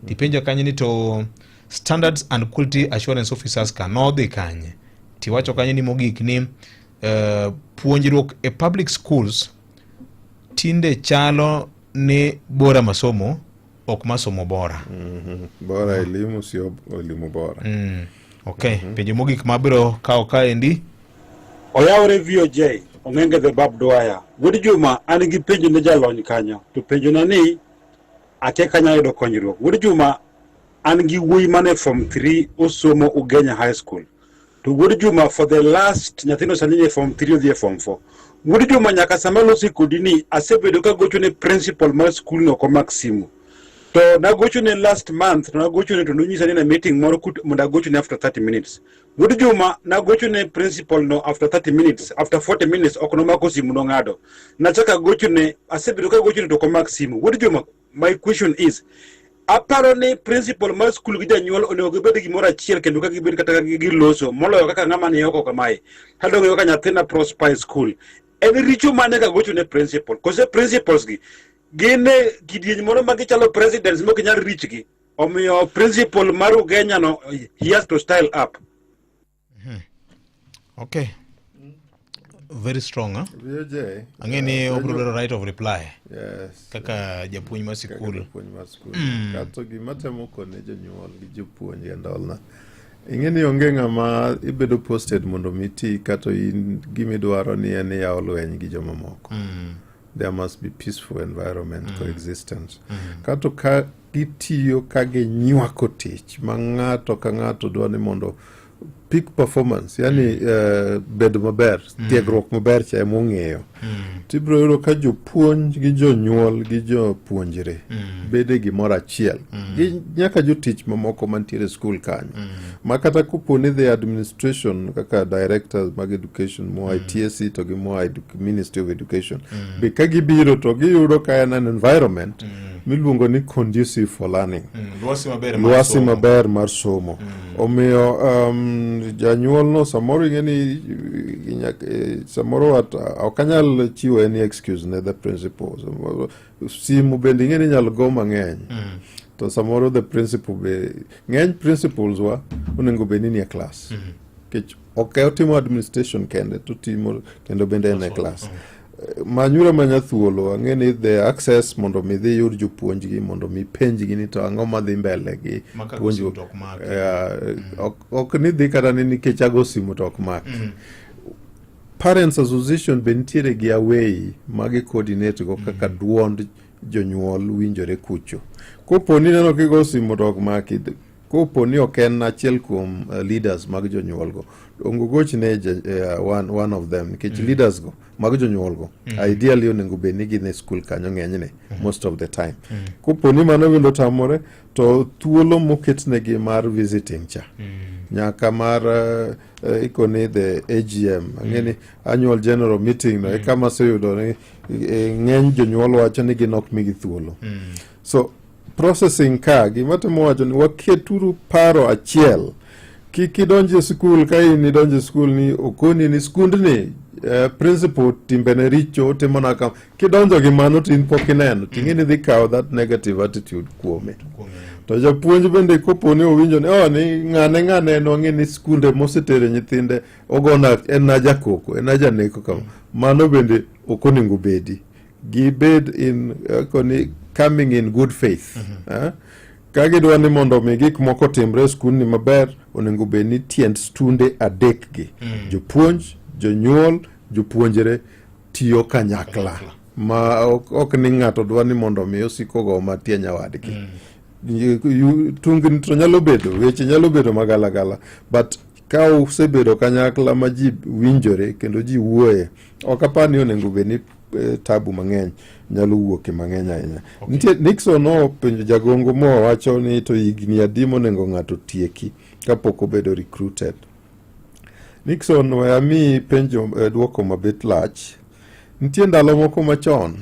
tipenjo kanyo ni to standards and quality assurance officers ka nodhi kanye tiwacho kanyo ni mogik ni puonjruok e public schools tinde chalo ni bora masomo ok masomo bora Bora elimu sio elimu bora. Okay, penjo mogik mabiro kawo kaendi Oyawre VOJ, Ong'enge the Bab Dwaya. Wuod Juma, an gi penjo ne jalony kanyo. To penjo na ni, akia ka anyalo yudo konyruok. Wuod Juma, an gi wuoyi mane form 3 osomo Ugenya High School. To Wuod Juma for the last nyathino sani ni e form 3 odhi e form 4. Wuod Juma nyaka sama alose kodi ni asebedo kagocho ne principal mar skul no ok omak simu. To nagocho ne last month, to nagocho ne to nonyisa ni na meeting moro mondo agocho ne after 30 minutes. Wuod Juma nagocho ne principal no after 30 minutes, after 40 minutes ok nomako simu nong'ado. Nachako agocho ne, asebedo kagocho ne to ok omak simu. Wuod Juma, my question is, aparo ni principal mar skul gi janyuol onego gibed gimoro achiel kendo ka gibed kata ka giloso moloyo kaka ng'ama ni oko kamae. Adong' kaka nyathina prosper e skul. En richo mane ka gocho ne principal? Kose principals gi gin e kidieny moro ma gichalo presidents mok nyal reach gi. Omiyo principal mar Ugenya no he has to style up. Okay. Very strong, huh? VOJ. Ang'e ni obiro dwaro right of reply. Yes. Kaka japuonj mar sikul. Japuonj mar sikul. Kato gima temo kone jonyuol gi jopuonj e ndalona. Ing'e ni onge ng'ama ibedo posted mondo mi ti kato in gimidwaro ni en yawo lweny gi jomamoko. There must be peaceful environment, coexistence. Kato ka gitiyo ka ginywako tich ma ng'ato ka ng'ato dwa ni mondo peak performance yani bedo maber, tiegruok maber cha ema ong'eyo. Tibiro yudo ka jopuonj gi jonyuol gi jopuonjre bedo e gimoro achiel gi nyaka jotich mamoko mantiere e skul kanyo ma kata kopo ni the administration kaka directors mag education moa e TSC to gi moa e Ministry of Education be ka gibiro to giyudo ka en an environment miluongo ni conducive for learning. Lwasi maber mar Lwasi somo. maber mar somo. Omiyo janyuol no samoro ing'e ni samoro ok anyal chiwo any excuse ne the principal. Samoro, simu bende ing'e ni inyalo go mang'eny. To samoro the principal be ng'eny principals wa onego bed ni nie class. Nikech ok otimo administration kende to timo kendo bende en e class. Manyura manya thuolo ang'e ni the access mondo mi dhi yud jopuonjgi mondo mi penjgi ni to ang'o madhi mbele gi Maka puonjruok. simu to ok maki. Ok ni dhi kata ni nikech ago simu to ok maki. Parents Association be nitiere gi away ma gi coordinate go kaka duond jonyuol winjore kucho. Kopo ni neno kigo simu to ok maki, kopo ni ok en achiel kuom leaders mag jonyuol go, onego gochne one of them nikech leaders go mag jonyuol go ideally onego bed ni gin e skul kanyo ng'enyne most of the time. Kopo ni mano bende otamore to thuolo moketnegi mar visiting cha nyaka mar ikoni the AGM ang'e ni annual general meeting no e kama aseyudo ni ng'eny jonyuol wacho ni gin ok migi thuolo. So processing ka gima temo wacho ni waketuru paro achiel. Kik idonj e skul ka in idonjo e skul ni okoni ni skundni Principal timbene richo, otimona kam. Kidonjo gi mano to in pok ineno, ting'e ni idhi kawo that negative attitude kuome. To japuonj bende kopo ni owinjo ni oh, ni ng'ane ng'ane en wang'e ni skunde mosetere nyithinde ogona en na jakoko, en na janeko kama. Mano bende ok onego bedi. Gibed in koni coming in good faith. Eh? Ka gidwa ni mondo mi gik moko otimre e skundni maber, onego bed ni tiend stunde adekgi, jopuonj, jonyuol, jopuonjre tiyo kanyakla ma ok ni ng'ato dwa ni mondo mi osik ogo matie nyawadgi. Tungni to nyalo bedo, weche nyalo bedo magalagala, but ka usebedo kanyakla ma ji winjore kendo ji wuoye, ok apar ni onego bed ni tabu mang'eny nyalo wuok e mang'eny ahinya. Nitie Nixon nopenjo jagongo mowacho ni to higni adi monego ng'ato tieki kapok obedo recruited. Nixon we amiyi penjo duoko mabet lach. Nitie ndalo moko machon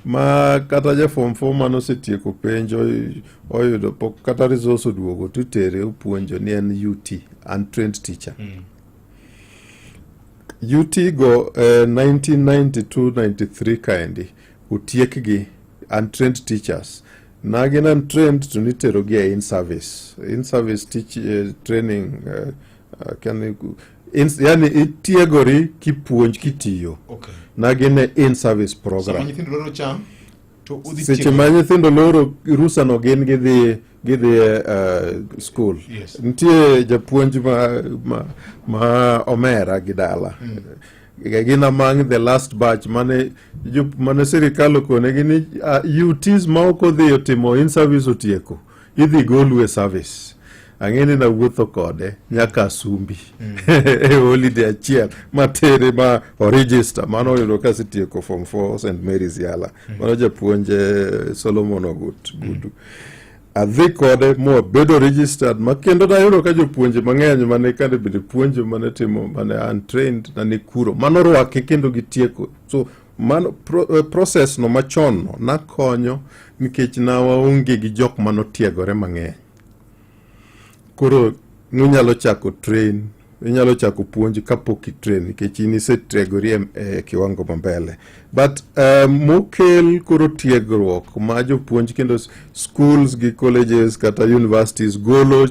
ma kata ja form 4 mane osetieko penj oyudo pok kata results oduogo to itere opuonjo ni en UT, untrained teacher. UT go 1992-93 kaendi otiekgi untrained teachers na gin untrained to niterogi e in service in service teach, training can, in, yani itiegori kipuonj kitiyo. Na gin e in service program. Sama nyithindo loro cham to udhi seche tieko. Ma nyithindo loro rusano gin gidhi e school. Nitie japuonj ma omera gi dala. Gin among the last batch mane mane sirikal okonegi ni UTs ma ok odhi otimo in service otieko idhi golu e service. Ang'e ni nawuotho kode nyaka Asumbi e holiday achiel matere ma oregister mano oyudo kasetieko form 4 St Mary's Yala. Mano japuonj Solomon Ogut Gudu. Adhi kode mwabedo registered ma kendo nayudo ka jopuonje mang'eny mane kande bende puonjo mane timo mane untrained na ni kuro mano rwake kendo gitieko. So mano process no machon no nakonyo nikech na waonge gi jok manotiegore mang'eny. Koro nunyalo chako train, inyalo chako puonj kapok itrain nikech in isetiegori e kiwango mambele. But mokel koro tiegruok ma jopuonj kendo schools gi colleges kata universities golo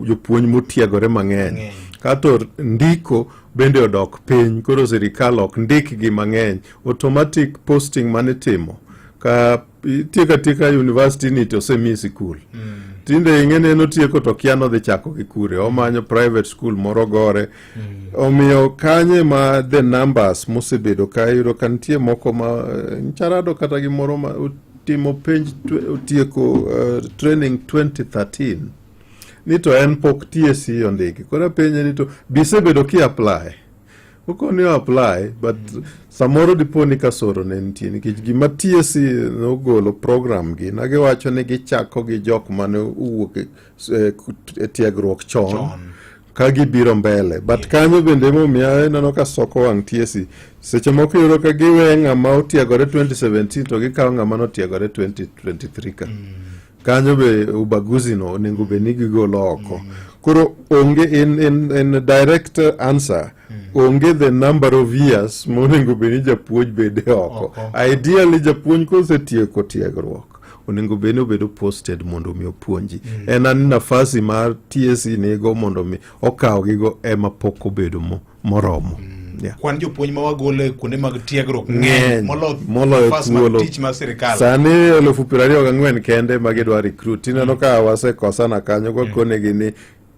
jopuonj motiegore mang'eny. Kato ndiko bende odok piny, koro sirikal ok ndikgi mang'eny. Automatic posting manitimo ka itieko atieka university ni to osemiyi sikul. Tinde ing'e ni en otieko to kia nodhi chako gi kure, omanyo private school moro gore. Omiyo kanye ma the numbers mosebedo ka iyudo ka nitie moko ma ncharado kata gimoro ma otimo penj otieko training 2013 ni to en pok TSC ondiki. Koro apenje ni to bisebedo ki apply? Okoni o apply but samoro dipo ni kasoro ne nitie nikech gima TSC nogolo program gi na giwacho ni gichako gi jok mane owuok e tiegruok chon ka gibiro mbele but kanyo bende emomiyo ineno ka soko wang' TSC seche moko iyudo ka giwe ng'ama otiegore 2017 to gikawo ng'ama notiegore 2023 ka kanyo be ubaguzi no onego bed ni gigolo oko. Koro onge in direct answer, onge the number of years monego bed ni japuonj bede oko. Ideally japuonj kosetieko tiegruok onego bed ni obedo posted mondo mi opuonji. En an nafasi mar TSC nigo mondo mi okawgigo ema pok obedo moromo. Yeah. Kwan jopuonj ma wagolo e kuonde mag tiegruok ng'eny moloyo nafas mag thuolo. tich mar sirikal. Sani 24,000 kende ma gidwa recruit. Ineno ka wasekosana kanyo kwakonegi ni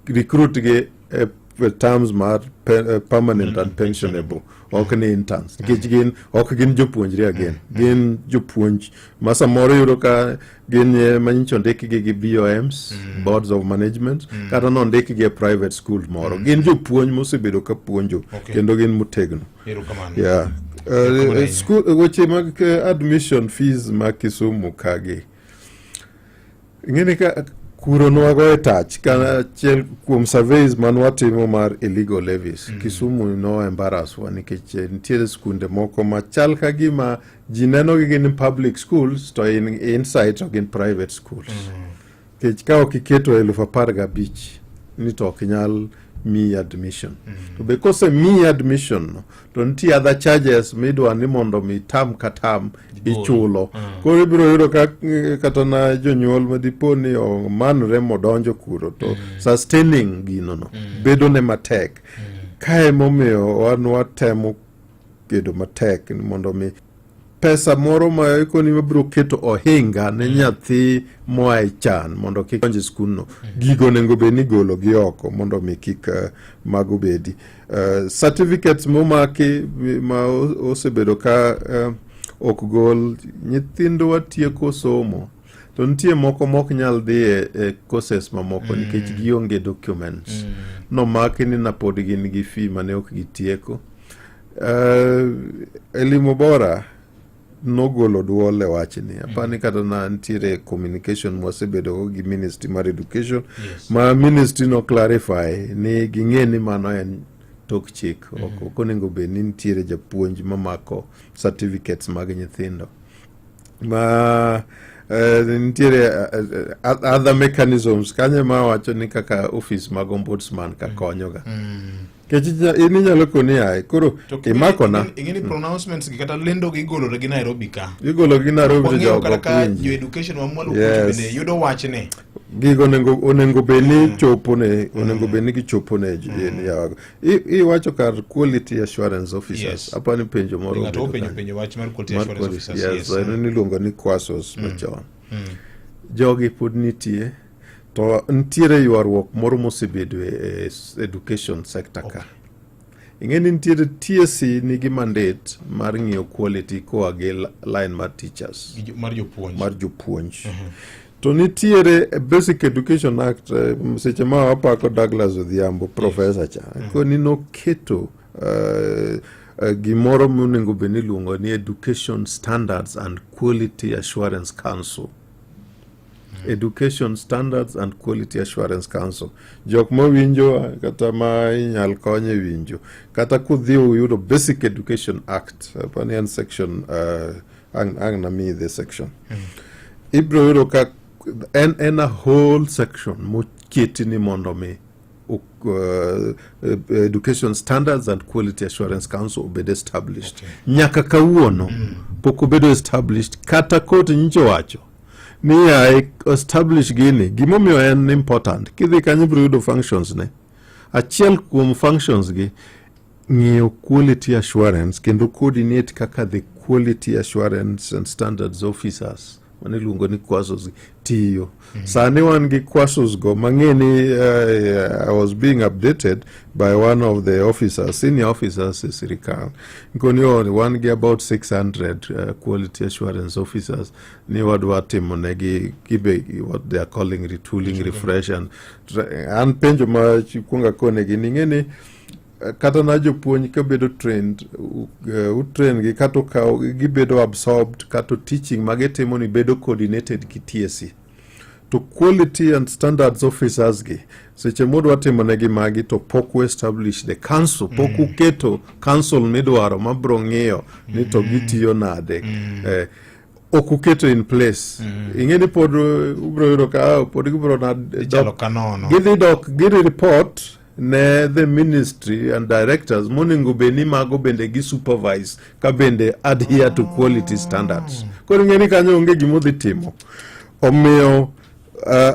recruit gi e terms mar permanent and pensionable, ok ni interns nikech gin ok gin jopuonjre again, gin jopuonj ma samoro iyudo ka gin manyicho ondikgi gi BOMs, boards of management, kata nondikgi e private school moro. Gin jopuonj mosebedo ka puonjo kendo gin motegno. Erokamano. Yeah. School, weche mag admission fees ma Kisumu kagi ing'eni ka kuro nwagoye tach ka achiel kuom surveys manwatimo mar illegal levies. Kisumu no embarrass wa nikech nitiere skunde moko ma chal ka gima ji neno gi gin public schools to inside to gin private schools. Nikech ka ok iketo 15,000 ni to ok inyal miyi admission to be kosemiyi admission no to nitie other charges midwa ni mondo mi tam ka tam ichulo koro ibiro yudo ka kata na jonyuol ma dipo ni omanre modonjo kuro to sustaining gino no bedo ne matek kae momiyo wan watemo kedo matek ni mondo mi pesa moro ma ikoni wabiro keto ohinga ne nyathi moa e chan mondo kik donj e skundno gigo onego bed ni igolo gi oko mondo mi kik mago bedi certificates momaki ma osebedo ka ok gol nyithindwa tieko somo to nitie moko mok nyal dhi e courses mamoko nikech gionge documents nomaki ni na pod gin gi fee mane ok gitieko Elimu Bora nogolo duol e wachni apani kata na nitiere communication mwasebedogo gi ministry mar education ma ministry no clarify ni ging'e ni mano en tok chik ok onego bed ni nitiere japuonj mamako certificates mag nyithindo ma nitiere other mechanisms kanyo ma wacho ni kaka office mag ombudsman ka konyoga nikech in inyalo koni ae koro imakona ing'eni pronouncements gi kata lendo gi igolo gi Nairobi ka igolo gi Nairobi to Wang'eyo jogo kata ok ka winji. jo education ma mwalo Yes. kucho bende yudo wachni gigo onego bed ni chopo ne onego bed ni gichopo ne yawago iwacho kar quality assurance officers apani penjo moro Ng'ato obedo openjo kanyo. penjo wach mar quality Mar assurance quality, officers yes, yes. en iluongo ni QASOs machon jogi pod nitie to nitiere ywaruok moro mosebedo e education sector ka ing'e ni nitiere TSC nigi mandate mar ng'iyo quality koa gi line mar teachers Gi mar jopuonj mar jopuonj to nitiere e Basic Education Act seche ma wapako Douglas Odhiambo professor cha koni noketo gimoro monego bed ni iluongo ni Education Standards and Quality Assurance Council Education Standards and Quality Assurance Council jok mawinjo kata ma inyal kony e winjo kata kudhi uyudo Basic Education Act apani en section ang' namiyi the section ibiro yudo ka en a whole section moketi ni mondo mi Education Standards and Quality Assurance Council obed established nyaka kawuono pok obedo established kata court nyicho wacho ni yae establish gini gimomiyo en important kidhi kanyo ibiro yudo functions ne achiel kuom functions gi ng'iyo quality assurance kendo coordinate kaka the quality assurance and standards officers mane iluongo ni QASOs tiyo sani wan gi QASOs go mang'e ni I was being updated by one of the officers senior officers e sirikal nkoni oh, wan gi about 600 quality assurance officers ni wadwa timo negi gibe what they are calling retooling refresh and an penjo ma kuongo akonegi ni ing'e ni kata na jopuonj kabedo trained utrain gi kata okaw gibedo absorbed kata teaching magitimo ni bedo coordinated gi TSC to quality and standards officers gi seche modwa timo negi magi to pok u establish the council pok uketo council midwaro mabro ng'iyo ni to gitiyo nade ok uketo in place ing'e ni pod ubro yudo ka ah, pod gibro na Ichalo kanono. gidhi dok gidhi report ne the ministry and directors monego bed ni mago bende gi supervise ka bende adhere to quality standards koro ing'e ni kanyo onge gima odhi timo omiyo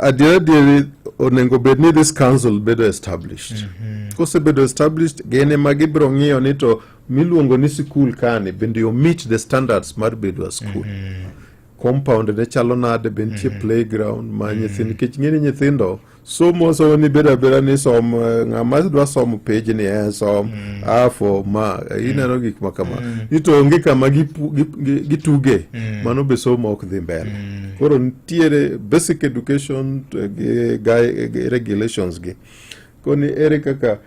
adier adieri onego bed ni this council bedo established kosebedo established gin ema gibiro ng'iyo ni to miluongo ni sikul kani bende o meet the standards mar bedo a school compound ne chalo nade be nitie playground ma nyithindo nikech ing'e ni nyithindo somo somo ni bedo abeda ni som ng'ama dwa somo page ni en som a for ma ineno gik ma kama ni to onge kama gituge mano be somo ok dhi mbele koro nitiere basic education gi regulations gi koni ere kaka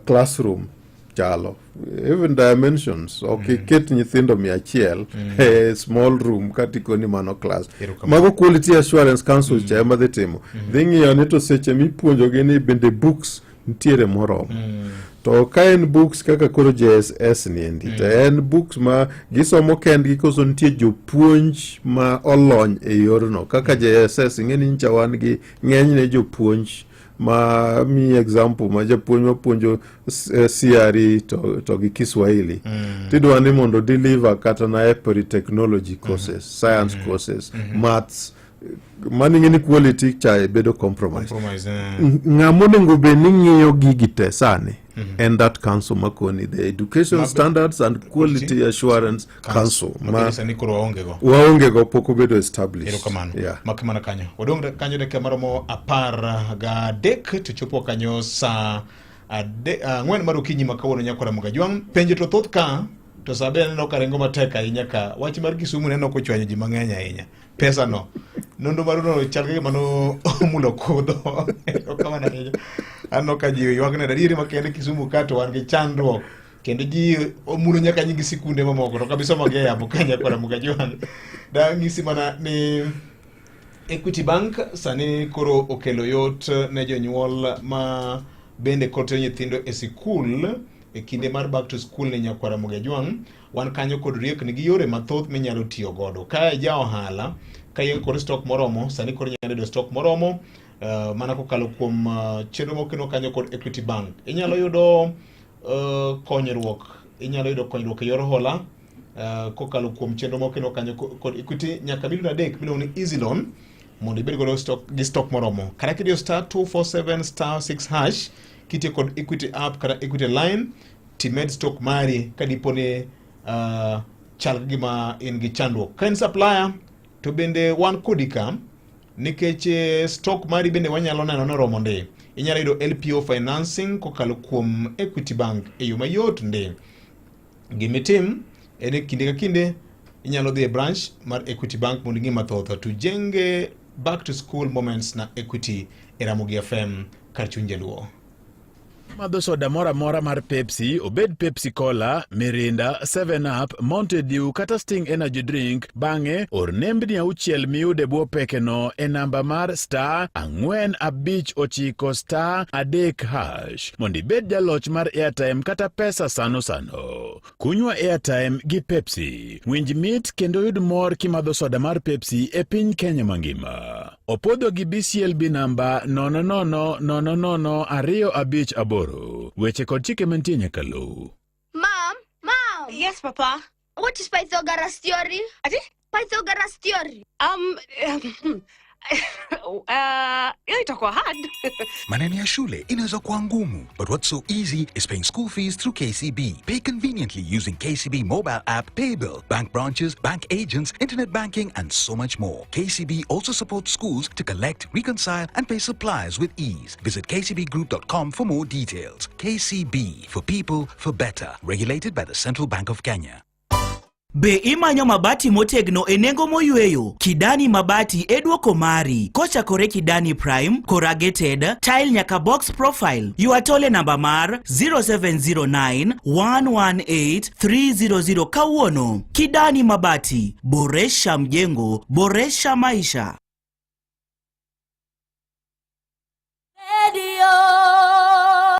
classroom chalo even dimensions ok iket nyithindo 100 e small room kata ikoni mano class Erokamano. mago quality assurance council cha ema dhi timo dhi ng'iyo ni to seche mipuonjogi ni bende books nitiere moromo to ka en books kaka koro JSS ni endi to en books ma gisomo kendgi koso nitie jopuonj ma olony e yorno kaka JSS ing'e ni nyicha wan gi ng'enyne jopuonj Ma mi example ma japuonj mapuonjo CRE to gi Kiswahili tidwa ni mondo deliver kata na EPRI technology courses, science courses, maths, mano ing'e ni quality cha bedo compromise. Compromise, eh. Ng'ama onego bed ni ng'iyo gigi te sani en that council makoni, the Education Standards and Quality Assurance Council. Ma sani koro waonge go. Waonge go, pok obedo established. Erokamano. Yeah. Mak mana kanyo, wadong' kanyo dakika maromo 13 to chopo kanyo saa 4 mar okinyi ma kawuono. Nyakwara Mugajwang', penjo to thoth ka to sa be aneno ka ringo matek ahinya ka wach mar Kisumu neno kochwanyo ji mang'eny ahinya. Pesa no nonro maruno chal ka gima no omulo kudho. Erokamano ahinya. Aneno ka ji ywak ne adieri makende Kisumu ka to wan gi chandruok kendo ji omulo nyaka nying sikunde mamoko to kabisa mag e yamo ka. Nyakwara Mugajwang', dang'isi mana ni Equity Bank sani koro okelo yot ne jonyuol ma bende koro tero nyithindo e sikul e kinde mar back to school ne. Nyakwara Mugajwang', wan kanyo kod riekni gi yore mathoth minyalo tiyo godo ka ja ohala ka in kod stock moromo. Sani koro inyalo yudo stock moromo mana kokalo kuom chenro mokeno kanyo kod Equity Bank. Inyalo yudo konyruok, inyalo yudo konyruok e yor hola kokalo kuom chenro mokeno kanyo kod Equity nyaka milion 3 miluongo ni easy loan mondo ibed godo stock, gi stock moromo. Kata kidiyo *247 *6 hash kitiyo kod Equity app kata Equity line, timed stock mari kadipo ni chal ka gima in gi chandruok. Ka in supplier to bende wan kodi ka nikech stock mari bende wanyalo neno ni oromo ndi. Inyalo yudo LPO financing kokalo kuom Equity Bank e yo mayot ndi. Gimitim en ni kinde ka kinde inyalo dhi e branch mar Equity Bank mondo ing'e mathoth. Tujenge back to school moments na Equity e Ramogi FM, kar chuny jaluo. Madho soda moro amora mar Pepsi, obed Pepsi Cola, Mirinda, 7 Up, Mountain Dew kata Sting Energy Drink, bang'e or nembni auchiel miyudo e bwo pekeno e namba mar *459*3# mondo ibed jaloch mar airtime kata pesa sano sano. Kunywa airtime gi Pepsi. Winj mit kendo yud mor kimadho soda mar Pepsi e piny Kenya mangima. Opodho gi BCLB namba 0000258. Weche kod chike mantie nyaka luw. Mom, Mom. Yes, Papa. What is Pythagoras theory? Ati? Pythagoras theory. Hiyo itakuwa hard. Maneno ya shule inaweza kuwa ngumu, but what's so easy is paying school fees through KCB. Pay conveniently using KCB mobile app, paybill, bank branches, bank agents, internet banking, and so much more. KCB also supports schools to collect, reconcile, and pay suppliers with ease. Visit kcbgroup.com for more details. KCB, for people, for better. Regulated by the Central Bank of Kenya. Be imanyo mabati motegno e nengo moyweyo? Kidani Mabati e duoko mari. Kochakore Kidani Prime, Corrugated, Tile nyaka Box Profile. Ywa tole namba mar 0709 118 300 kawuono. Kidani Mabati, boresha mjengo, boresha maisha.